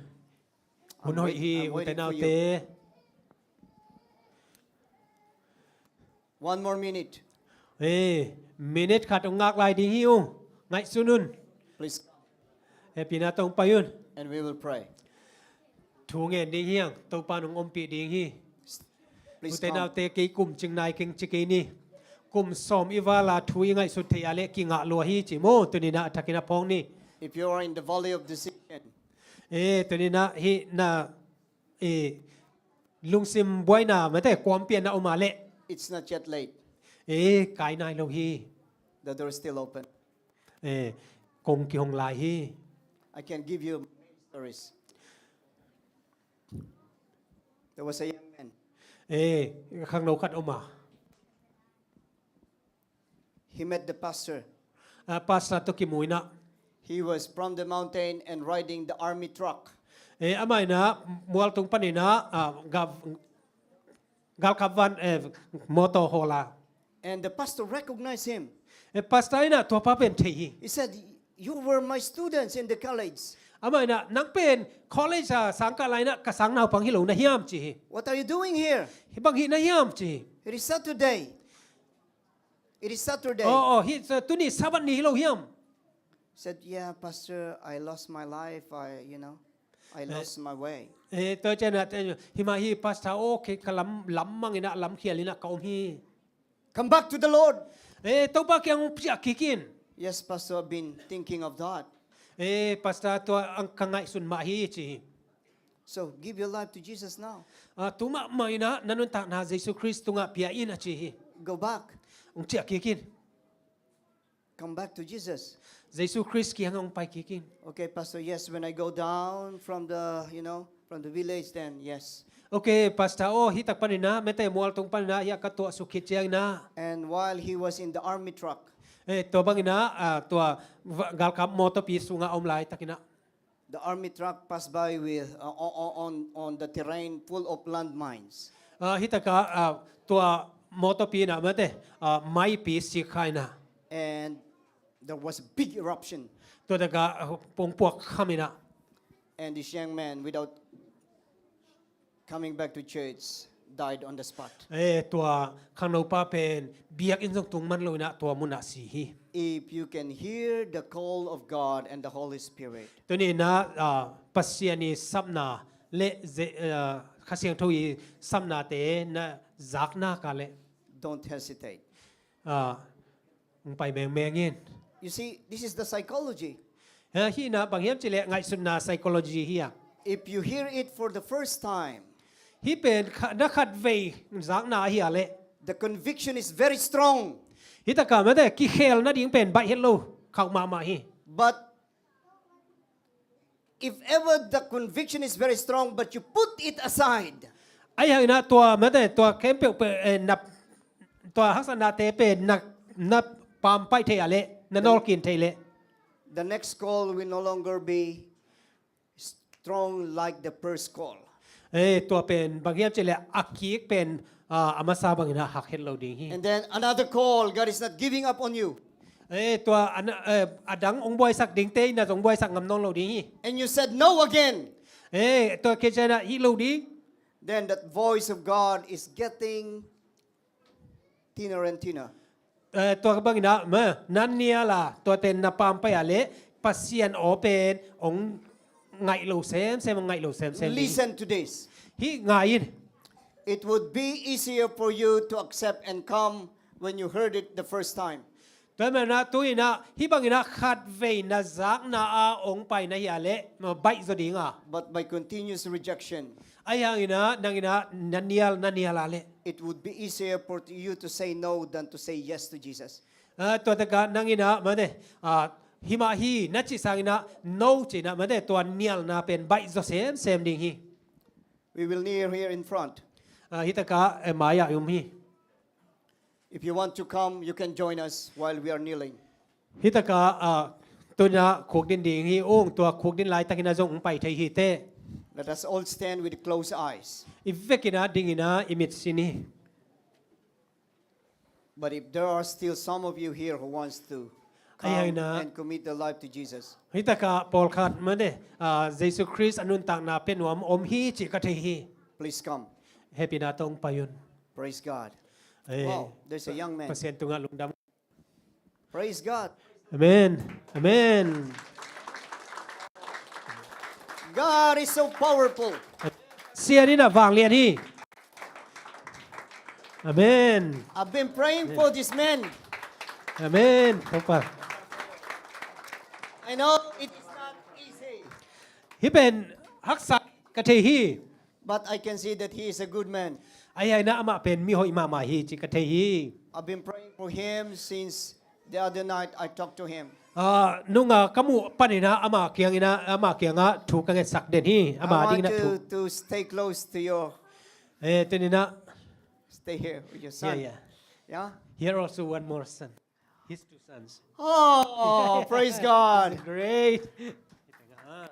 Hun hoih hi, ute naute. One more minute. Eh, minute khat hong ngak lai ding hi uh. Ngaihsun un. Please. Hehpihna tawh hong pai un. And we will pray. Thu ngen ding hi hang, Topan hong ompih ding hi. Please come. Ute naute, kei kum cing nai keng ci kei ni. Kum sawm i vala thu i ngaihsut theih a leh kingah lua hi ci maw, tuninah a thakin a phawng ni. If you are in the valley of decision. Eh, tuninah hih na, eh, lungsim buaina mate kuampianna om a leh. It's not yet late. Eh, kai nai lo hi. The door is still open. Eh, kong kihong lai hi. I can give you stories. There was a young man. Eh, khangno khat om a. He met the pastor. Ah, pastor tawh kimu inah. He was from the mountain and riding the army truck. Eh, amah inah mualtung paninah, ah, gav-, galkap van, eh, mawtaw hawl a. And the pastor recognized him. Eh, pastor inah tua pa pen thei hi. He said, "You were my students in the college." Amah inah, "Nang pen college a sangkah lai inah ka sang naupang hi lo na hiam?" ci hi. "What are you doing here?" "Hih bang hih na hiam?" ci hi. "It is Saturday. It is Saturday." "Oh, oh, hih, uh, tuni Sabbath ni hi lo hiam?" Said, "Yeah, Pastor, I lost my life. I, you know, I lost my way." Eh, tua cianah, eh, "Hih mah hi, Pastor, aw, kei ka lam, lam mang inah, lam khial inah ka om hi." "Come back to the Lord." Eh, Topa kiang hong ciah kik in. "Yes, Pastor, I've been thinking of that." Eh, Pastor, tua ang ka ngaihsun mah hi, ci hi. "So give your life to Jesus now." Ah, tu mahmah inah na nuntakna Jesu Khrist tungah pia in, a ci hi. "Go back." Hong ciah kik in. "Come back to Jesus." Jesu Khrist kiangah hong pai kik in. "Okay, Pastor, yes, when I go down from the, you know, from the village, then yes." "Okay, Pastor, aw, hih tak paninah, mete mualtung paninah, hih a ka tuahsuk khit cianginah." And while he was in the army truck, eh, tua banginah, ah, tua va-, galkap mawtawpi sungah a om laitakinah. The army truck passed by with, uh, on, on, on, on the terrain full of landmines. Ah, hih takah, ah, tua mawtawpi inah mate, ah, maipi sik kha inah. And there was a big eruption. Tua takah, ah, pongpuak kham inah. And this young man, without coming back to church, died on the spot. Eh, tua khangnopa pen biakinn zong tung man lo inah tua munah si hi. If you can hear the call of God and the Holy Spirit, tuni inah, ah, Pasian i sapna le ze-, ah, Kha Siangtho i sapnate na zakna ka le, don't hesitate. Ah, hong pai mengmeng in. You see, this is the psychology. Eh, hih na bang hiam cih leh ngaihsutna psychology hi a. If you hear it for the first time, hih pen kha-, na khatvei zakna ahi a leh, the conviction is very strong. Hih takah mate kikhel nading pen baih het lo khauh mahmah hi. But if ever the conviction is very strong, but you put it aside, ahi hanginah tua mate tua khempeuh pe, eh, na, tua haksatnate pen na, na pampaih thei a leh, na nawlkin thei leh, the next call will no longer be strong like the first call. Eh, tua pen bang hiam cih leh a kik pen, ah, a masa banginah hak het lo ding hi. And then another call, God is not giving up on you. Eh, tua an-, eh, a dang hong buaisak dingte inah zong buaisak ngam nawn lo ding hi. And you said no again. Eh, tua khit cianginah hih lo ding. Then that voice of God is getting thinner and thinner. Eh, tua banginah ma, na nial a, tuate na pampaih a leh Pasian aw pen hong ngaih lo semsem, hong ngaih lo semsem ding. Listen to this. Hih ngai in. It would be easier for you to accept and come when you heard it the first time. Tua banginah tu inah hih banginah khatvei na zakna a hong pai na hi a leh, ma, baih zaw ding a. But by continuous rejection, ahi hanginah nanginah na nial, na nial a leh, it would be easier for you to say no than to say yes to Jesus. Ah, tua takah nanginah mate, ah, hih mah hi na cih sanginah no ci inah mate tua nialna pen baih zaw semsem ding hi. We will kneel here in front. Ah, hih takah, eh, mai-ah i om hi. If you want to come, you can join us while we are kneeling. Hih takah, ah, tu inah khukdin ding hi ung, tua khukdin laitakinah zong hong pai thei hi teh. Let us all stand with closed eyes. I vekinah dinginah i mit sin hi. But if there are still some of you here who wants to come and commit their life to Jesus, hih takah pawlkhat mate, ah, Jesu Khrist a nuntakna pia nuam om hi cih ka thei hi. Please come. Hehpihna tawh hong pai un. Praise God. Eh, wow, there's a young man. Pasian tungah lungdam. Praise God. Amen. Amen. God is so powerful. Pasian in a vanglian hi. Amen. I've been praying for this man. Amen. Topa. I know it is not easy. Hih pen haksa ka thei hi. But I can see that he is a good man. Ahi hanginah amah pen mi hoih mahmah hi cih ka thei hi. I've been praying for him since the other night I talked to him. Ah, nunga ka muh paninah ama kianginah, ama kiangah thu ka ngetsak den hi. Ama dinginah thu. I want you to stay close to your, eh, tuninah. Stay here with your son. Yeah, yeah. Yeah? Here also one more son. His two sons. Oh, praise God. Great.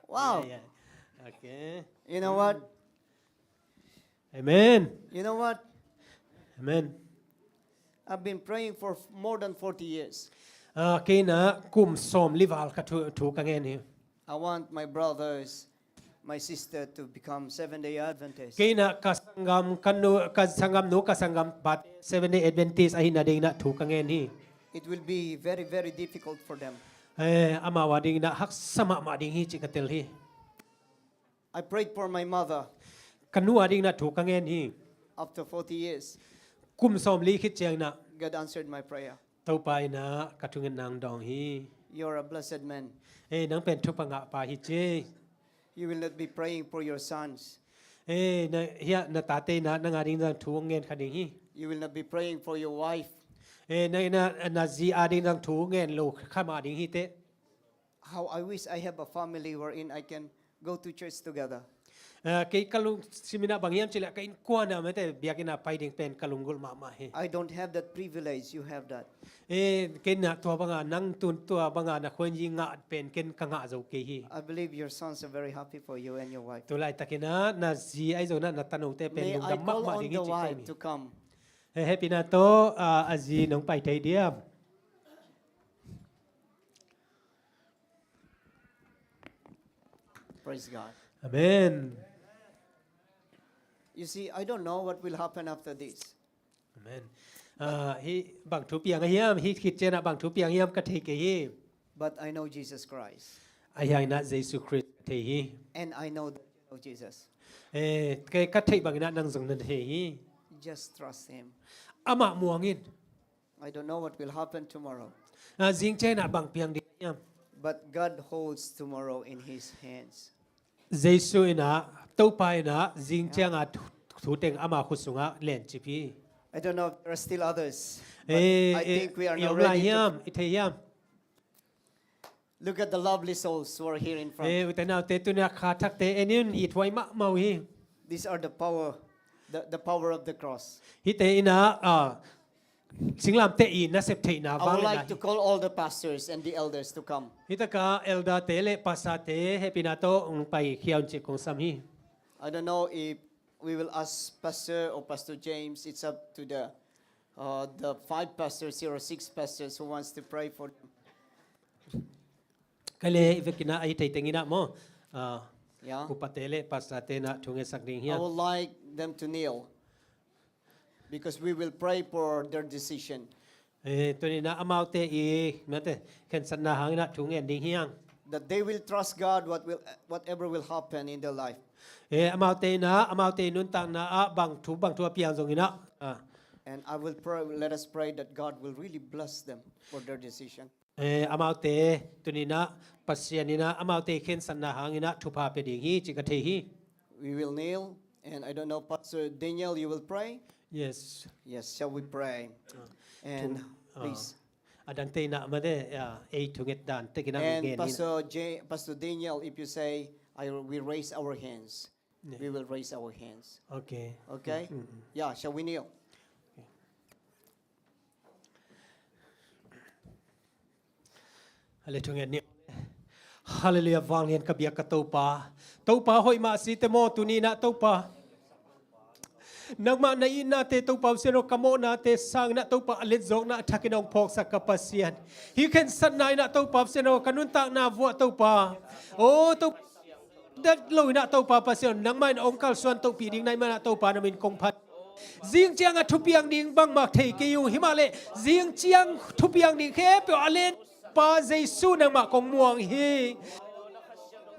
Wow. Yeah, yeah. Okay. You know what? Amen. You know what? Amen. I've been praying for f-, more than forty years. Ah, kei inah kum sawmli val ka thu, thu ka ngen hi. I want my brothers, my sister to become Seventh Day Adventist. Kei inah ka sanggam, ka nu, ka sanggamnu, ka sanggampate Seventh Day Adventist ahihna dinginah thu ka ngen hi. It will be very, very difficult for them. Eh, amau a dinginah haksa mahmah ding hi cih ka tel hi. I prayed for my mother. Ka nu a dinginah thu ka ngen hi. After forty years, kum sawmli khit cianginah God answered my prayer. Topa inah ka thungetna hong dawng hi. You're a blessed man. Eh, nang pen thupha ngahpa hi ci. You will not be praying for your sons. Eh, na, hiah na tate inah nang a ding zong thu hong ngen kha ding hi. You will not be praying for your wife. Eh, na, na, na zi a ding zong thu ngen lo kha mah ding hi teh. How I wish I have a family wherein I can go to church together. Eh, kei ka lungsim inah bang hiam cih leh ka innkuan ah mate biakinn ah pai ding pen ka lunggulh mahmah hi. I don't have that privilege, you have that. Eh, kei inah tua banga nang tun tua banga na khuainzi ngah pen ken ka ngah zo kei hi. I believe your sons are very happy for you and your wife. Tu laitakinah na zi ahi zonah na tanote pen lungdam mahmah ding hi cih ka hi. May I call on the wife to come? Eh, hehpihna tawh, ah, a zi nong pai thei diam? Praise God. Amen. You see, I don't know what will happen after this. Amen. Ah, hih bang thu piang a hiam, hih khit ciangah bang thu piang hiam ka thei kei hi. But I know Jesus Christ. Ahi hanginah Jesu Khrist ka thei hi. And I know that you know Jesus. Eh, kei ka theih banginah nang zong na thei hi. Just trust him. Amah muang in. I don't know what will happen tomorrow. Ah, zing cianginah bang piang ding hiam. But God holds tomorrow in his hands. Jesu inah, Topa inah, zing cianga thu, thu teng ama khut sungah lencip hi. I don't know if there are still others, but eh, I eh, think we are now ready to. I thei hiam? Look at the lovely souls who are here in front. Eh, ute naute, tuni-a kha thakte en in, i thuai mahmah uh hi. These are the power, the, the power of the cross. Hihte inah, ah, singlamteh i nasep theihna vang. I would like to call all the pastors and the elders to come. Hih takah elder-te le pastor-te hehpihna tawh hong paikhia un cih kong sam hi. I don't know if we will ask Pastor or Pastor James. It's up to the, uh, the five pastors here or six pastors who wants to pray for them. Kei le i vekinah a i thei tenginah maw, ah, yeah, upate le pastor-te inah thu ngetsak ding hiam. I would like them to kneel because we will pray for their decision. Eh, tuninah amaute i, mate, khensatna hanginah thu ngen ding hiang. That they will trust God, what will, whatever will happen in their life. Eh, amaute inah, amaute i nuntakna ah bang thu, bang thu a piang zonginah. Ah. And I will pray, let us pray that God will really bless them for their decision. Eh, amaute tuninah Pasian inah amaute khensatna hanginah thupha pia ding hi, ci ka thei hi. We will kneel, and I don't know, Pastor Daniel, you will pray? Yes. Yes, shall we pray? Ah. And thu, ah, please. A dangte inah mate, ah, ei thunget dan tekinah. And ngen in. Pastor J-, Pastor Daniel, if you say, I, we raise our hands. Yeah. We will raise our hands. Okay. Okay? Mm, mm, mm. Yeah, shall we kneel? Okay. Hallelujah. Hallelujah. Vanglian ka biak ka Topa. Topa hoih mah site maw, tuninah Topa. Nangmah na itnate Topa Pasian aw, ka mawhnate sanginah Topa a letzawkna a thakin hong phawksak ka Pasian. Hih khensatna inah Topa Pasian aw, ka nuntakna vuah Topa. Aw Topa. Dat lo inah Topa Pasian, nangmah in hong kalsuan tohpih ding na hih manah Topa na min kong phat. Zing ciangah thupiang ding bangmah thei kei uh, himahleh zing ciang thupiang ding khempeuh a lenpa Jesu nangmah kong muang hi.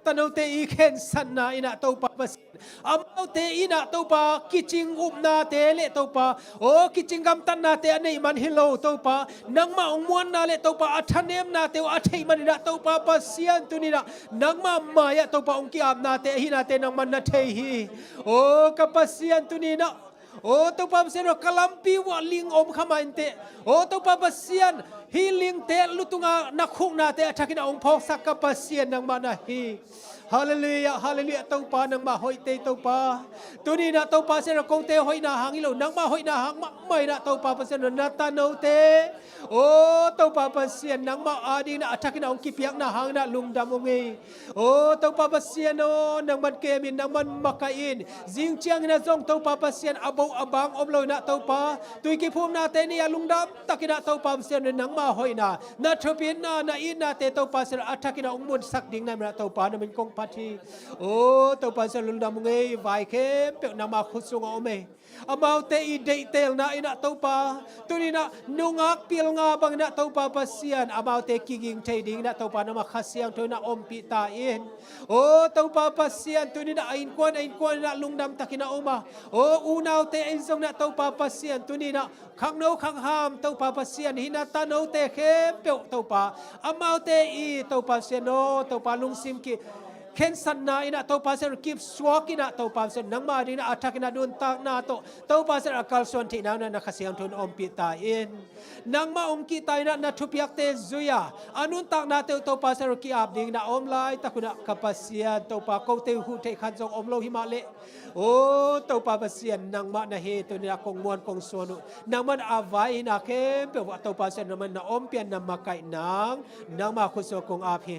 Tanote i khensatna inah Topa Pasian, amaute inah Topa kicing upnate le Topa, aw kicing gamtatnate a neih man hi lo Topa, nangmah hong muanna le Topa a thanemnate uh a theih maninah Topa Pasian tuninah nangmah mai-ah Topa hong ki-apnate ahihnate nangmah na thei hi. Aw ka Pasian tuninah, aw Topa Pasian aw, ka lampi uah ling om kha mah inteh. Aw Topa Pasian, hih lingte lutunga na khuknate a thakinah hong phawksak ka Pasian nangmah na hi. Hallelujah, hallelujah, Topa nangmah hoih tei Topa. Tuninah Topa Pasian aw, kote hoihna hang hi lo, nangmah hoihna hang mahmah inah Topa Pasian aw, na tanote, aw Topa Pasian, nangmah adinginah a thakinah hong kipiakna hanginah lungdam ung ei. Aw Topa Pasian aw, nangman kem in, nangman makaih in. Zing cianginah zong Topa Pasian a bo a bang om lo inah Topa, tui kiphumnate ni-a lungdam takinah Topa Pasian aw, nangmah hoihna, na thupitna, na itnate Topa Pasian aw, a thakinah hong munsak ding na hih manah Topa na min kong phat hi. Aw Topa Pasian aw, lungdam ung ei, vai khempeuh nangmah khut sungah om ei. Amaute i deihtelna inah Topa, tuninah nungak pilnga banginah Topa Pasian, amaute kiging thei dinginah Topa nangmah Kha Siangtho inah ompih ta in. Aw Topa Pasian, tuninah a innkuan a innkuan inah lungdam takinah om a, aw unaute in zonginah Topa Pasian, tuninah khangno khangham Topa Pasian, hih na tanote khempeuh Topa, amaute i Topa Pasian aw, Topa lungsim ki khensatna inah Topa Pasian aw, kipsuak inah Topa Pasian aw, nangmah dinginah a thakinah nuntakna tawh Topa Pasian aw, a kalsuan theihna inah na Kha Siangtho in ompih ta in. Nangmah hong kihta inah na thupiakte zui-a, a nuntaknate uh Topa Pasian aw, ki-ap dinginah a om laitak hunah ka Pasian Topa, kote uh huh theih khat zong om lo himahleh, aw Topa Pasian, nangmah na hi, tuninah kong muan kong suan uh nangman a vai hihna khempeuh ah Topa Pasian aw, nangman na ompih a, na makaih nang, nangmah khut sungah kong ap hi.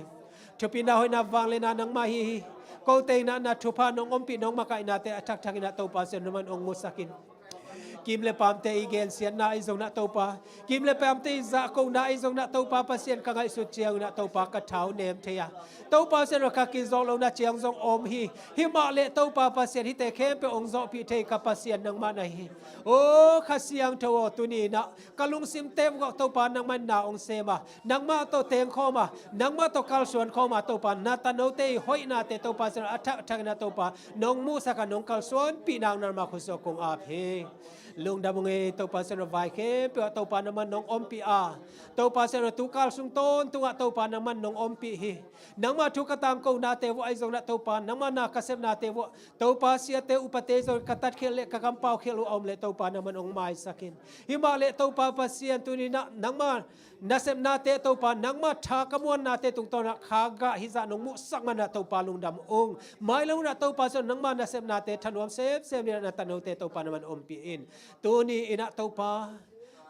Thupina hoihna vangliatna nangmah hi hi. Kote inah na thupha nong ompih, nong makaihnate a thakthak inah Topa Pasian aw, nangman hong musak in. Kim le paamte i gensiatna ahi zongin ah Topa, kim le paamte i zahkona ahi zongin ah Topa Pasian, ka ngaihsut ciangin ah Topa ka thau nem thei a, Topa Pasian aw, ka kizawh lohna ciang zong om hi. Himah leh Topa Pasian, hihte khempeuh hong zawhpih thei ka Pasian nangmah na hi. Aw Kha Siangtho aw, tuni-in ah ka lungsimte vuah Topa nangmah in na hong sem a, nangmah tawh tengkhawm a, nangmah tawh kalsuan khawm a, Topa na tanote i hoihnate Topa Pasian aw, a thakthak in ah Topa nong muhsak a, nong kalsuanpih nangin nangmah khut sungah kong ap hi. Lungdam ung ei Topa Pasian aw, vai khempeuh ah Topa nangmah in nong ompih a, Topa Pasian aw, tu kal sung tawntungah Topa nangmah in nong ompih hi. Nangmah thu ka tangkonate vuah ahi zongin ah Topa nangmah na ka sepnate vuah Topa siate upate zong ka tatkhialh le ka kampaukhialh uh a om leh Topa nangmah in hong maisak in. Himah leh Topa Pasian, tuni-in ah nangmah nasepnate Topa, nangmah tha ka muannate tungtawnah kha gah hizah nong muhsak manin ah Topa lungdam ung. Mailam hunah Topa Pasian aw, nangmah nasepnate thanuam semsem dingin ah na tanote Topa nangmah in ompih in. Tuni-in ah Topa,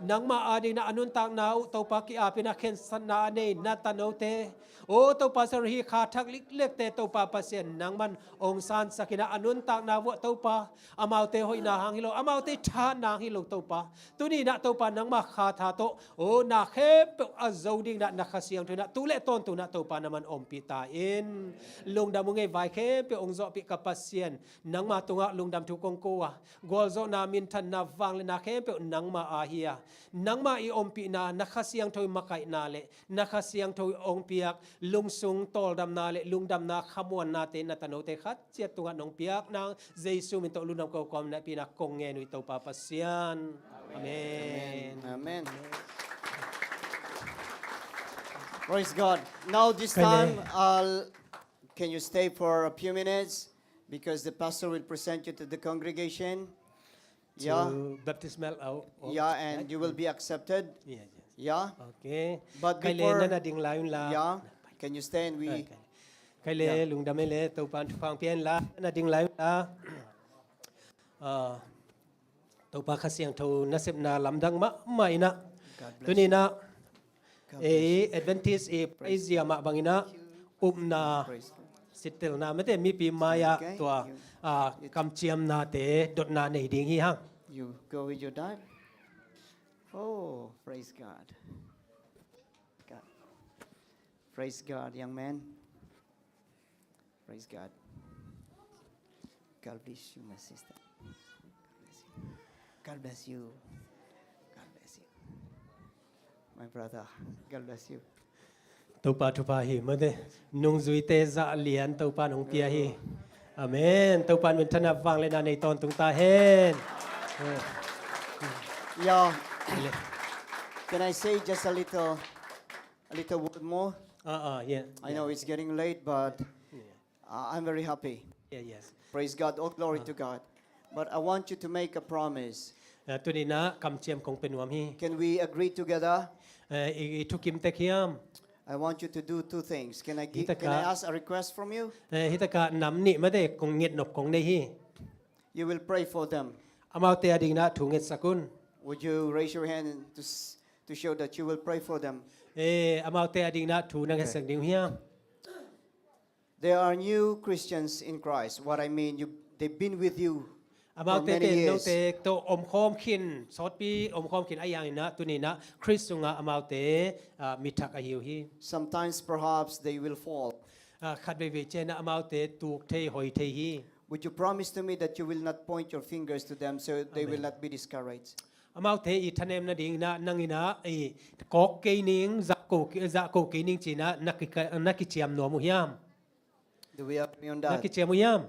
nangmah adingin ah a nuntakna uh Topa ki-apin ah khensatna a nei na tanote, aw Topa Pasian aw, hih kha thak liklekte Topa Pasian nangmah in hong sansak in ah, a nuntakna vuah Topa, amaute hoihna hang hi lo, amaute thahatna hang hi lo Topa, tuni-in ah Topa nangmah kha tha tawh aw na khempeuh a zo dingin ah na Kha Siangtho in ah tu le tawntung in ah Topa nangmah in ompih ta in. Lungdam ung ei, vai khempeuh hong zawhpih ka Pasian, nangmah tungah lungdam thu kong ko a, gualzawhna, minthanna, vangliatna khempeuh nangmah a hi a, nangmah i ompihna, na Kha Siangtho i makaihna le na Kha Siangtho i hong piak lungsung tawldamna le lungdamna khamuannate na tanote khat ciat tungah nong piak nang Jesu min tawh lungdam ko kawm na pina kong ngen uh hi Topa Pasian. Amen. Amen. Praise God. Now this time, I'll, can you stay for a few minutes? Because the pastor will present you to the congregation. Yeah. To baptismal out. Yeah, and you will be accepted. Yeah, yes. Yeah. Okay. But before, na na ding lai un la. Yeah. Can you stand? We, okay. Kei le lungdam ei le, Topa in thupha hong pia in la, na ding lai un la. Ah, Topa Kha Siangtho nasepna lamdang mahmah in ah, tuni-in ah ei Adventist i praise mah bangin ah upna, sittelna mate, mipi mai-ah tua, ah, kamciamnate dotna nei ding hi hang. You go with your dad. Oh, praise God. God. Praise God, young man. Praise God. God bless you, my sister. God bless you. God bless you. God bless you. My brother, God bless you. Topa thupha hi mate. Nungzuite zah lian Topa in hong pia hi. Amen. Topa in minthanna, vangliatna nei tawntung ta hen. Yeah. Can I say just a little, a little word more? Ah, ah, yeah. I know it's getting late, but Uh, I'm very happy. Yeah, yes. Praise God. All glory to God. But I want you to make a promise. Uh, tuni-in ah kamciam kong pia nuam hi. Can we agree together? Uh, i, i thukim tek hiam? I want you to do two things. Can I gi-, can I ask a request from you? Uh, hih takah nam nih mate kong ngetnop kong nei hi. You will pray for them. Amaute adingin ah thu ngetsak un. Would you raise your hand to s-, to show that you will pray for them? Eh, amaute adingin ah thu na ngetsak ding uh hiam? They are new Christians in Christ. What I mean, you, they've been with you for many years. Amaute pen note tawh omkhawm khin, sawtpi omkhawm khin ahih hangin ah, tuni-in ah Khrist sungah amaute, ah, mi thak ahi uh hi. Sometimes perhaps they will fall. Ah, khat veivei ciangin ah amaute tuk thei, hoi thei hi. Would you promise to me that you will not point your fingers to them so they will not be discouraged? Amaute i thanem nadingin ah nangin ah i kawk kei ning, zahko, zahko kei ning ci-in ah na ki-, na kiciam nuam uh hiam? Do we agree on that? Na kiciam uh hiam?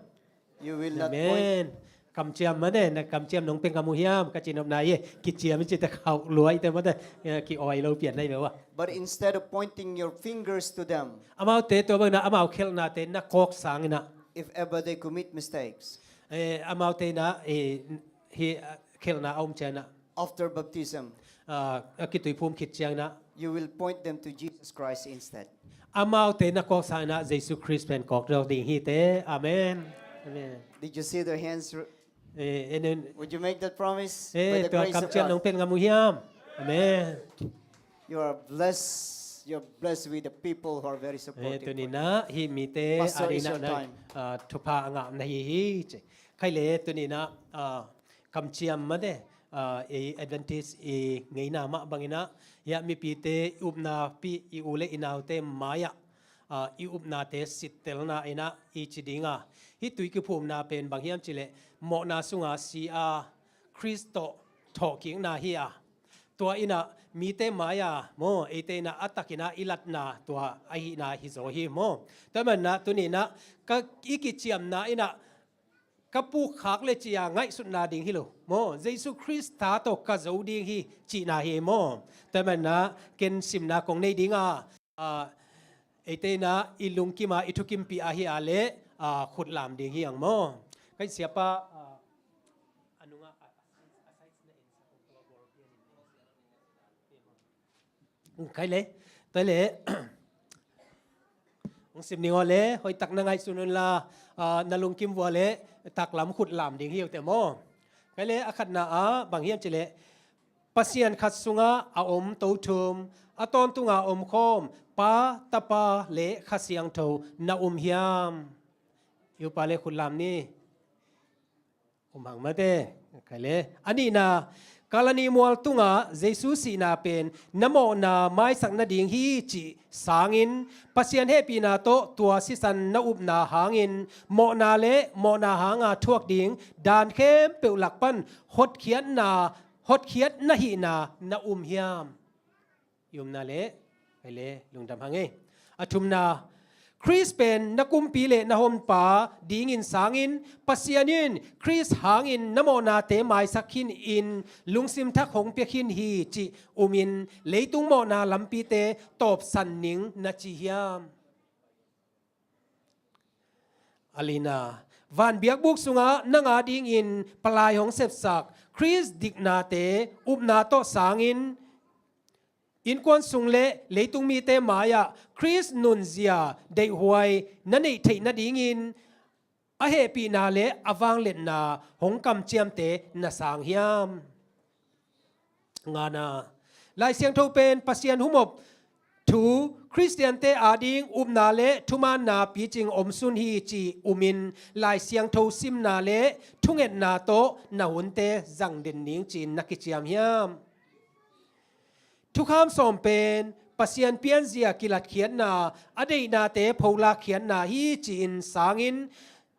You will not point. Amen. Kamciam mate, na kamciam nong pia ngam uh hiam? Ka ci nopna hi, kiciam i cih teh khauh lua i te mate, eh, ki-awi lo pian na hi ve ua. But instead of pointing your fingers to them, amaute tua bangin ah amau khelhnate na kawk sangin ah, if ever they commit mistakes, eh, amaute in ah, eh, hih, ah, khelhna a om ciangin ah, after baptism, ah, a kituiphum khit ciangin ah, you will point them to Jesus Christ instead. Amaute na kawk sangin ah Jesu Khrist pen kawk zaw ding hi teh. Amen. Amen. Did you see their hands? Eh, amen. Would you make that promise? Eh, by the grace of God? Tua kamciam nong pia ngam uh hiam? Amen. You are blessed. You're blessed with the people who are very supportive for you. Eh, tuni-in ah hih mite, Pastor, it's your time. Ah, thupha a ngah na hi hi ci. Kei le tuni-in ah, ah, kamciam mate, ah, ei Adventist i ngeina mah bangin ah, hiah mipite i upnapi i u le i naute mai-ah, ah, i upnate sittelna in ah i ci ding a, hih tui kiphumna pen bang hiam cih leh mawhna sunga si a, Khrist tawh thawhkikna hi a, tua in ah mite mai-a maw, eite in ah a takin ah i latna tua ahihna hi zaw hi maw. Tua manin ah tuni in ah ka i kiciamna in ah ka pukkhak le ci-a ngaihsutna ding hi lo maw, Jesu Khrist tha tawh ka zo ding hi cihna hi maw. Tua manin ah ken simna kong nei ding a, ah, eite in ah i lungkim a i thukimpih ahi a leh, ah, khut lam ding hi ang maw. Ka siapa, ah, a nungah, ah, a size, a size na en sa kong tua ball pian in. Khai le, tua le. Hong sim ning aw le, hoih tak na ngaihsun un la, ah, na lungkim vua le, taklam khut lam ding hi uh teh maw. Khai le, a khatna ah bang hiam cih leh, Pasian khat sungah a om to thum, a tawntunga om khawm, Pa, Tapa le Kha Siangtho na um hiam? I upa le khut lam ni. Um hang mate. Khai le. A nihna, Kalvari mual tungah Jesu sihna pen na mawhna maisak nading hi cih sangin, Pasian hehpihna tawh tua sisan na upna hangin, mawhna le mawhna hanga thuak ding dan khempeuh lak pan hotkhiatna, hotkhiat na hihna na um hiam? I umna le, khai le, lungdam hang ei. A thumna, Khrist pen na kumpi le na honpa dingin sangin, Pasian in Khrist hangin na mawhnate maisak khin in, lungsim thak hong pia khin hi cih umin, leitung mawhna lampite tawpsan ning na ci hiam? A lina, van biakbuk sungah nang a dingin palai hong sepsak Khrist diknate upna tawh sangin, innkuan sung le leitung mite mai-ah Khrist nunzia deihhuai na neih theih nadingin a hehpihna le a vangliatna hong kamciamte na sang hiam? Ngana, Lai Siangtho pen Pasian humop thu Khristiante ading upna le thumaanna picing omsun hi ci umin, Lai Siangtho simna le thungetna tawh na hunte zang den ning ci-in na kiciam hiam? Thukham sawm pen Pasian pianzia kilatkhiatna, a deihnate pholakkhiatna hi ci-in sangin,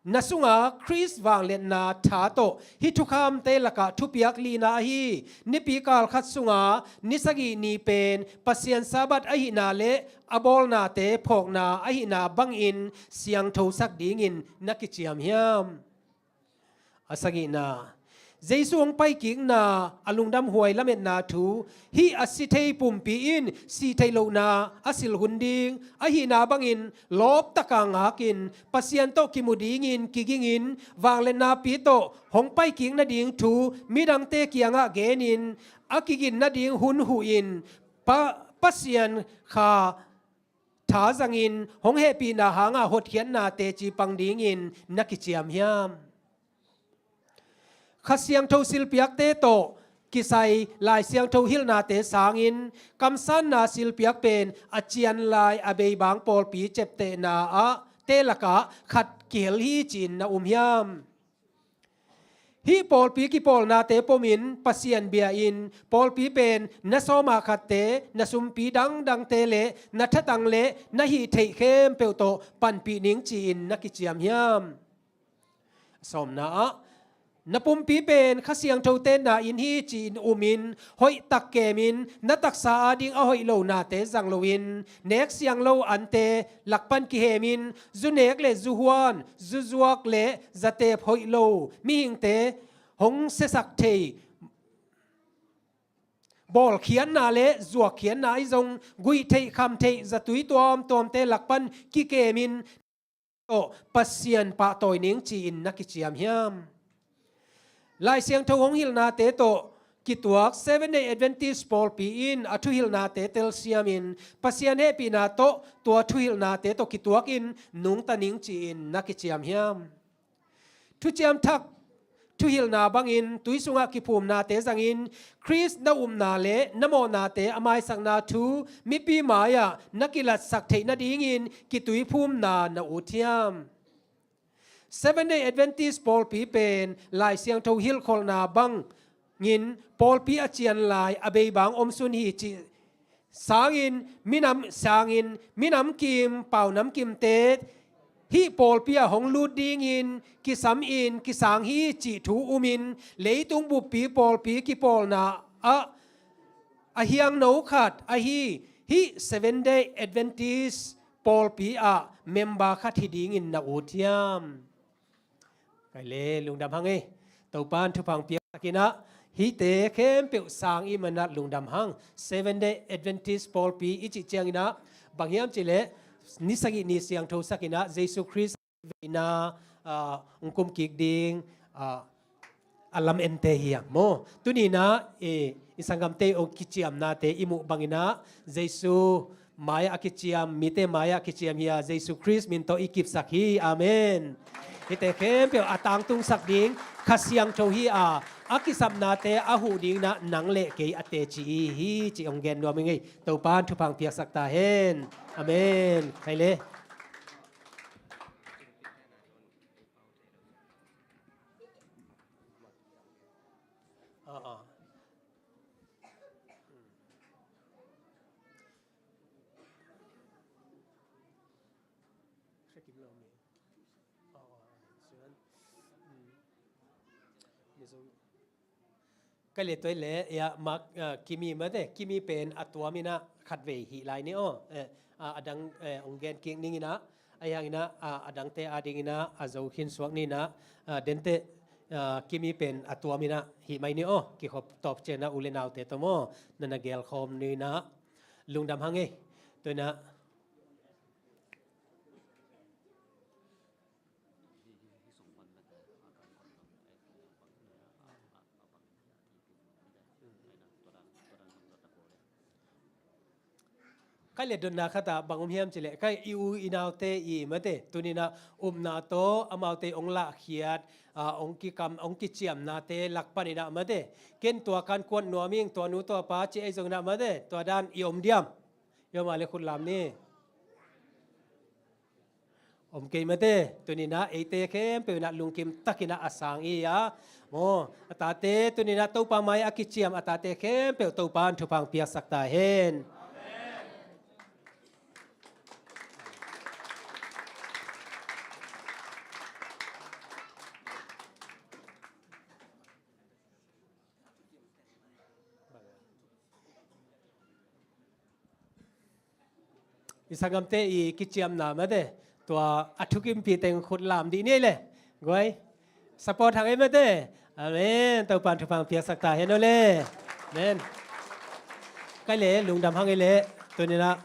na sunga Khrist vangliatna tha tawh hih thukhamte lakah thupiak lina ahi, nipi kal khat sunga ni sagih ni pen Pasian Sabbath ahihna le a bawlnate phawkna ahihna bangin siangthosak dingin na kiciam hiam? A sagihna, Jesu hong paikikna, a lungdamhuai lametna thu, hih a si thei pumpi in si theih lohna a silh hun ding ahihna bangin lawptaka ngakin, Pasian tawh kimu dingin kigingin, vangliatnapi tawh hong paikik nading thu midangte kiangah genin, a kigin nading hun huhin, Pa, Pasian Kha tha zangin hong hehpihna hanga hotkhiatna teci pang dingin na kiciam hiam? Kha Siangtho silpiakte tawh kisai Lai Siangtho hilhnate sangin, kamsanna silpiak pen a cian lai a beibang pawlpi ciaptehna ah te lakah khat kihel hi ci-in na um hiam? Hih pawlpi kipawlnate pomin Pasian bia-in, pawlpi pen na sawma khatte, na sumpi dangdangte le na thatang le na hih theih khempeuh tawh panpih ning ci-in na kiciam hiam? Sawmna ah, na pumpi pen Kha Siangtho tenna inn hi ci-in umin, hoih tak kemin, na taksa ading a hoih lo nate zang loin, nek siang lo ante lakpan kihemin, zu nek le zu huan, zu zuak le zatep hoih lo mihingte hong siasak thei, bawlkhiatna le zuakkhiatna ahi zong, guih theih kham theih zatui tuamtuamte lakpan kikemin, tawh Pasian pahtawi ning ci-in na kiciam hiam? Lai Siangtho hong hilhnate tawh kituak Seventh Day Adventist pawlpi in a thuhilhnate telsiamin, Pasian hehpihna tawh tua thuhilhnate tawh kituakin nungta ning ci-in na kiciam hiam? Thuciam Thak thuhilhna bangin tui sungah kiphumnate zangin, Khrist na upna le na mawhnate a maisakna thu mipi mai-ah na kilatsak theih nadingin kituiphumna na ut hiam? Seventh Day Adventist pawlpi pen Lai Siangtho hilhkholhna bang in pawlpi a cian lai a bei bang om sun hi cih sangin minam, sangin minam kim, pau nam kimte hih pawlpi ah hong lut dingin kisam in kisang hi cih thu umin leitung buppi pawlpi kipawlna ah a hiangno khat ahi hih Seven Day Adventist pawlpi ah member khat hi dingin na ut hiam? Kai le lungdam hang ei. Topan thupha piaksak inah hihte khempeuh sang i manat lungdam hang. Seven Day Adventist pawlpi i cih cianginah bang hiam cihleh ni sagih ni siangtho sakinah Jesu Khrist veina ah, hong kum kik ding ah, a lam ente hi hang maw. Tuninah i, i sanggamte hong kiciamnate i muh banginah Jesu mai-ah a kiciam, mite mai-ah a kiciam hi a, Jesu Khrist min tawh i kipsak hi. Amen. Hihte khempeuh a tangtungsak ding Kha Siangtho hi a, a kisapnate a huh dinginah nang le kei a teci i hi cih hong gen nuam ing ei. Topan thupha piaksak ta hen. Amen. Khai le. Ka le tuai le ia mak, ah, Kimi mate, Kimi pen a tuam inah khatvei hih lai ni aw. Eh, ah, a dang, eh, hong gen kik ning inah, a hiang inah, ah, a dangte a ding inah a zo khin suak ni inah, ah, dente, ah, Kimi pen a tuam inah hih mai ni aw. Kikhop tawp cianginah u le naute tawh maw, na na gelkhawm ni inah lungdam hang ei. Tuinah Kai le dotna khatah bang om hiam cihleh, kai i u i naute i mate, tuninah upna tawh amaute hong lahkhiat, ah, hong kikam, hong kiciamnate lak paninah mate, ken tua kan kuat nuam ing, tua nu tua pa ci ei zonginah mate, tua dan i om diam? I om a le khut lam ni. Om kei mate, tuninah eite khempeuh inah lungkim takinah a sang i a. Maw, a tate tuninah Topa mai a kiciam a tate khempeuh Topa in thupha piaksak ta hen. I sanggamte i kiciamna mate, tua a thukimpi teng khut lam dih ni ei le. Guai. Support hang ei mate. Amen. Topa in thupha piaksak ta hen aw le. Amen. Kai le lungdam hang ei le. Tuninah.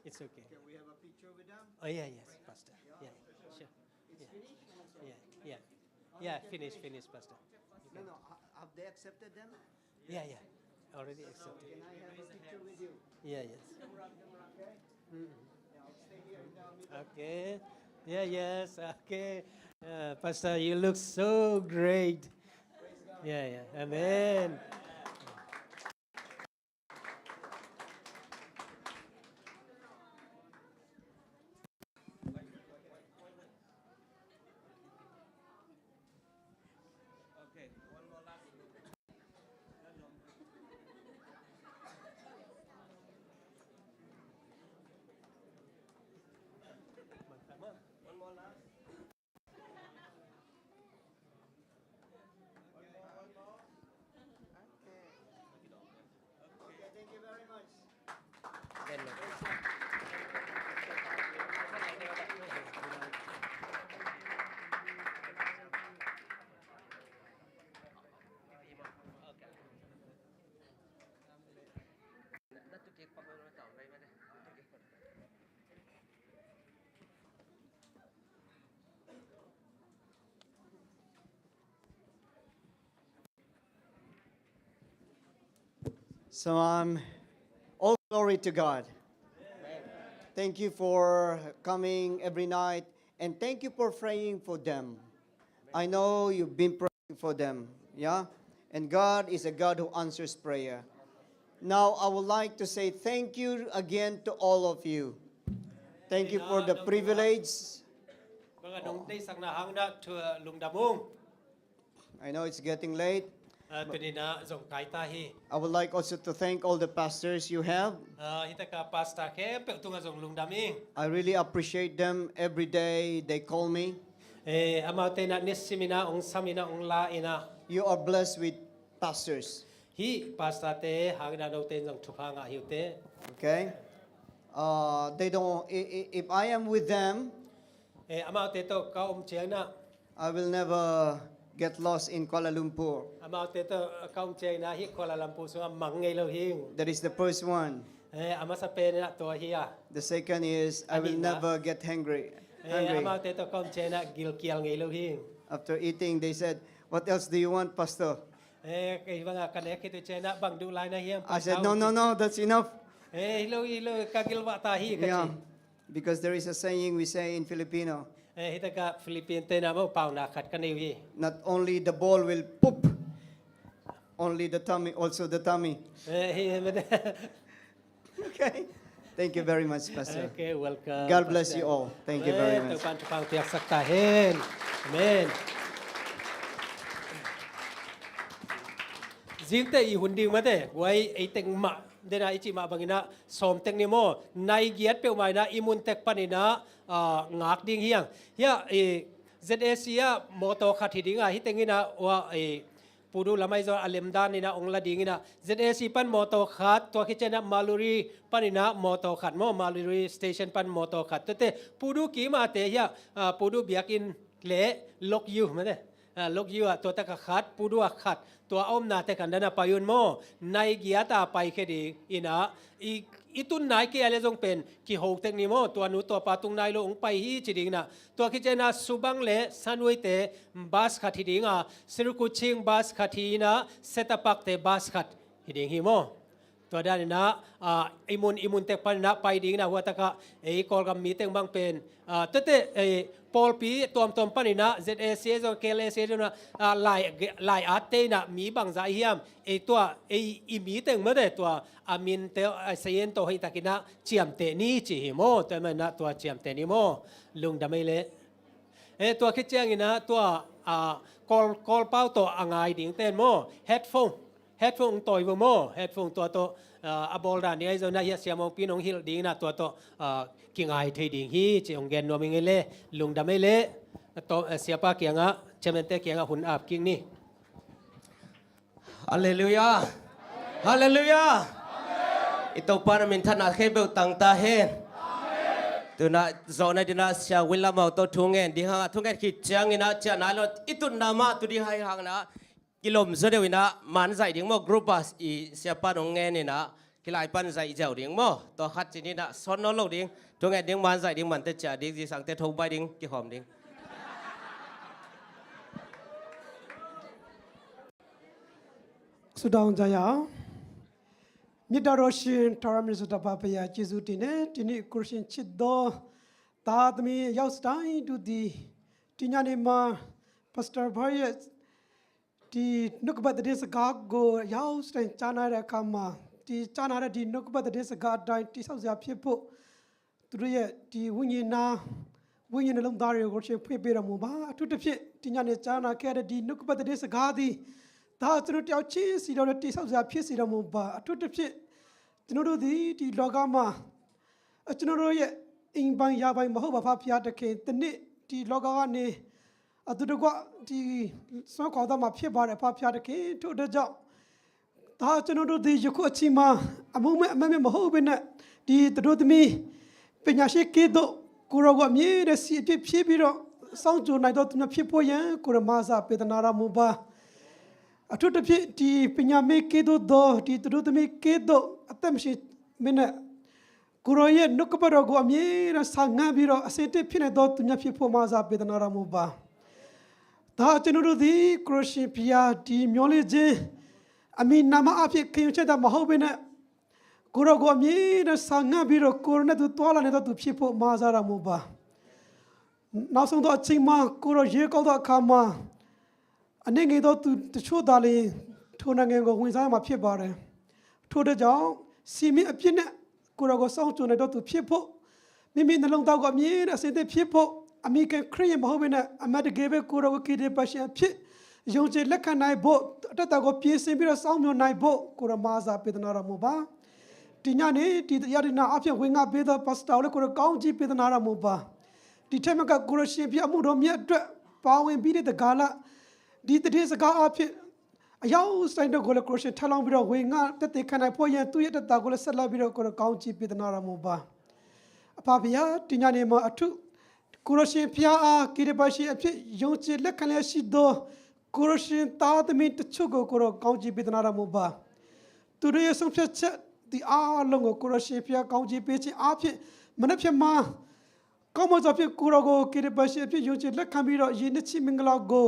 It's okay. Can we have a picture with them? Oh yeah, yes, Pastor. Yeah, sure. Yeah, yeah, yeah, finish, finish, Pastor. No, no, ha- have they accepted them? Yeah, yeah. Already accepted. Can I have a picture with you? Yeah, yes. Mm. Yeah, I'll stay here in the middle. Okay. Yeah, yes. Okay. Uh, Pastor, you look so great. Yeah, yeah. Amen. So, um, all glory to God. Thank you for coming every night, and thank you for praying for them. I know you've been praying for them, yeah? And God is a God who answers prayer. Now, I would like to say thank you again to all of you. Thank you for the privilege. Bang a nong deihsakna hang na thu lungdam ung. I know it's getting late. Ah, tuni-in ah zong kai ta hi. I would like also to thank all the pastors you have. Ah, hi takah pastor khempeuh tungah zong lungdam ing. I really appreciate them. Every day they call me. Eh, amaute in ah nisimin ah hong samin ah hong la-in ah. You are blessed with pastors. Hih pastor-te hangin ah note in zong thupha ngah hi uh teh. Okay. Uh, they don't, i- i- if I am with them, Eh, amaute tawh ka om ciangin ah. I will never get lost in Kuala Lumpur. Amaute tawh ka om ciangin ah hih Kuala Lumpur sungah mang ngei lo hi ing. That is the first one. Eh, a masa pen in ah tua hi a. The second is, I will never get hungry. Eh, hungry. Amaute tawh ka om ciangin ah gilkial ngei lo hi ing. After eating, they said, "What else do you want, Pastor?" Eh, kei bangah ka nek khit uh ciangin ah bang duh lai na hiam? I said, "No, no, no, that's enough." Eh, hi lo, hi lo, ka gilvah ta hi, ka ci. Yeah. Because there is a saying we say in Filipino. Eh, hi takah Philippine-te in ah maw paunak khat ka nei uh hi. Not only the ball will poop, only the tummy, also the tummy. Eh, hi, hi, mate. Okay. Thank you very much, Pastor. Okay, welcome, Pastor. God bless you all. Thank you very much. Eh, Topa'n thupha piaksak ta hen. Amen. Zingteh i hun ding mate, guai ei teng mah, den ah i cih mah bangin ah sawm tek ni maw, nai giat peuhmah in ah i mun tek panin ah, ah, ngak ding hi hang. Hiah, eh, Z A C ah mawtaw khat hi ding a, hih teng in ah, ua, eh, Pudu lam ahi zongin a lemdan in ah hong la ding in ah, Z A C pan mawtaw khat, tua khit ciangin ah Maluri panin ah mawtaw khat maw, Maluri station pan mawtaw khat. Tuate, Pudu kim a te hiah, ah, Pudu biakinn le Lok U mate. Ah, Lok U ah tua takah khat, Pudu ah khat, tua a omna tek ah dan a pai un maw, nai giat a paikhia ding in ah, i, i tun nai kei a leh zong pen kiho tek ni maw, tua nu tua pa tung nai lo hong pai hi ci ding in ah. Tua khit ciangin ah Subang le Sanuite bus khat hi ding a, Sirkuching bus khat hi in ah, Setabak-te bus khat hi ding hi maw. Tua dan in ah, ah, i mun, i mun tek panin ah pai ding in ah, hua takah ei Kawlgam mi teng bang pen, ah, tuate, eh, pawlpi tuamtuam panin ah, Z A C zong, K L S A zong ah, ah, lai, lai-atte in ah mi bangzah hiam, ei tua, ei i mi teng mate tua, a minte, a sayin tawh hoih takin ah ciamteh ni ci hi maw, tua manin ah tua ciamteh ni maw, lungdam ei leh. Eh, tua khit ciangin ah tua, ah, Kawl, Kawlpau tawh a ngai dingte in maw, headphone, headphone hong tawi vo maw, headphone tua tawh, ah, a bawl dan ding ahi zongin ah hiah Sia Mawngpi in hong hilh ding in ah tua tawh, ah, kingai thei ding hi ci hong gen nuam ing ei leh, lungdam ei leh. Tua, eh, Siapa kiangah, chairman-te kiangah hun ap kik ni. Halleluiah. Halleluiah. I Topa na minthanna khempeuh tang ta hen. Tu-in ah zawhna dingin ah Sia William Mau tawh thu ngen ding hang a, thu ngen khit ciangin ah ciah nai lo, i tutna mah tu ding ahih hangin ah kilawm zaw deuh in ah man zaih ding maw, group a i Siapa in hong ngen in ah kilai pan zaih ziau ding maw. Tua khat ci ni in ah sawn nawn lo ding, thu ngen ding, man zaih ding, mante ciah ding, zingsangte tho bai ding, kihawm ding. Sutdang zai a. Midah rawh sin tharam in zutapa paya cizu tine, tini kursin citdo. Tatami yau stai duti. Tinya ni ma Pastor Bhai ti nukbat din saga go yau stai chana ra kama. Ti chana ra di nukbat din saga dai ti sau zia piepo. သူတို့ရဲ့ ဒီဝိညာဉ်နာ ဝိညာဉ်နှလုံးသားတွေကို ရှင်ဖွင့်ပေးတော်မူပါ။ အထူးသဖြင့် ဒီညနေကြားနာခဲ့တဲ့ ဒီနှုတ်ကပတ်သတင်းစကားသည် ဒါကျွန်တော်တယောက်ချင်းစီတော့လည်း တည်ဆောက်စရာဖြစ်စေတော်မူပါ။ အထူးသဖြင့် ကျွန်တော်တို့သည် ဒီလောကမှာ အကျွန်တော်တို့ရဲ့ အိမ်ပိုင်ယာပိုင်မဟုတ်ပါ ဖခင်သခင်။ တနေ့ ဒီလောကကနေ အတူတကွ ဒီစွန့်ခွာသွားမှာဖြစ်ပါတယ် ဖခင်သခင်။ ထို့အတွက်ကြောင့် ဒါကျွန်တော်တို့သည် ယခုအချိန်မှာ အမုန်းမဲ့အမက်မဲ့မဟုတ်ဘဲနဲ့ ဒီသတို့သမီး ပညာရှိကဲ့သို့ ကိုယ်တော်ကို အမြဲတမ်း ဆီအပြည့်ဖြည့်ပြီးတော့ စောင့်ကြိုနိုင်သောသူများဖြစ်ဖို့ရန် ကိုယ်တော် မဟာစာပေးသနာတော်မူပါ။ အထူးသဖြင့် ဒီပညာမင်းကဲ့သို့သော ဒီသတို့သမီးကဲ့သို့ အသက်မရှင်မင်းနဲ့ ကိုယ်တော်ရဲ့နှုတ်ကပတ်တော်ကို အမြဲတမ်း ဆာငှားပြီးတော့ အဆင်သင့်ဖြစ်နိုင်သောသူများဖြစ်ဖို့ မဟာစာပေးသနာတော်မူပါ။ ဒါကျွန်တော်တို့သည် ကိုယ်တော်ရှင်ဘုရား ဒီမျော်လင့်ခြင်း အမည်နာမအားဖြင့် ခံယူချက်သာမဟုတ်ဘဲနဲ့ ကိုယ်တော်ကို အမြဲတမ်း ဆာငှားပြီးတော့ ကိုယ်တော်နဲ့သူ သွားလာနေသောသူဖြစ်ဖို့ မဟာစာတော်မူပါ။ နောက်ဆုံးသောအချိန်မှာ ကိုယ်တော်ရေကောက်သောအခါမှာ အနည်းငယ်သောသူတချို့သာလျှင် ထိုနိုင်ငံကို ဝင်စားရမှာဖြစ်ပါတယ်။ ထို့အတွက်ကြောင့် ဆီမင်းအပြစ်နဲ့ ကိုယ်တော်ကို စောင့်ကြိုနိုင်သောသူဖြစ်ဖို့၊ မိမိနှလုံးသားကို အမြဲတမ်း အဆင်သင့်ဖြစ်ဖို့၊ အမည်ခံခရစ်ယာန်မဟုတ်ဘဲနဲ့ အမှန်တကယ်ပဲ ကိုယ်တော်ကို ကယ်တင်ပိုင်ရှင်အဖြစ် ယုံကြည်လက်ခံနိုင်ဖို့ အသက်တာကို ပြင်ဆင်ပြီးတော့ စောင့်မျှော်နိုင်ဖို့ ကိုယ်တော် မဟာစာပေးသနာတော်မူပါ။ ဒီညနေ ဒီတရားဒေသနာအားဖြင့် ဝင်ငါပေးသော ပါစတာကိုလည်း ကိုယ်တော် ကောင်းချီးပေးသနာတော်မူပါ။ ဒီထက်မက ကိုယ်တော်ရှင်ဘုရား အမှုတော်မြတ်အတွက် ပါဝင်ပြီးတဲ့တဂၤလ ဒီသတင်းစကားအားဖြင့် အယောင်ဆိုင်တို့ကိုလည်း ကိုယ်တော်ရှင် ထပ်လောင်းပြီးတော့ ဝင်ငါသက်သေခံနိုင်ဖို့ရန် သူ့ရဲ့အသက်တာကိုလည်း ဆက်လက်ပြီးတော့ ကိုယ်တော် ကောင်းချီးပေးသနာတော်မူပါ။ အဖဖရာ ဒီညနေမှာ အထူး ကိုယ်တော်ရှင်ဘုရားအား ဂိတ္တပိုင်ရှင်အဖြစ် ယုံကြည်လက်ခံလျက်ရှိသော ကိုယ်တော်ရှင်သားသမီးတချို့ကို ကိုယ်တော် ကောင်းချီးပေးသနာတော်မူပါ။ သူတို့ရဲ့ဆုံးဖြတ်ချက်ဒီအားလုံးကို ကိုယ်တော်ရှင်ဘုရား ကောင်းချီးပေးခြင်းအားဖြင့် မနက်ဖြန်မှာ ကောင်းမွန်စွာဖြင့် ကိုယ်တော်ကို ဂိတ္တပိုင်ရှင်အဖြစ် ယုံကြည်လက်ခံပြီးတော့ ယနေ့ချစ်မင်္ဂလာကို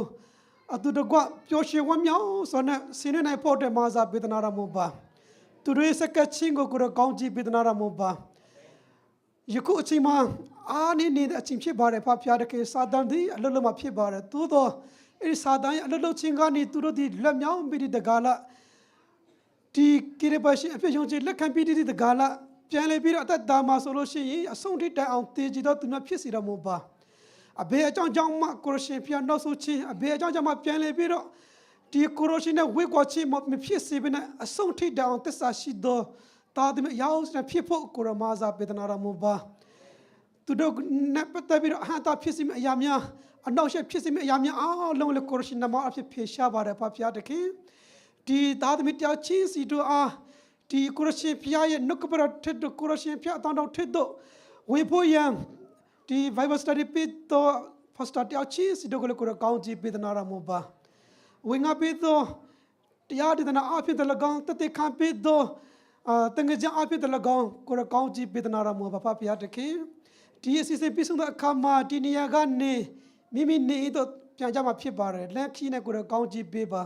အတူတကွ ပျော်ရွှင်ဝမ်းမြောက်စွာနဲ့ ဆင်နွှဲနိုင်ဖို့အတွက် မဟာစာပေးသနာတော်မူပါ။ သူတို့ရဲ့ဆက်ကပ်ခြင်းကို ကိုယ်တော် ကောင်းချီးပေးသနာတော်မူပါ။ ယခုအချိန်မှာ အားနည်းနေတဲ့အချိန်ဖြစ်ပါတယ် ဖဖရာသခင်။ စာတန်သည် အလုပ်လုပ်မှာဖြစ်ပါတယ်။ သို့သော် အဲဒီစာတန်ရဲ့ အလုပ်လုပ်ခြင်းကနေ သူတို့သည် လွတ်မြောက်မိသည့်တဂၤလ ဒီဂိတ္တပိုင်ရှင်အဖြစ် ယုံကြည်လက်ခံပြီးသည့်တဂၤလ ပြန်လည်ပြီးတော့ အသက်တာမှာဆိုလို့ရှိရင် အဆုံးထိတိုင်အောင် သေချေသောသူများ ဖြစ်စေတော်မူပါ။ အဘယ်အကြောင်းကြောင့်မှ ကိုယ်တော်ရှင်ဘုရား နောက်ဆုတ်ခြင်း၊ အဘယ်အကြောင်းကြောင့်မှ ပြန်လည်ပြီးတော့ ဒီကိုယ်တော်ရှင်နဲ့ ဝေးကွာခြင်း မဖြစ်စေဘဲနဲ့ အဆုံးထိတိုင်အောင် သစ္စာရှိသော သားသမီးအယောက်ျားဖြစ်ဖို့ ကိုယ်တော် မဟာစာပေးသနာတော်မူပါ။ သူတို့နဲ့ပတ်သက်ပြီးတော့ အဟန့်အတားဖြစ်စေမယ့်အရာများ၊ အနှောင့်အယှက်ဖြစ်စေမယ့်အရာများအားလုံးလည်း ကိုယ်တော်ရှင်နာမအားဖြင့် ဖယ်ရှားပါတယ် ဖဖရာသခင်။ ဒီသားသမီးတယောက်ချင်းစီတို့အား ဒီကိုယ်တော်ရှင်ဘုရားရဲ့ နှုတ်ကပတ်တော်ထဲသို့၊ ကိုယ်တော်ရှင်ဘုရားအသံတော်ထဲသို့ ဝင်ဖို့ရန် ဒီ Bible Study ပေးသော ပါစတာတယောက်ချင်းစီတို့ကိုလည်း ကိုယ်တော် ကောင်းချီးပေးသနာတော်မူပါ။ ဝင်ငါပေးသော တရားဒေသနာအားဖြင့်လည်းကောင်း၊ သက်သေခံပေးသော အာ၊ သင်္ဃန်းအားဖြင့်လည်းကောင်း၊ ကိုယ်တော် ကောင်းချီးပေးသနာတော်မူပါ ဖဖရာသခင်။ ဒီအစီအစဉ်ပြီးဆုံးသောအခါမှာ ဒီနေရာကနေ မိမိနေအိမ်သို့ ပြန်ကြမှာဖြစ်ပါတယ်။ လမ်းခရီးနဲ့ ကိုယ်တော် ကောင်းချီးပေးပါ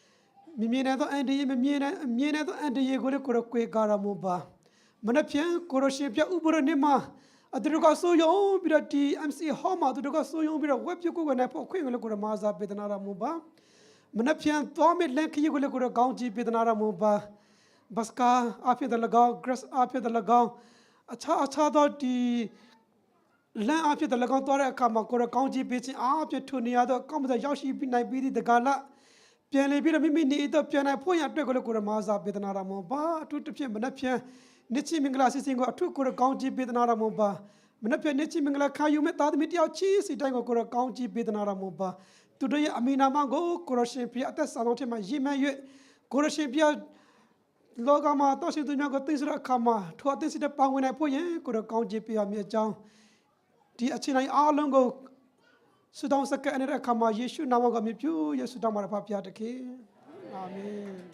။ မမြင်နိုင်သောအန္တရာယ်၊ မမြင်နိုင်၊ မမြင်နိုင်သောအန္တရာယ်ကိုလည်း ကိုယ်တော် ကွယ်ကာတော်မူပါ။ မနက်ဖြန် ကိုယ်တော်ရှင်ဘုရား ဥပုသ်နေ့မှာ အတူတကွ စုရုံးပြီးတော့ ဒီ M C Hall မှာ အတူတကွ စုရုံးပြီးတော့ ဝတ်ပြုကိုးကွယ်နိုင်ဖို့ အခွင့်အရေးကိုလည်း ကိုယ်တော် မဟာစာပေးသနာတော်မူပါ။ မနက်ဖြန်သွားမယ့် လမ်းခရီးကိုလည်း ကိုယ်တော် ကောင်းချီးပေးသနာတော်မူပါ။ ဘတ်စ်ကားအားဖြင့်လည်းကောင်း၊ Grab အားဖြင့်လည်းကောင်း၊ အခြားအခြားသော ဒီ လမ်းအားဖြင့်လည်းကောင်း သွားတဲ့အခါမှာ ကိုယ်တော် ကောင်းချီးပေးခြင်းအားဖြင့် ထိုနေရာသို့ ကောင်းမွန်စွာ ရောက်ရှိနိုင်ပြီးသည့်တဂၤလ ပြန်လည်ပြီးတော့ မိမိနေအိမ်သို့ ပြန်နိုင်ဖို့ရန်အတွက်ကိုလည်း ကိုယ်တော် မဟာစာပေးသနာတော်မူပါ။ အထူးသဖြင့် မနက်ဖြန် နေ့ချစ်မင်္ဂလာအစီအစဉ်ကို အထူး ကိုယ်တော် ကောင်းချီးပေးသနာတော်မူပါ။ မနက်ဖြန် နေ့ချစ်မင်္ဂလာခံယူမယ့် သားသမီးတယောက်ချင်းစီတိုင်းကို ကိုယ်တော် ကောင်းချီးပေးသနာတော်မူပါ။ သူတို့ရဲ့အမည်နာမကို ကိုယ်တော်ရှင်ဘုရား အသက်စာစောင်ထဲမှာ ရေးမှတ်၍ ကိုယ်တော်ရှင်ဘုရား လောကမှာ အသက်ရှင်သူများကို သိမ်းဆည်းတဲ့အခါမှာ ထိုအသိမ်းဆည်းထဲ ပါဝင်နိုင်ဖို့ရန် ကိုယ်တော် ကောင်းချီးပေးပါမည်အကြောင်း ဒီအချိန်တိုင်းအားလုံးကို ဆုတောင်းဆက်ကပ်နေတဲ့အခါမှာ ယေရှုနာမကို အမှီပြု၍ ဆုတောင်းပါတယ် ဖဖရာသခင်။ အာမင်။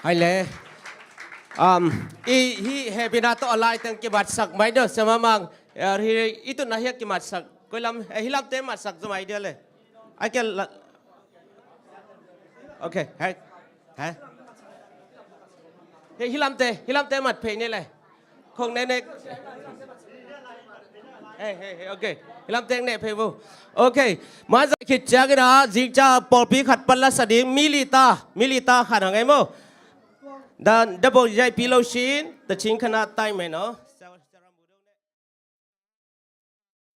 Hai le. Um, i, hih hehpihna tawh a laiteng kimatsak mai deuh, Sia Mang Mang. Eh, hih, i tunna hiah kimatsak. Koi lam, eh, hih lamte matsak zaw mai deuh le. Ai kia la. Ok, hai. Hai. Hih, hih lamte, hih lamte mat phei ni le. Khong ne ne. Hei, hei, hei, ok. Hih lamte ne phei vo. Ok. Mah zah khit ciangin ah, zingciang pawlpi khat pan la sa ding, mi li ta, mi li ta khat hang ei maw. Dan, da bawng zai pi lo sin, ta cing khanat tai mai no.